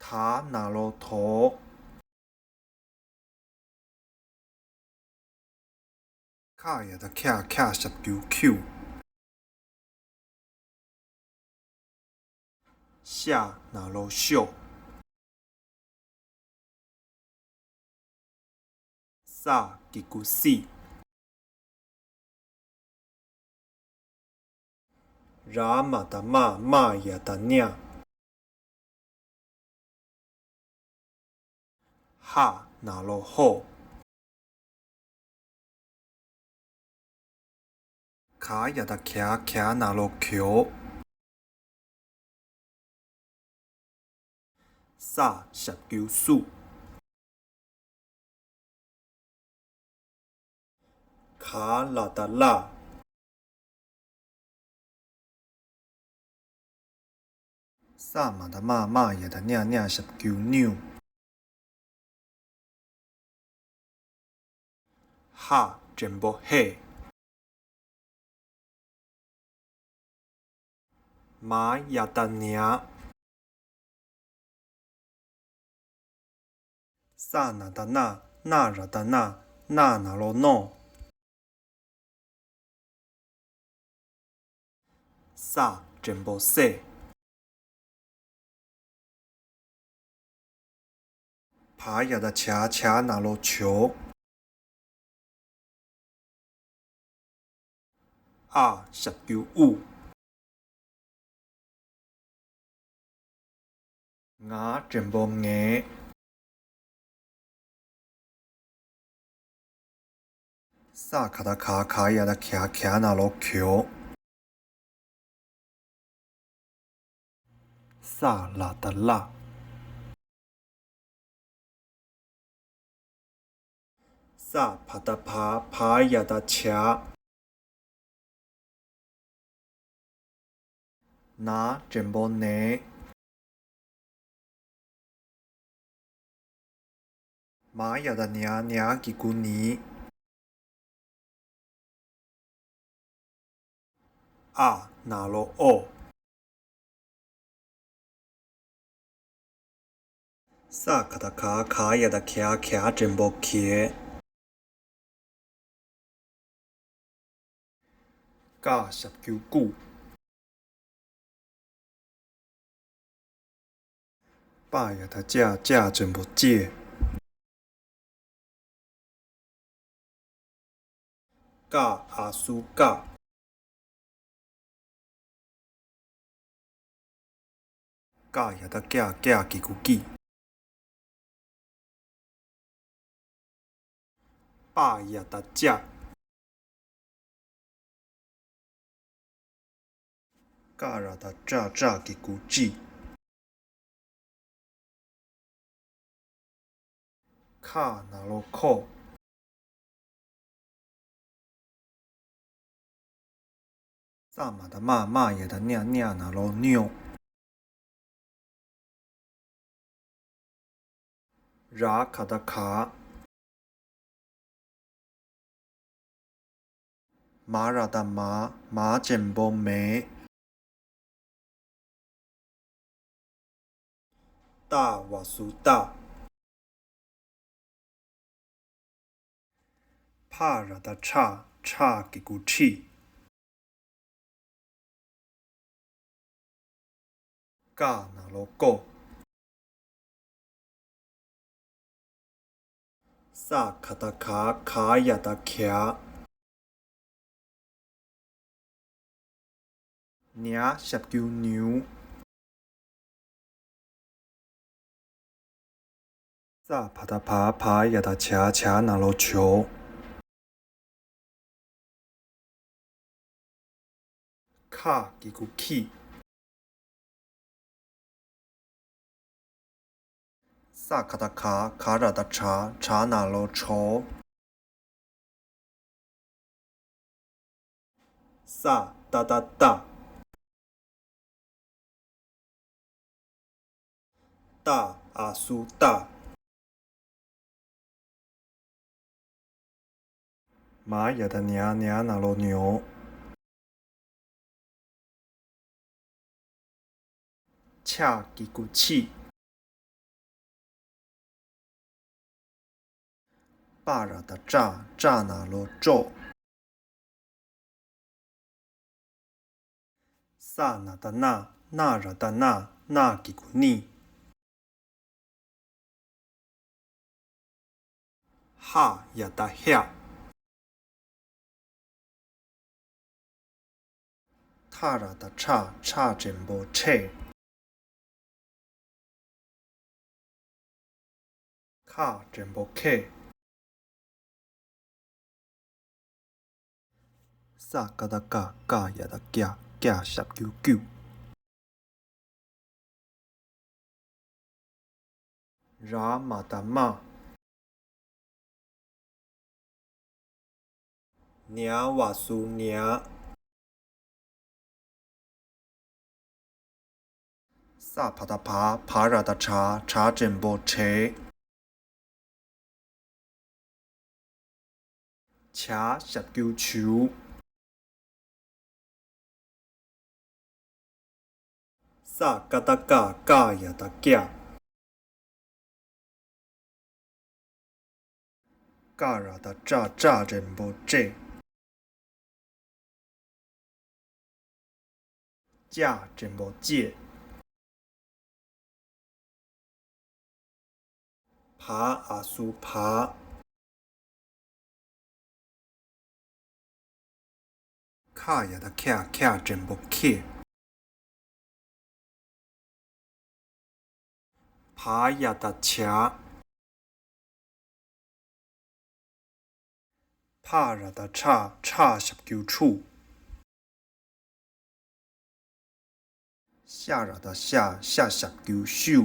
ད་ན་རོ་དོ། ཁ་ཡ་ད་ཁྱ་ཁྱ་ཞབས་ཀྱུ་ཁྱུ། ཤ་ན་རོ་ཤོ། ས་གི་གུ་སི། ར་མ་ད་མ་མ་ཡ་ད་མྱ། ཧ་ན་རོ་ཧོ། ག་ཡ་བཏགས་གྱ་གྱ་ན་རོ་གྱོ། ས་ཞབས་ཀྱུ་སུ། ག་ལ་བཏགས་གླ། ས་མ་བཏགས་སྨ། སྨ་ཡ་བཏགས་སྨྱ། སྨྱ་ཞབས་ཀྱུ་སྨྱུ། ཧ་འགྲེང་བུ་ཧེ། མ་ཡ་བཏགས་མྱ། ས་ན་བཏགས་སྣ། སྣ་ར་བཏགས་སྣ། སྣ་ན་རོ་སྣོ། ས་འགྲེང་བུ་སེ། བ་ཡ་བཏགས་བྱ། བྱ་ན་རོ་བྱོ། ཨ་ཞབས་ཀྱུ་ཨུ། ང་འགྲེང་བུ་ངེ། ས་ག་བཏགས་སྒ། སྒ་ཡ་བཏགས་སྒྱ། སྒྱ་ན་རོ་སྒྱོ། ས་ལ་བཏགས་སླ། ས་བ་བཏགས་སྦ། སྦ་ཡ་བཏགས་སྦྱ། ན་འགྲེང་བུ་ནེ། མ་ཡ་བཏགས་མྱ། མྱ་གི་གུ་མྱི། ཨ་ན་རོ་ཨོ། ས་ག་བཏགས་སྒ། སྒ་ཡ་བཏགས་སྒྱ། སྒྱ་འགྲེང་བུ་སྒྱེ། ཀ་ཞབས་ཀྱུ་ཀུ། པ་ཡ་བཏགས་པྱ། པྱ་འགྲེང་བུ་པྱེ། ཀ་ཨ་སུ་ཀ། ཀ་ཡ་བཏགས་ཀྱ། ཀྱ་གི་གུ་ཀྱི། པ་ཡ་བཏགས་པྱ། ཀ་ར་བཏགས་ཀྲ། ཀྲ་གི་གུ་ཀྲི། ཁ་ན་རོ་ཁོ། ས་མ་བཏགས་སྨ། སྨ་ཡ་བཏགས་སྨྱ། སྨྱ་ན་རོ་སྨྱོ། ར་ག་བཏགས་ག། མ་ར་བཏགས་མ། མ་འགྲེང་བུ་མེ། ཏ་བ་སུ་ཏ། ཕ་ར་བཏགས་ཕྲ། ཕྲ་གི་གུ་ཕྲི། ཀ་ན་རོ་ཀོ། ས་ག་བཏགས་སྒ། སྒ་ཡ་བཏགས་སྒྱ། ཉ་ཞབས་ཀྱུ་ཉུ། ཙ་བ་བཏགས་ཙ། ཙ་ཡ་བཏགས་ཙ། ཙ་ན་རོ་ཙོ། ཁ་གི་གུ་ཁི། ས་ག་བཏགས་སྐ། སྐ་ར་བཏགས་སྐྲ། སྐྲ་ན་རོ་སྐྲོ། ས་ཏ་བཏགས་སྟ། ཏ་ཨ་སུ་སྟ། མ་ཡ་བཏགས་མྱ། མྱ་ན་རོ་མྱོ། ཆ་གི་གུ་ཆི། པ་ར་བཏགས་པྲ། པྲ་ན་རོ་སྤྲོ། ས་ན་བཏགས་སྣ། སྣ་ར་བཏགས་སྣ། སྣ་གི་གུ་སྣི། ཧ་ཡ་བཏགས་ཧྱ། ཐ་ར་བཏགས་ཐྲ། ཐྲ་འགྲེང་བུ་ཐྲེ། ཁ་འགྲེང་བུ་ཁེ། ས་ ས་ཀ་བཏགས་སྐ། སྐ་ཡ་བཏགས་སྐྱ། སྐྱ་ཞབས་ཀྱུ་ཀྱུ། ར་མ་བཏགས་རྨ། ཉ་བ་སུ་ཉ། ས་བ་བཏགས་སྦ། བ་ར་བཏགས་སྦྲ། སྦྲ་འགྲེང་བུ་སྦྲེ། ཇ་ཞབས་ཀྱུ་ཇུ། ས་ཀ་བཏགས་སྐ། སྐ་ཡ་བཏགས་སྐྱ། ཀ་ར་བཏགས་ཀྲ། ཀྲ་འགྲེང་བུ་ཀྲེ། ཅ་འགྲེང་བུ་ཅེ། བ་འ་སུ་བ། ཁ་ཡ་བཏགས་ཁ། ཁ་འགྲེང་བུ་ཁེ། བ་ཡ་བཏགས་བྱ། ཕ་ར་བཏགས་ཕྲ། ཕྲ་ཞབས་ཀྱུ་ཕྲུ། ཤ་ར་བཏགས་ཤ། ཤ་ཞབས་ཀྱུ་ཤུ།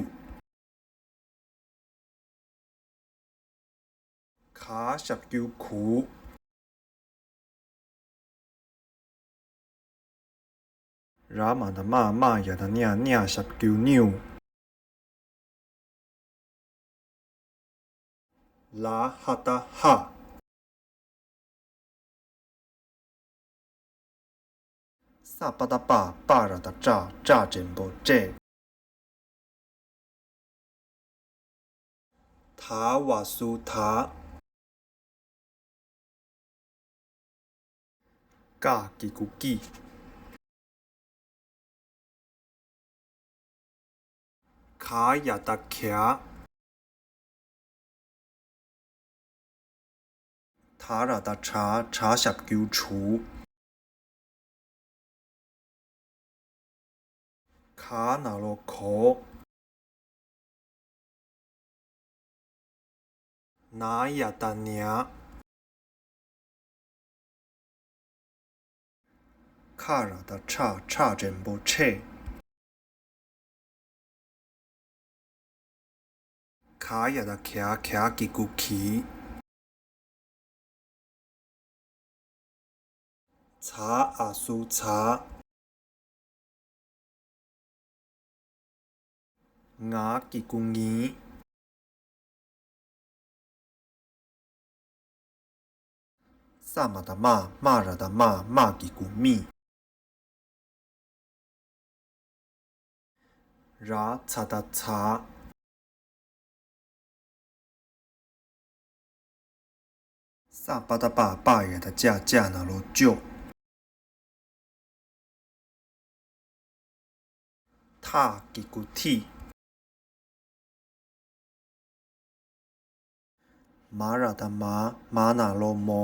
ག་ཞབས་ཀྱུ་གུ། ར་མ་བཏགས་རྨ། རྨ་ཡ་བཏགས་རྨྱ། རྨྱ་ཞབས་ཀྱུ་རྨྱུ། ལ་ཧ་བཏགས་ལྷ། ས་པ་བཏགས་སྤ། སྤ་ར་བཏགས་སྤྲ། སྤྲ་འགྲེང་བུ་སྤྲེ། ད་བ་སུ་ད། ཀ་གི་གུ་ཀི། ག་ཡ་བཏགས་གྱ། ད་ར་བཏགས་དྲ། དྲ་ཞབས་ཀྱུ་དྲུ། ག་ན་རོ་གོ། ན་ཡ་བཏགས་ཉ། ཁ་ར་བཏགས་ཁྲ། ཁྲ་འགྲེང་བུ་ཁྲེ། ག་ཡ་བཏགས་གྱ། གྱ་གི་གུ་གྱི། ཛ་འ་ཟུ་ཛ། ང་གི་གུ་ངི། ས་མ་བཏགས་སྨ། སྨ་ར་བཏགས་སྨ། སྨ་གི་གུ་སྨི། ར་ཚ་བཏགས་ཚ། ས་པ་བཏགས་སྤ། སྤ་ཡ་བཏགས་སྤྱ། སྤྱ་ན་རོ་སྤྱོ། ཐ་གི་གུ་ཐི། མ་ར་བཏགས་མ། མ་ན་རོ་མོ།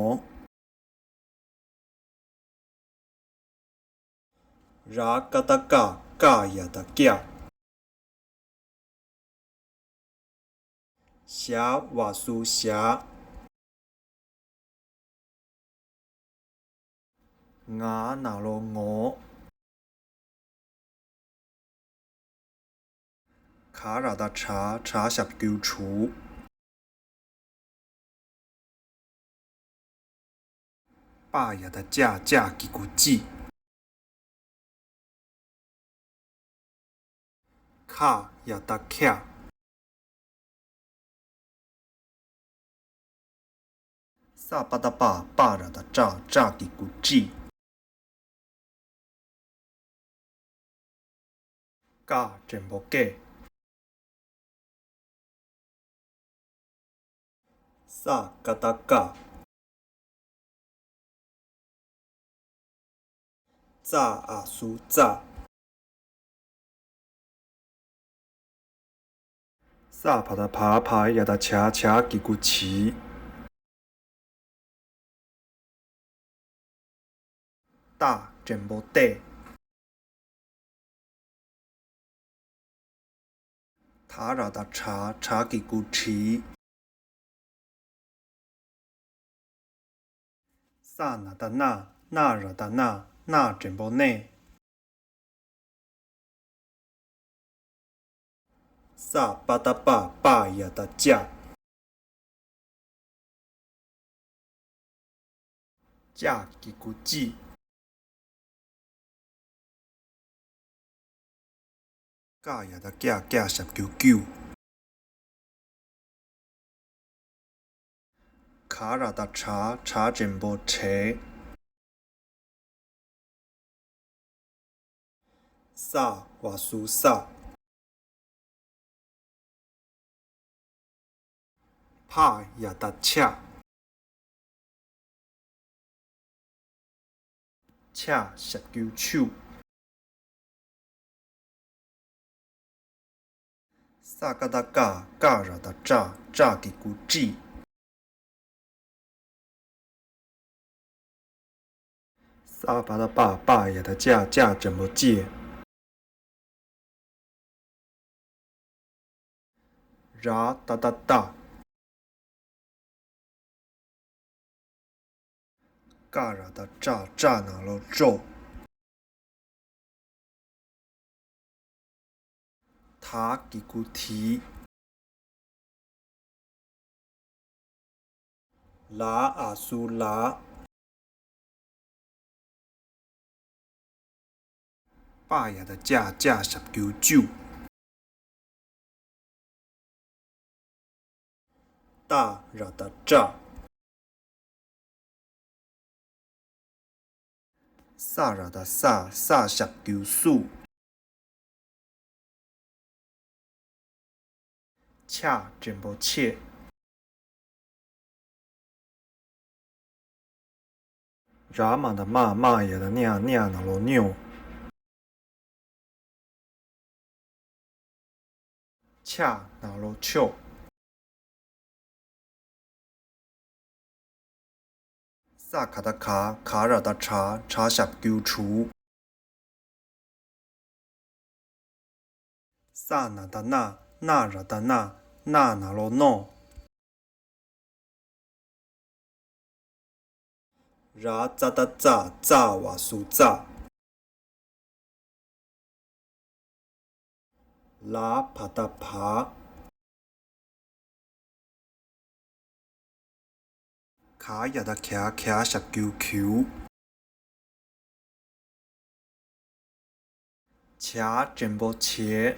ར་ཀ་བཏགས་ཀྲ། ཀྲ་ཡ་བཏགས་ཀྲ། ཞ་བ་སུ་ཞ། ང་ན་རོ་ངོ། ག་ར་བཏགས་གྲ། གྲ་ཞབས་ཀྱུ་གྲུ། པ་ཡ་བཏགས་པྱ། པྱ་གི་གུ་པྱི། ཁ་ཡ་བཏགས་ཁྱ། ས་པ་བཏགས་སྤ། སྤ་ར་བཏགས་སྤྲ། སྤྲ་གི་གུ་སྤྲི། ཀ་འགྲེང་བུ་ཀྲེ། ས་ཀ་བཏགས་སྐ། ཙ་འ་སུ་ཙ། ས་བ་བཏགས་བ། བ་ཡ་བཏགས་བྱ། བྱ་གི་གུ་བྱི། ཏ་འགྲེང་བུ་ཏེ། ད་ར་བཏགས་དྲ། དྲ་གི་གུ་དྲི། ས་ན་བཏགས་སྣ། ན་ར་བཏགས་ན། ན་འགྲེང་བུ་ནས། ས་པ་བཏགས་སྤ། སྤ་ཡ་བཏགས་སྤྱ། སྤྱ་གི་གུ་སྤྱིས། ཀ་ཡ་བཏགས་ཀྱ། ཀྱ་ཞབས་ཀྱུ་ཀྱུ། ག་ར་བཏགས་གྲ། གྲ་འགྲེང་བུ་གྲས། ས་བ་སུ་སྲ། ཕ་ཡ་བཏགས་ཕྱ། ཕྱ་ཞབས་ཀྱུ་ཕྱུ། ས་ཀ་བཏགས་སྐ། སྐ་ར་བཏགས་སྐྲ། སྐྲ་གི་གུ་སྐྲིས། ས་པ་བཏགས་སྤ། སྤ་ཡ་བཏགས་སྤྱ། སྤྱ་འགྲེང་བུ་སྤྱེས། ར་ཏ་བཏགས་རྟ། ཀ་ར་བཏགས་ཀྲ། ཀྲ་ན་རོ་ཀྲོ། ད་གི་གུ་དི། ལ་འ་སུ་ལ། པ་ཡ་བཏགས་པྱ། པྱ་ཞབས་ཀྱུ་པྱུ། ཏ་ར་བཏགས་ཏྲ། ས་ར་བཏགས་སྲ། སྲ་ཞབས་ཀྱུ་སྲུ། ཆ་འགྲེང་བུ་ཆེ། ར་མ་བཏགས་རྨ། རྨ་ཡ་བཏགས་རྨྱ། རྨྱ་ན་རོ་རྨྱོ། ཆ་ན་རོ་ཆོ། ས་ག་བཏགས་སྒ། སྒ་ར་བཏགས་སྒྲ། སྒྲ་ཞབས་ཀྱུ་སྒྲུ། ས་ན་བཏགས་སྣ། སྣ་ར་བཏགས་སྣ། སྣ་ན་རོ་སྣོ། ར་ཙ་བཏགས་རྩ། རྩ་བ་སུ་རྩ། ལ་བ་བཏགས་བ། ག་ཡ་བཏགས་གྱ། གྱ་ཞབས་ཀྱུ་གྱུ། ཇ་འགྲེང་བུ་བྱེ།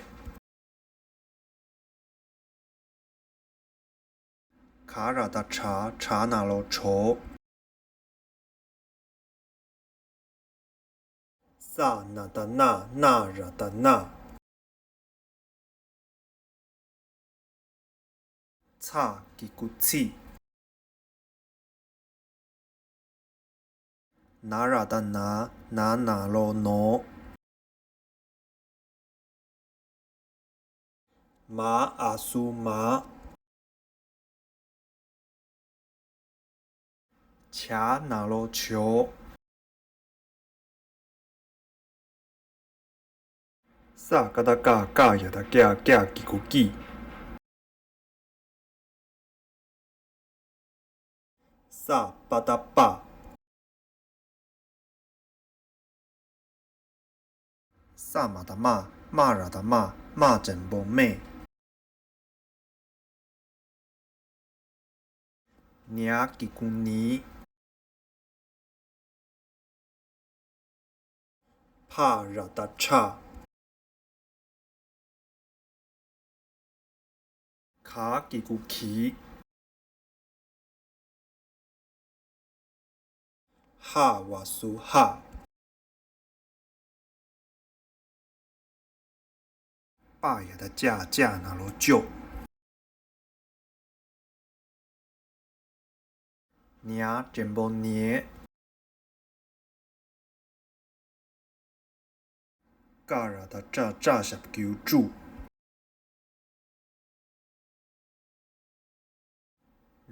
ག་ར་བཏགས་གྲ། གྲ་ན་རོ་གྲོ། ས་ན་བཏགས་སྣ། སྣ་ར་བཏགས་སྣ། ཚ་གི་གུ་ཚི། ན་ར་བཏགས་ན། ན་ན་རོ་ནོ། མ་འ་སུ་མ། ཇ་ན་རོ་ཇོ། ས་ཀ་བཏགས་སྐ། སྐ་ཡ་བཏགས་སྐྱ། སྐྱ་གི་གུ་སྐྱི། ས་པ་བཏགས་སྤ། ས་མ་བཏགས་སྨ། སྨ་ར་བཏགས་སྨ། སྨ་འགྲེང་བུ་སྨེ། ཉ་གི་གུ་ཉི། ཕ་ར་བཏགས་ཕྲ། ག་གི་གུ་གི། ཧ་བ་སུ་ཧ། པ་ཡ་བཏགས་པྱ། པྱ་ན་རོ་པྱོ། ཉ་འགྲེང་བུ་ཉེ། ཀ་ར་བཏགས་ཀྲ། ཀྲ་ཞབས་ཀྱུ་ཀྲུ།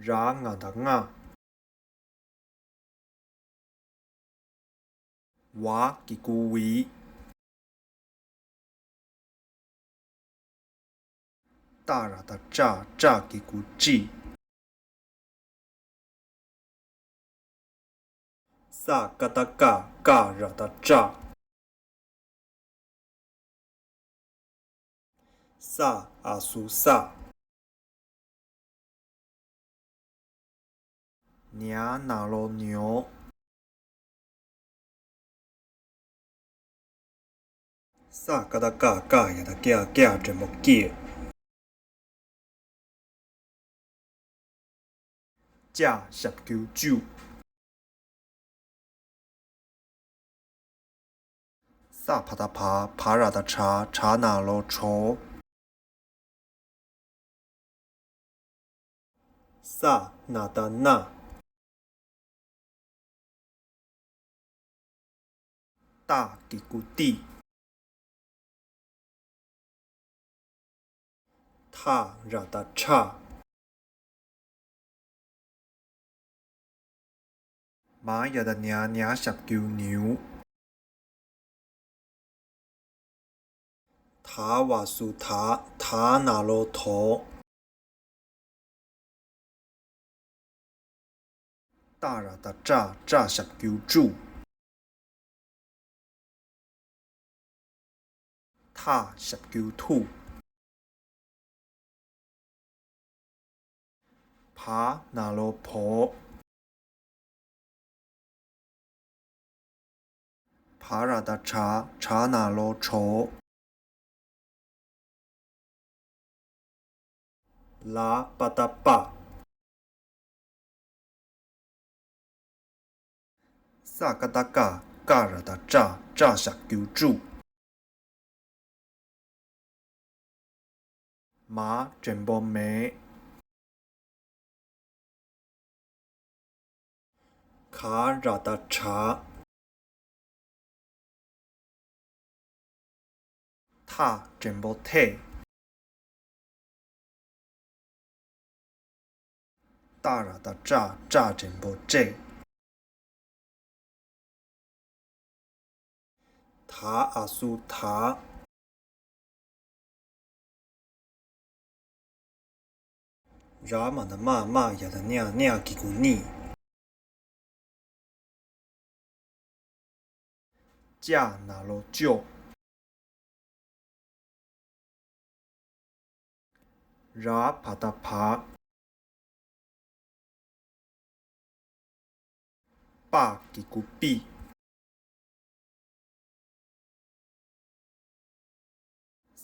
ར་ང་བཏགས་རྔ། བ་གི་གུ་བི། ཏ་ར་བཏགས་ཏྲ། ཏྲ་གི་གུ་ཏྲི། ས་ ས་ཀ་བཏགས་སྐ། སྐ་ར་བཏགས་སྐྲ། ས་འ་གསུམ་སྲ། ཉ་ན་རོ་ཉོ། ས་ཀ་བཏགས་སྐ། སྐ་ཡ་བཏགས་སྐྱ། སྐྱ་འགྲེང་བུ་སྐྱེ། ཅ་ཞབས་ཀྱུ་ཅུ། ས་བ་བཏགས་སྦ། བ་ར་བཏགས་སྦྲ། སྦྲ་ན་རོ་སྦྲོ། ས་ན་བཏགས་སྣ། ཏ་གི་གུ་ཏི། ཐ་ར་བཏགས་ཐྲ། མ་ཡ་བཏགས་མྱ། མྱ་ཞབས་ཀྱུ་མྱུ། ད་བ་གསུམ་དད། དད་ན་རོ་དོ། ཏ་ར་བཏགས་ཏྲ། ཏྲ་ཞབས་ཀྱུ་ཏྲུ། ཐ་ཞབས་ཀྱུ་ཐུ། བ་ན་རོ་བོ། བ་ར་བཏགས་བྲ། བྲ་ན་རོ་བྲོ། ལ་པ་བཏགས་སྤ། ས་ཀ་བཏགས་སྐ། སྐ་ར་བཏགས་སྐྲ། སྐྲ་ཞབས་ཀྱུ་སྐྲུ། མ་འགྲེང་བུ་མེ། ག་ར་བཏགས་གྲ། ཐ་འགྲེང་བུ་ཐེ། ཏ་ར་བཏགས་ཏྲ། ཏྲ་འགྲེང་བུ་ཏྲེ། ད་འ་གསུམ་དད། ར་མ་བཏགས་རྨ། རྨ་ཡ་བཏགས་རྨྱ། རྨྱ་གི་གུ་རྨྱི། ཅ་ན་རོ་ཅོ། ར་བ་བཏགས་བ། པ་གི་གུ་པི།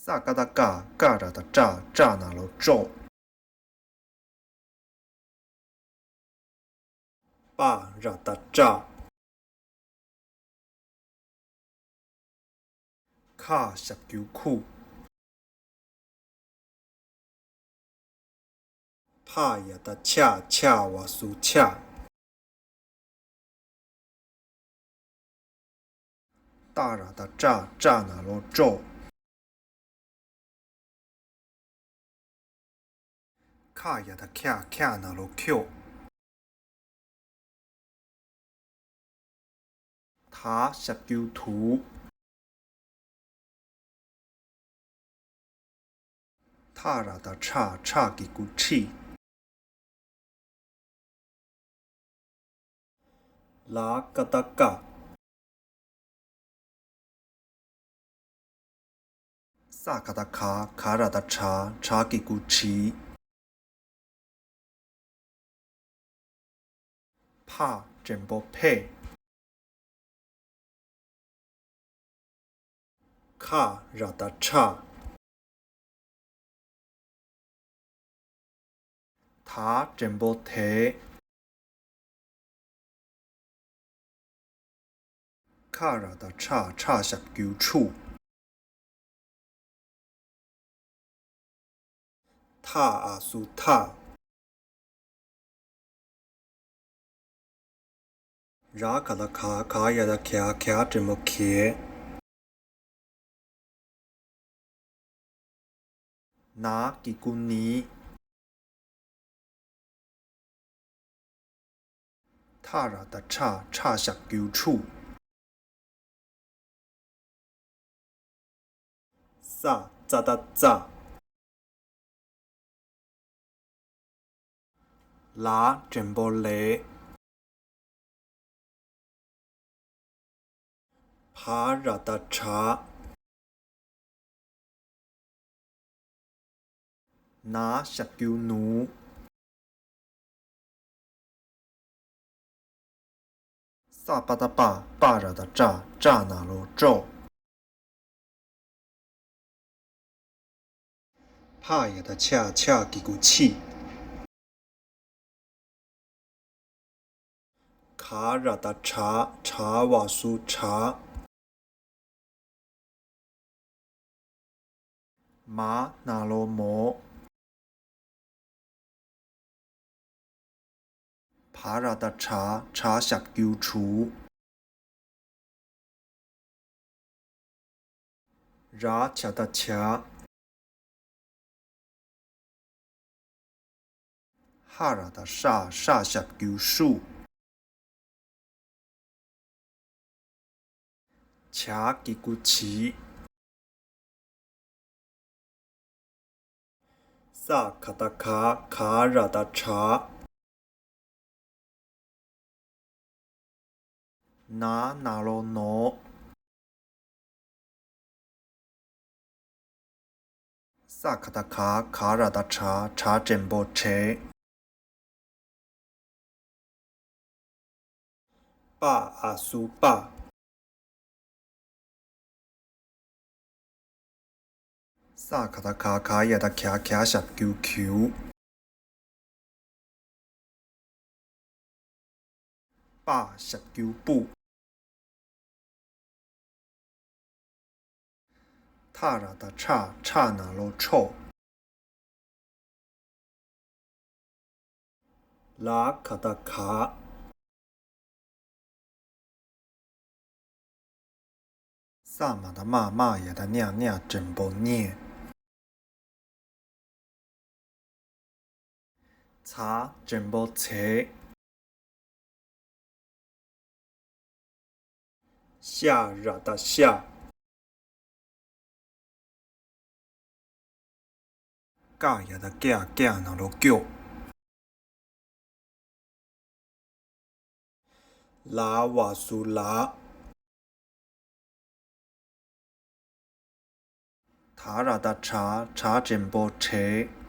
ས་ཀ་བཏགས་སྐ། སྐ་ར་བཏགས་སྐྲ། སྐྲ་ན་རོ་སྐྲོ། པ་ར་བཏགས་པྲ། ཁ་ཞབས་ཀྱུ་ཁུ། ཕ་ཡ་བཏགས་ཕྱ། ཕྱ་བ་གསུམ་ཕྱ། ཏ་ར་བཏགས་ཏྲ། ཏྲ་ན་རོ་སྟྲོ། ཁ་ཡ་བཏགས་ཁྱ། ཁྱ་ན་རོ་ཁྱོ། ཐ་ཞབས་ཀྱུ་ཐུ། ཐ་ར་བཏགས་ཐྲ། ཐྲ་གི་གུ་ཐྲི། ལ་ཀ་བཏགས་ཀ། ས་ཀ་བཏགས་ཁ། ཁ་ར་བཏགས་ཁྲ། ཁྲ་གི་གུ་ཁྲི། ཕ་འགྲེང་བུ་ཕེ། ཁ་ར་བཏགས་ཁྲ། ཐ་འགྲེང་བུ་ཐེ། ཁ་ར་བཏགས་ཁྲ། ཁྲ་ཞབས་ཀྱུ་ཁྲུ། ཐ་འ་གསུམ་ཐ། ར་ག་བཏགས་ག། ག་ཡ་བཏགས་གྱ། གྱ་འགྲེང་བུ་གྱེ། ན་གི་གུ་ནི། ཐ་ར་བཏགས་ཐྲ། ཐྲ་ཞབས་ཀྱུ་ཐྲུ། ས་ཙ་བཏགས་ཙ། ལ་འགྲེང་བུ་ལེ། བ་ར་བཏགས་བྲ། ན་ཞབས་ཀྱུ་ནུ། ས་པ་བཏགས་སྤ། སྤ་ར་བཏགས་སྤྲ། སྤྲ་ན་རོ་སྤྲོ། ཕ་ཡ་བཏགས་ཕྱ། ཕྱ་གི་གུ་ཕྱི། ག་ར་བཏགས་གྲ། གྲ་བ་སུ་གྲགས། མ་ན་རོ་མོ། བ་ར་བཏགས་བྲ། བྲ་ཞབས་ཀྱུ་བྲུ། ར་བྱ་བཏགས་བྱ། ཧ་ར་བཏགས་ཧྲ། ཧྲ་ཞབས་ཀྱུ་ཧྲུ། ཇ་གི་གུ་ཇི། ས་ག་བཏགས་ག། ག་ར་བཏགས་གྲ། ན་ན་རོ་ནོ། ས་ག་བཏགས་ག། ག་ར་བཏགས་གྲ། གྲ་འགྲེང་བུ་གྲེ། པ་འ་སུ་པ། ས་ག་བཏགས་ག། ག་ཡ་བཏགས་གྱ། གྱ་ཞབས་ཀྱུ་གྱུ། པ་ཞབས་ཀྱུ་པུ། ཐ་ར་བཏགས་ཐྲ། ཐྲ་ན་རོ་ཐྲོ། ལ་ག་བཏགས་ག། ས་མ་བཏགས་སྨ། སྨ་ཡ་བཏགས་སྨྱ། སྨྱ་འགྲེང་བུ་སྨྱེ། ཚ་འགྲེང་བུ་ཚེ། ཤ་ར་བཏགས་ཤ། ཀ་ཡ་བཏགས་ཀྱ། ཀྱ་ན་རོ་ཀྱོ། ལ་བ་སུ་ལ། ད་ར་བཏགས་དྲ། དྲ་འགྲེང་བུ་དྲེ།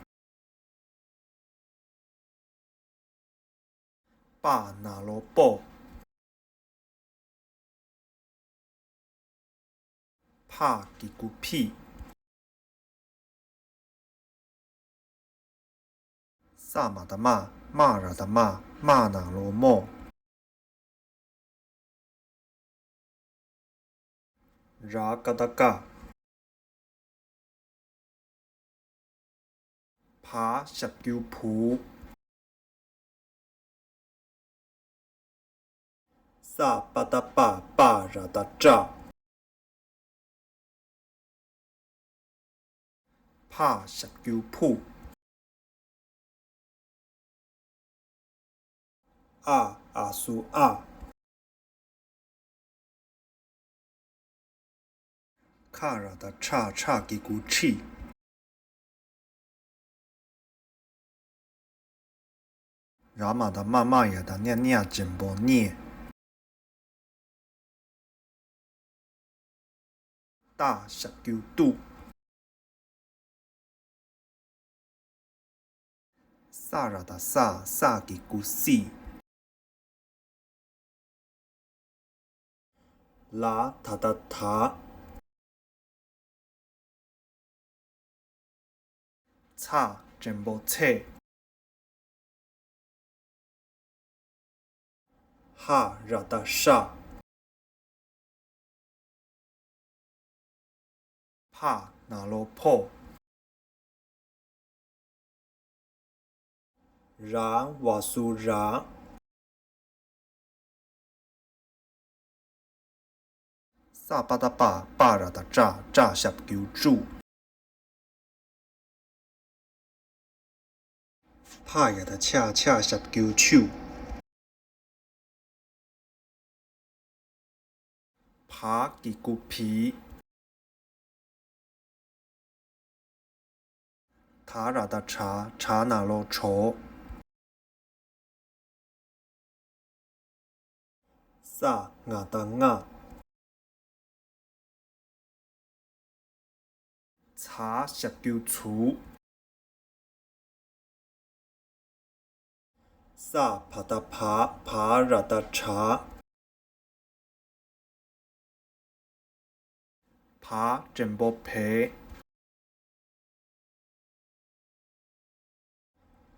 པ་ན་རོ་པོ། ཕ་གི་གུ་ཕི། ས་མ་བཏགས་སྨ། སྨ་ར་བཏགས་སྨ། སྨ་ན་རོ་སྨོ། ར་ཀ་བཏགས་རྐ། བ་ཞབས་ཀྱུ་བུ། ས་པ་བཏགས་སྤ། སྤ་ར་བཏགས་སྤྲ། ཕ་ཞབས་ཀྱུ་ཕུ། ཨ་འ་སུ་ཨ། ཁ་ར་བཏགས་ཁྲ། ཁྲ་གི་གུ་ཁྲི། ར་མ་བཏགས་སྨ། སྨ་ཡ་བཏགས་སྨྱ། སྨྱ་འགྲེང་བུ་སྨྱེ། ཏ་ཞབས་ཀྱུ་ཏུ། ས་ར་བཏགས་སྲ། སྲ་གི་གུ་སྲི། ལ་ད་བཏགས་དད། ཚ་འགྲེང་བུ་ཚེ། ཧ་ར་བཏགས་ཧྲ། ཕ་ན་རོ་ཕོ། ར་བ་སུ་ར། ས་པ་བཏགས་སྤ། སྤ་ར་བཏགས་སྤྲ། སྤྲ་ཞབས་ཀྱུ་སྤྲུ། ཕ་ཡ་བཏགས་ཕྱ། ཕྱ་ཞབས་ཀྱུ་ཕྱུ། བ་གི་གུ་བི། ད་ར་བཏགས་དྲ། དྲ་ན་རོ་དྲོ། ས་ང་བཏགས་སྔ། ཚ་ཞབས་ཀྱུ་ཚུ། ས་བ་ད་བ། བ་ར་ད་བྲ། བ་འགྲེང་བུ་བེ།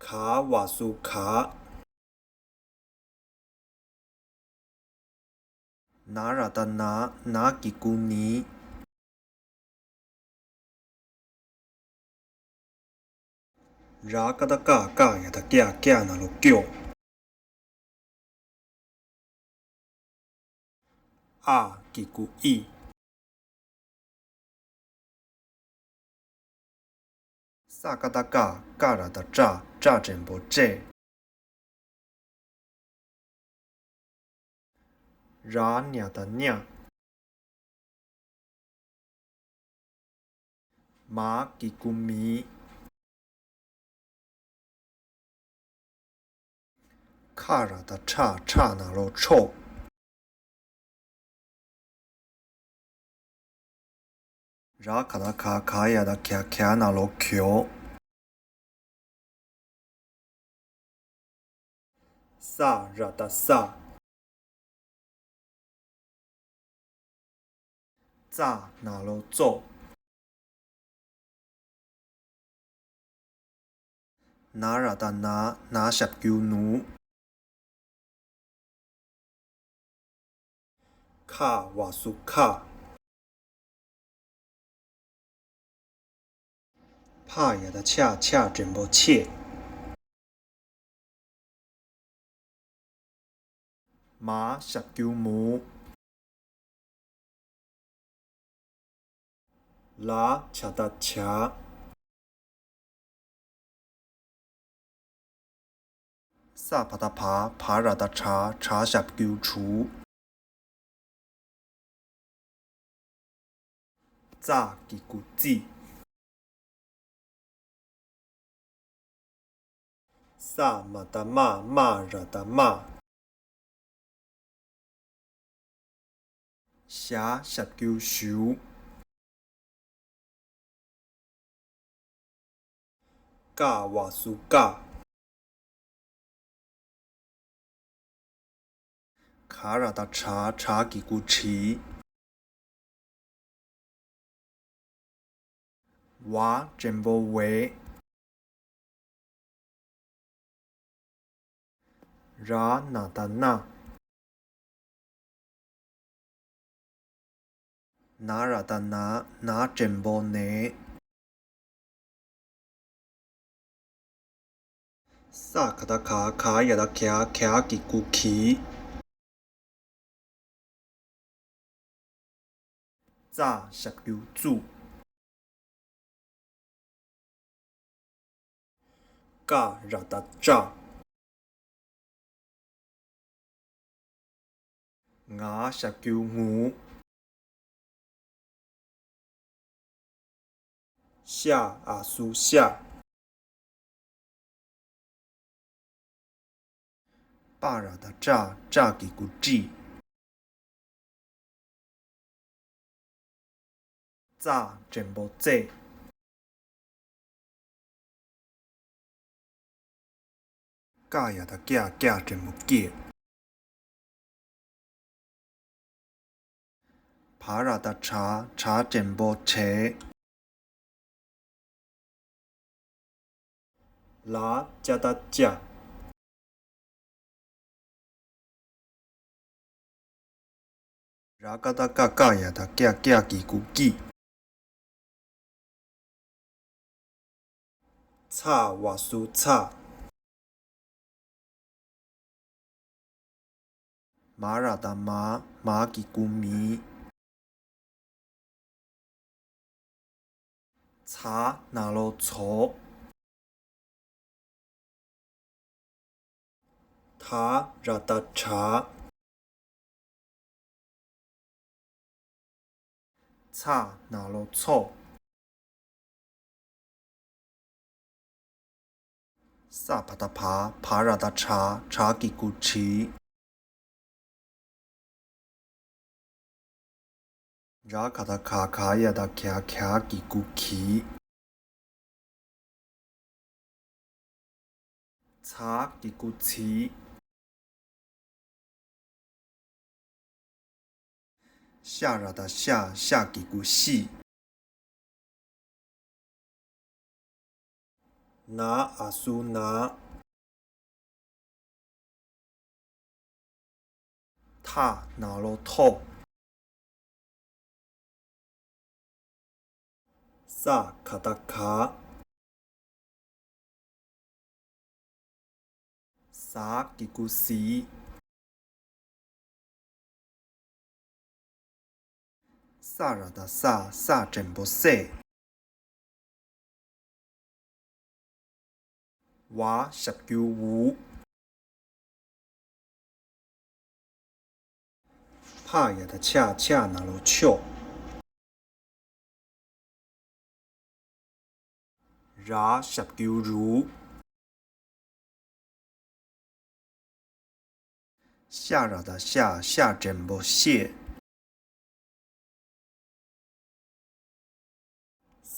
ག་བ་སུ་ག། ན་ར་ད་ན། ན་གི་གུ་ནི། ར་ཀ་ད་ཀ། ཀ་ཡ་ད་ཀྱ། ཀྱ་ན་རོ་ཀྱོ། ཨ་གི་གུ་ཨི། ས་ཀ་ད་ཀ། ཀ་ར་ད་ཀྲ། ཀྲ་འགྲེང་བུ་ཀྲེ། ར་ཉ་ད་ཉ། མ་གི་གུ་མི། ཁ་ར་ད་ཁྲ། ཁྲ་ན་རོ་ཁྲོ། ར་ག་ད་ག། ག་ཡ་ད་གྱ། གྱ་ན་རོ་གྱོ། ས་ར་ད་ས། ཙ་ན་རོ་ཙོ། ན་ར་ད་ན། ན་ཞབས་ཀྱུ་ནུ། ཁ་བ་སུ་ཁ། ཕ་ཡ་ད་ཕྱ། ཕྱ་འགྲེང་བུ་ཕྱེ། མ་ཞབས་ཀྱུ་མུ། ལ་ཇ་ད་ཇ། ས་བ་ད་བ། བ་ར་ད་བྲ། བྲ་ཞབས་ཀྱུ་བྲུ། ཙ་གི་གུ་ཙི། ས་མ་ད་མ། མ་ར་ད་མ། ཞ་ཞབས་ཀྱུ་ཞུ། ཀ་བ་སུ་ཀ། ག་ར་ད་གྲ། གྲ་གི་གུ་གྲི། བ་འགྲེང་བུ་བེ། ར་ན་ད་ན། ན་ར་ད་ན། ན་འགྲེང་བུ་ནེ། ས་ག་ད་ག། ག་ཡ་ད་གྱ། གྱ་གི་གུ་གྱི། ཙ་ཞབས་ཀྱུ་ཙུ། ཀ་ར་ད་ཀྲ། ང་ཞབས་ཀྱུ་ངུ། ཤ་འ་སུ་ཤ། པ་ར་ད་པྲ། པྲ་གི་གུ་པྲི། ཙ་འགྲེང་བུ་ཙེ། ཀ་ཡ་ད་ཀྱ། ཀྱ་འགྲེང་བུ་ཀྱེ། བ་ར་ད་བྲ། བྲ་འགྲེང་བུ་བྲེ། ལ་ཅ་ད་ཅ། ར་ཀ་ད་ཀ། ཀ་ཡ་ད་ཀྱ། ཀྱ་གི་གུ་ཀྱི། ཚ་བ་སུ་ཚ། མ་ར་ད་མ། མ་གི་གུ་མི། ཚ་ན་རོ་ཚོ། ཐ་ར་ད་ཐྲ། ཚ་ན་རོ་ཚོ། ས་བ་ད་བ། བ་ར་ད་བྲ། བྲ་གི་གུ་བྲི། ར་ག་བཏགས་ག། ག་ཡ་བཏགས་གྱ། གྱ་གི་གུ་གྱི། ཚ་གི་གུ་ཚི། ཤ་ར་བཏགས་ཤ། ཤ་གི་གུ་ཤི། ན་འ་སུ་ན། ཐ་ན་རོ་ཐོ། ས་ག་བཏགས་ག། ས་གི་གུ་སི། ས་ར་བཏགས་ས། ས་འགྲེང་བུ་སེ། ཝ་ཞབས་ཀྱུ་ཝུ། ཕ་ཡ་བཏགས་ཕྱ། ཕྱ་ན་རོ་ཕྱོ། ར་ཞབས་ཀྱུ་རུ། ཤ་ར་བཏགས་ཤ། ཤ་འགྲེང་བུ་ཤེ།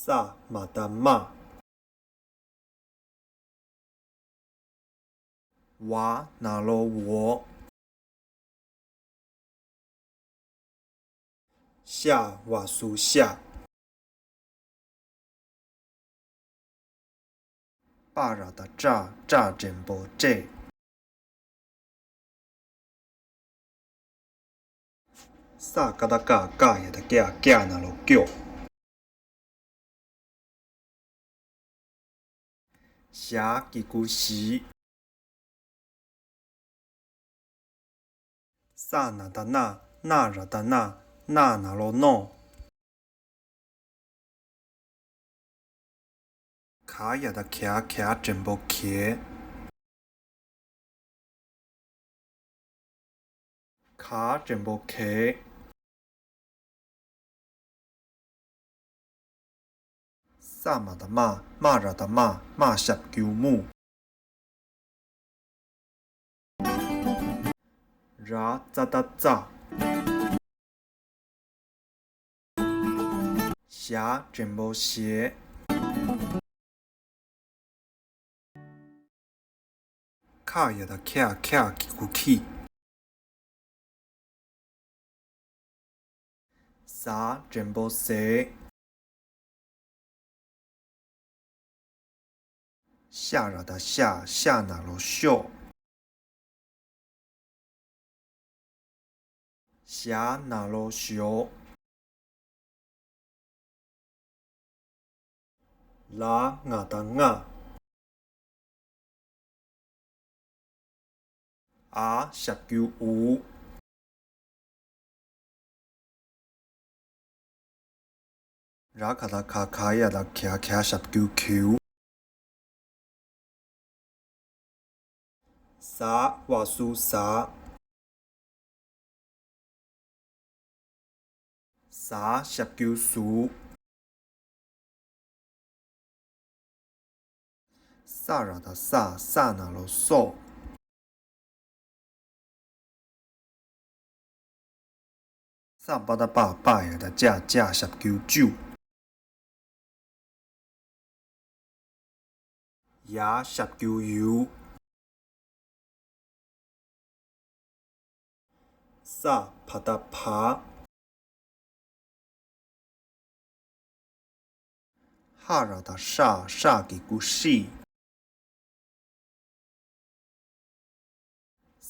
ས་མ་བཏགས་སྨ། ཝ་ན་རོ་ཝོ། ཤ་འ་སུ་ཤ། པ་ར་བཏགས་པྲ། པྲ་འགྲེང་བུ་པྲེ། ས་ཀ་བཏགས་སྐ། སྐ་ཡ་བཏགས་སྐྱ། སྐྱ་ན་རོ་སྐྱོ། ཞ་གི་གུ་ཞི། ས་ན་བཏགས་སྣ། སྣ་ར་བཏགས་སྣ། སྣ་ན་རོ་སྣོ། ག་ཡ་བཏགས་གྱ། གྱ་འགྲེང་བུ་གྱེ། ག་འགྲེང་བུ་གྱེ། ས་མ་བཏགས་སྨ། སྨ་ར་བཏགས་སྨ། སྨ་ཞབས་ཀྱུ་སྨུ། ར་ཙ་བཏགས་རྩ། ཞ་འགྲེང་བུ་ཞེ། ཁ་ཡ་བཏགས་ཁྱ། ཁྱ་གི་གུ་ཁྱི། ཟ་འགྲེང་བུ་ཟེ། ཤ་ར་བཏགས་ཤ། ཤ་ན་རོ་ཤོ། ཞ་ན་རོ་ཞོ། ལ་ང་བཏགས་ལྔ། འ་ཞབས་ཀྱུ་འུ། ར་ག་བཏགས་ག། ག་ཡ་བཏགས་གྱ། གྱ་ཞབས་ཀྱུ་གྱུ། ཟ་འ་སུ་ཟ། ཟ་ཞབས་ཀྱུ་ཟུ། ས་ར་བཏགས་སྲ། སྲ་ན་རོ་སྲོ། ས་པ་བཏགས་སྤ། སྤ་ཡ་བཏགས་སྤྱ། སྤྱ་ཞབས་ཀྱུ་སྤྱུ། ཡ་ཞབས་ཀྱུ་ཡུ། ས་བ་བཏགས་བ། ཧ་ར་བཏགས་ཧྲ། ཧྲ་གི་གུ་ཧྲི།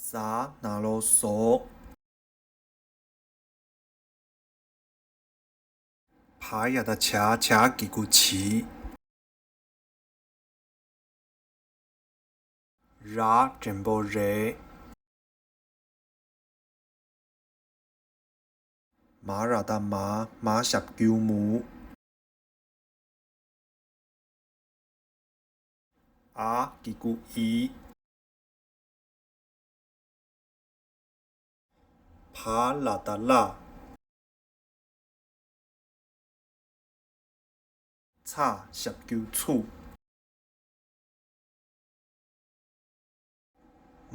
ཟ་ན་རོ་ཟོ། བ་ཡ་བཏགས་བྱ། བྱ་གི་གུ་བྱི། ར་འགྲེང་བུ་རེ། མ་ར་བཏགས་མ། མ་ཞབས་ཀྱུ་མུ། འ་གི་གུ་འི། བ་ལ་བཏགས་བླ། ཚ་ཞབས་ཀྱུ་ཚུ།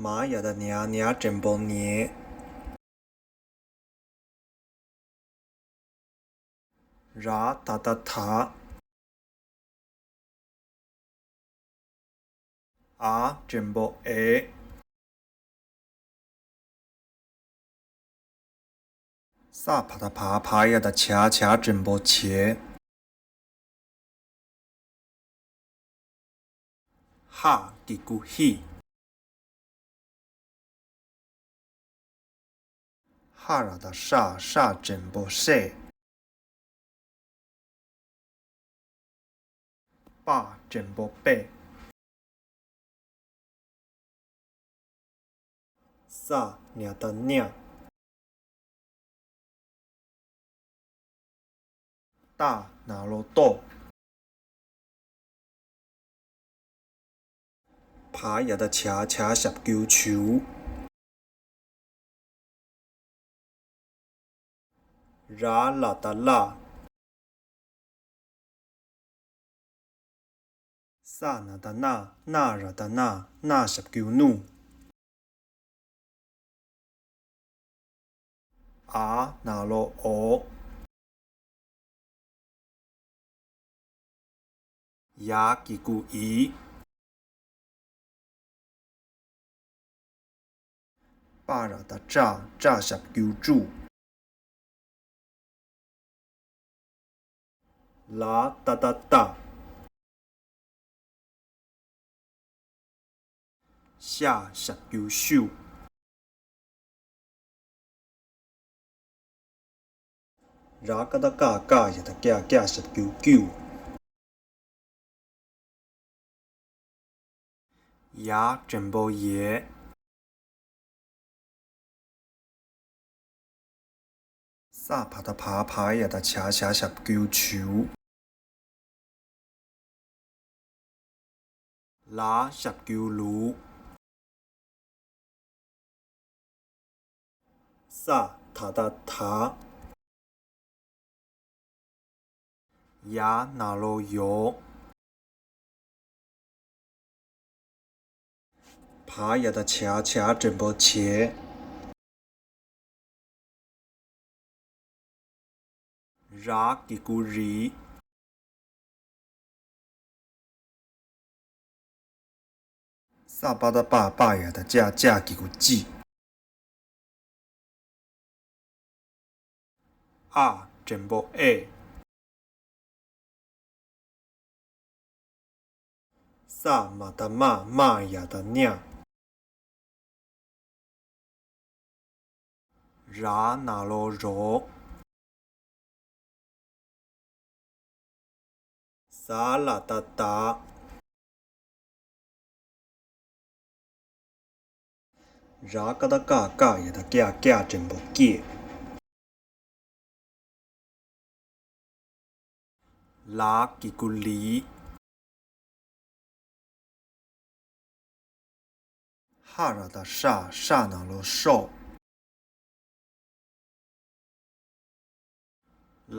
མ་ཡ་བཏགས་མྱ། མྱ་འགྲེང་བུ་མྱེ། ར་ད་བཏགས་དར། འ་འགྲེང་བུ་འོད། ས་བ་བཏགས་སྦ། བ་ཡ་བཏགས་སྦྱ། བྱ་འགྲེང་བུ་བྱས། ཧ་གི་གུ་ཧི། ཧ་ར་བཏགས་ཧྲ། ཧྲ་འགྲེང་བུ་ཧྲད། པ་འགྲེང་བུ་པད། ས་ཉ་བཏགས་སྙ། ཏ་ན་རོ་ཏོ། བ་ཡ་བཏགས་བྱ། བྱ་ཞབས་ཀྱུ་བྱུ། ར་ལ་བཏགས་རླ། ས་ན་བཏགས་སྣ། སྣ་ར་བཏགས་སྣ། སྣ་ཞབས་ཀྱུ་སྣུ། འ་ན་རོ་འོ། ཡ་གི་གུ་ཡི། པ་ར་བཏགས་པྲ། པྲ་ཞབས་ཀྱུ་བཀྲུ། ལ་ཏ་བཏགས་རྟ། ཤ་ཞབས་ཀྱུ་བཤུ། ར་ཀ་བཏགས་རྐ། རྐ་ཡ་བཏགས་རྐྱ། རྐྱ་ཞབས་ཀྱུ་བསྐྱུ། ཡ་འགྲེང་བུ་ཡས། ས་བ་བཏགས་སྦ། བ་ཡ་བཏགས་བྱ། བྱ་ཞབས་ཀྱུ་བྱུ། ལ་ཞབས་ཀྱུ་ལུ། ས་ད་བཏགས་སྡ། ཡ་ན་རོ་ཡོ། བ་ཡ་བཏགས་བྱ། བྱ་འགྲེང་བུ་བྱས། ར་གི་གུ་རི། ས་པ་བཏགས་སྤ། སྤ་ཡ་བཏགས་སྤྱ། སྤྱ་གི་གུ་སྤྱི། འ་འགྲེང་བུ་འོད། ས་མ་བཏགས་སྨ། སྨ་ཡ་བཏགས་སྨྱ། ར་ན་རོ་རོ། ཟ་ལ་བཏགས་ཟླ། ར་ཀ་བཏགས་རྐ། རྐ་ཡ་བཏགས་རྐྱ། རྐྱ་འགྲེང་བུ་རྐྱེད། ལ་གི་གུ་ལི། ཧ་ར་བཏགས་ཧྲ། ཧྲ་ན་རོ་ཧྲོག།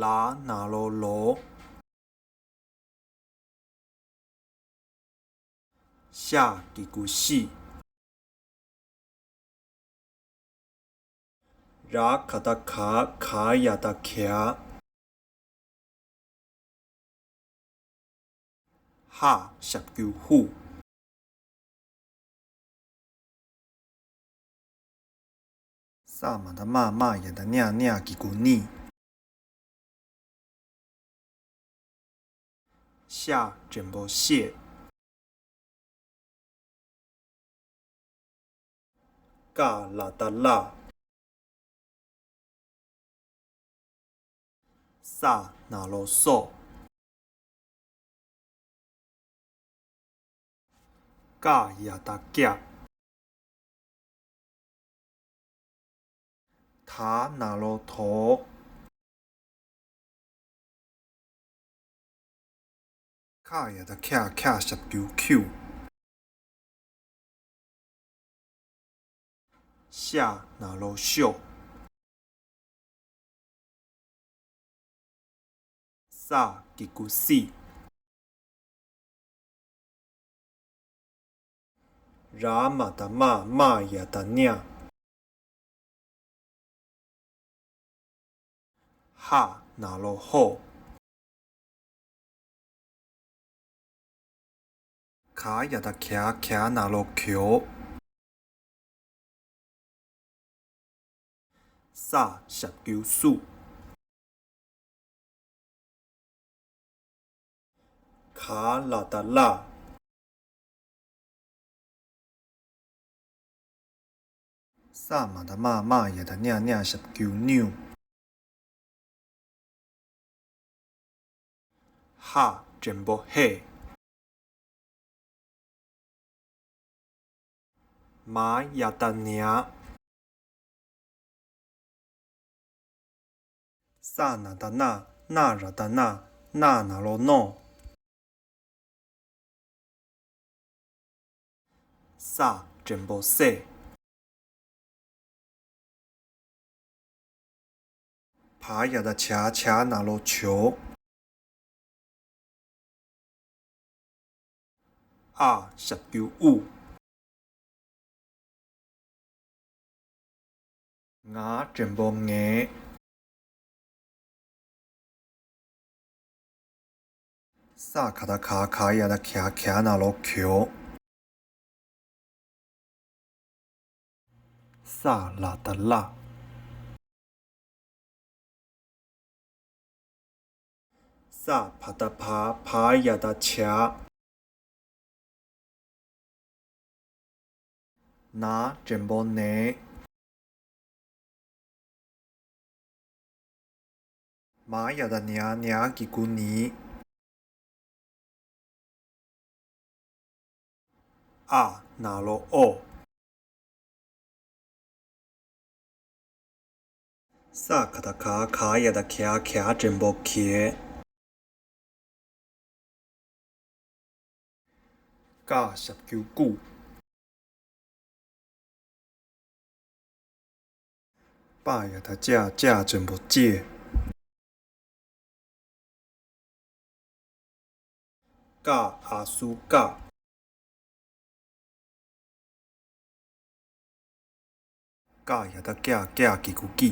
ལ་ན་རོ་ལོ། ཤ་གི་གུ་ཤི། ར་ག་བཏགས་ག། ག་ཡ་བཏགས་གྱ། ཧ་ཞབས་ཀྱུ་ཧུ། ས་མ་བཏགས་སྨ། སྨ་ཡ་བཏགས་སྨྱ། སྨྱ་གི་གུ་སྨྱི། ཤ་འགྲེང་བུ་ཤེས། ཀ་ལ་བཏགས་ཀླ། ས་ན་རོ་སྲོག། ཀ་ཡ་བཏགས་ཀྱ། ད་ན་རོ་དོ། ཁ་ཡ་བཏགས་ཁྱ། ཁྱ་ཞབས་ཀྱུ་ཁྱུ། ཤ་ན་རོ་ཤོ། ས་གི་གུ་སྲི། ར་མ་བཏགས་རྨ། རྨ་ཡ་བཏགས་རྨྱ། ཧ་ན་རོ་ཧོ། ག་ཡ་བཏགས་གྱ་གྱ་ན་རོ་གྱོ། ས་ཞབས་ཀྱུ་སུ། ག་ལ་བཏགས་གླ། ས་མ་བཏགས་སྨ། སྨ་ཡ་བཏགས་སྙ། སྙ་ཞབས་ཀྱུ་སྙུ། ཧ་འགྲེང་བུ་ཧེ། མ་ཡ་བཏགས་མྱ། ས་ན་བཏགས་སྣ། སྣ་ར་བཏགས་སྣ། སྣ་ན་རོ་སྣོ། ས་འགྲེང་བུ་སེ། བ་ཡ་བཏགས་བྱ། བྱ་ན་རོ་བྱོ། ཨ་ཞབས་ཀྱུ་ཨུ། ང་འགྲེང་བུ་ངེ། ས་ག་བཏགས་ག། ག་ཡ་བཏགས་གྱ། གྱ་ན་རོ་གྱོ། ས་ལ་བཏགས་སླ། ས་བ་བཏགས་སྦ། སྦ་ཡ་བཏགས་སྦྱ། ན་འགྲེང་བུ་ནེ། མ་ཡ་བཏགས་མྱ། མྱ་གི་གུ་ནི། ཨ་ན་རོ་ཨོ། ས་ག་བཏགས་སྒ། སྒ་ཡ་བཏགས་སྒྱ། སྒྱ་འགྲེང་བུ་སྒྱེ། ཀ་ཞབས་ཀྱུ་ཀུ། པ་ཡ་བཏགས་པྱ། པྱ་འགྲེང་བུ་པྱེ། ཀ་ཨ་སུ་ཀ། ཀ་ཡ་བཏགས་ཀྱ། ཀྱ་གི་གུ་ཀྱི།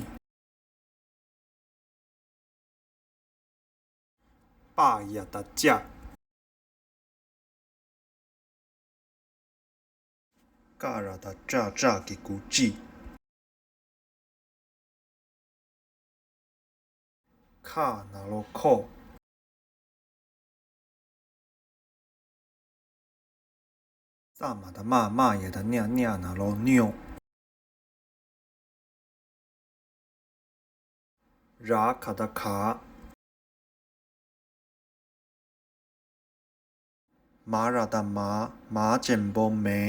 པ་ཡ་བཏགས་པྱ། ཀ་ར་བཏགས་ཀྲ། ཀྲ་གི་གུ་ཀྲི། ཁ་ན་རོ་ཁོ། ས་མ་བཏགས་སྨ། སྨ་ཡ་བཏགས་སྨྱ། སྨྱ་ན་རོ་སྨྱོ། ར་ག་བཏགས་གར། མ་ར་བཏགས་མར། མ་འགྲེང་བུ་མེ།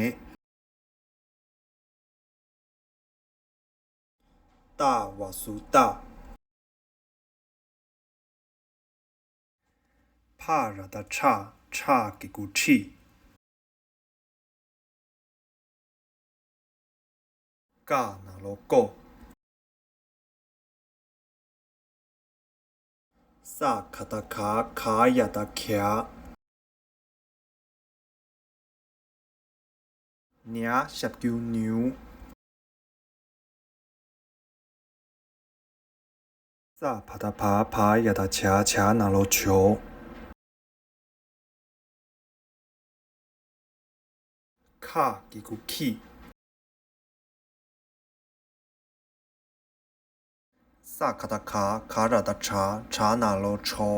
ཏ་བ་སུ་ཏ། ཕ་ར་བཏགས་ཕྲ། ཕྲ་གི་གུ་ཕྲི། ཀ་ན་རོ་ཀོ། ས་ག་བཏགས་སྒ། སྒ་ཡ་བཏགས་སྒྱ། ཉ་ཞབས་ཀྱུ་ཉུ། ཙ་བ་བཏགས་ཙ། ཙ་ཡ་བཏགས་ཙྱ། ཙྱ་ན་རོ་ཙྱོ། ཁ་གི་གུ་ཁི། ས་ག་བཏགས་སྐ། སྐ་ར་བཏགས་སྐྲ། སྐྲ་ན་རོ་སྐྲོ།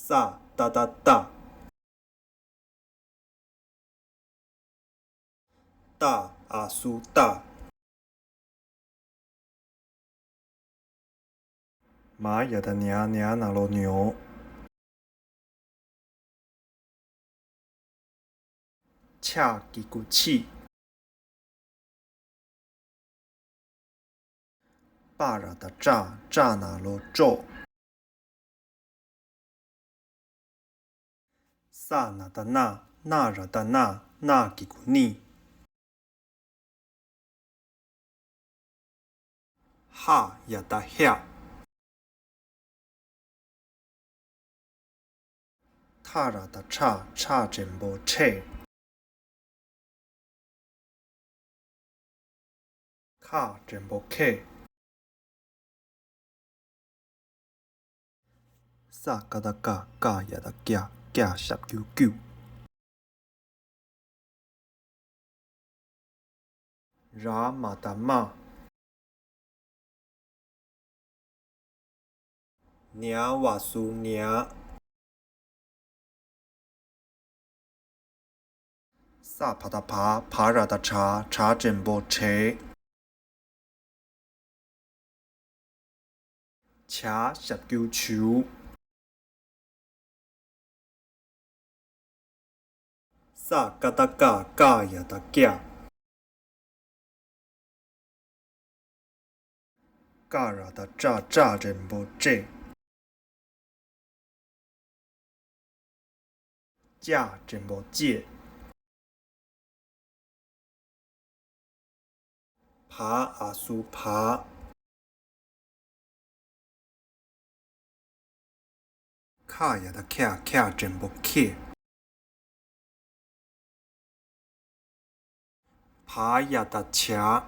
ས་ཏ་བཏགས་སྟ། ཏ་ཨ་སུ་སྟ། མ་ཡ་བཏགས་མྱ། མྱ་ན་རོ་མྱོ། ཆ་གི་གུ་ཆི། པ་ར་བཏགས་པྲ། པྲ་ན་རོ་སྤྲོ། ས་ན་བཏགས་སྣ། སྣ་ར་བཏགས་སྣ། སྣ་གི་གུ་སྣི། ཧ་ཡ་བཏགས་ཧྱ། ཐ་ར་བཏགས་ཐྲ། ཐྲ་འགྲེང་བུ་ཐྲེ། ཁ་འགྲེང་བུ་ཁེ། ས་ཀ་བཏགས་སྐ། སྐ་ཡ་བཏགས་སྐྱ། སྐྱ་ཞབས་ཀྱུ་ཀྱུ། ར་མ་བཏགས་རྨ། ཉ་བ་སུ་ཉ། ས་བ་བཏགས་སྦ། བ་ར་བཏགས་སྦྲ། སྦྲ་འགྲེང་བུ་སྦྲེ། ཇ་ཞབས་ཀྱུ་ཇུ། ས་ཀ་བཏགས་སྐ། སྐ་ཡ་བཏགས་སྐྱ། ཀ་ར་བཏགས་ཀྲ། ཀྲ་འགྲེང་བུ་ཀྲེ། ཅ་འགྲེང་བུ་ཅེ། བ་འ་སུ་བ། ཁ་ཡ་བཏགས་ཁ། ཁ་འགྲེང་བུ་ཁེ། བ་ཡ་བཏགས་བྱ།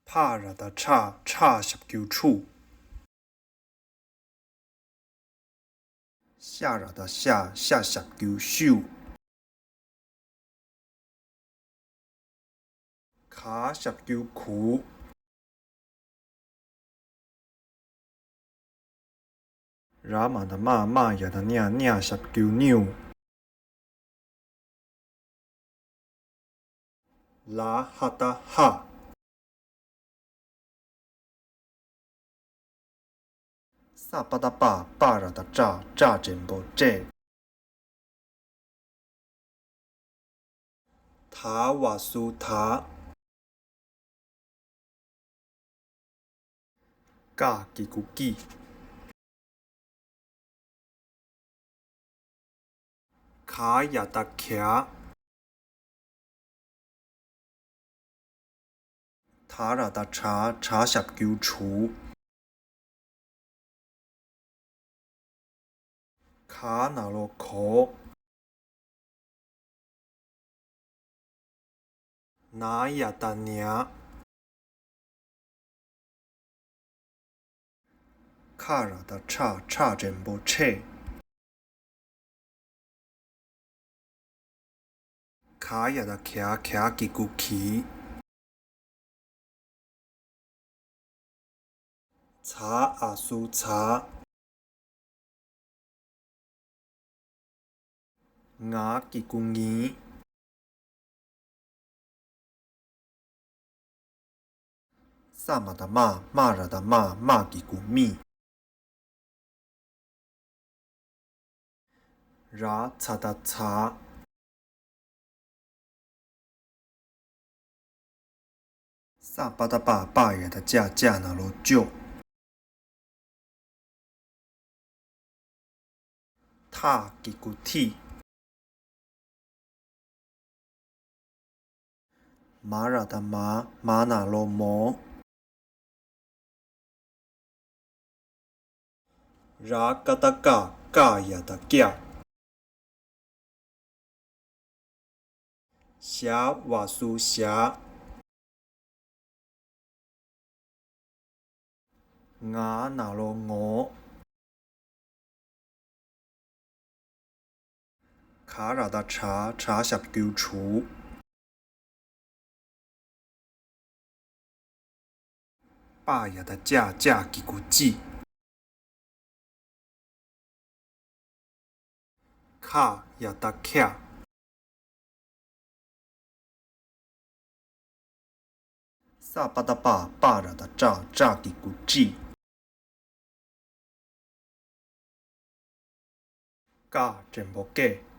ཕ་ར་བཏགས་ཕྲ། ཕྲ་ཞབས་ཀྱུ་ཕྲུ། ཤ་ར་བཏགས་ཤ། ཤ་ཞབས་ཀྱུ་ཤུ། ག་ཞབས་ཀྱུ་གུ། ར་མ་བཏགས་རྨ། རྨ་ཡ་བཏགས་རྨྱ། རྨྱ་ཞབས་ཀྱུ་རྨྱུ། ལ་ཧ་བཏགས་ལྷ། ས་པ་བཏགས་སྤ། སྤ་ར་བཏགས་སྤྲ། སྤྲ་འགྲེང་བུ་སྤྲེ། ད་བ་སུ་ད། ཀ་གི་གུ་ཀྱི། ག་ཡ་བཏགས་གྱ། ད་ར་བཏགས་དྲ། དྲ་ཞབས་ཀྱུ་དྲུ། ག་ན་རོ་གོ། ན་ཡ་བཏགས་ཉ། ཁ་ར་བཏགས་ཁྲ། ཁྲ་འགྲེང་བུ་ཁྲེ། ག་ཡ་བཏགས་གྱ། གྱ་གི་གུ་གྱི། ཛ་འ་སུ་ཛ། ང་གི་གུ་ངི། ས་མ་བཏགས་སྨ། སྨ་ར་བཏགས་སྨ། སྨ་གི་གུ་སྨི། ར་ཛ་བཏགས་ཛྲ། ས་པ་བཏགས་སྤ། སྤ་ཡ་བཏགས་སྤྱ། སྤྱ་ན་རོ་སྤྱོ། ཐ་གི་གུ་ཐི། མ་ར་བཏགས་མ། མ་ན་རོ་མོ། ར་ཀ་བཏགས་རྐ། རྐ་ཡ་བཏགས་རྐྱ། ཞ་བ་སུ་ཞ། ང་ན་རོ་ངོ། ག་ར་བཏགས་གྲ། གྲ་ཞབས་ཀྱུ་གྲུ། པ་ཡ་བཏགས་པྱ། པྱ་གི་གུ་པྱི། ཁ་ཡ་བཏགས་ཁྱ། ས་པ་བཏགས་སྤ། སྤ་ར་བཏགས་སྤྲ། སྤྲ་གི་གུ་སྤྲི། ཀ་འགྲེང་བུ་ཀྱེ།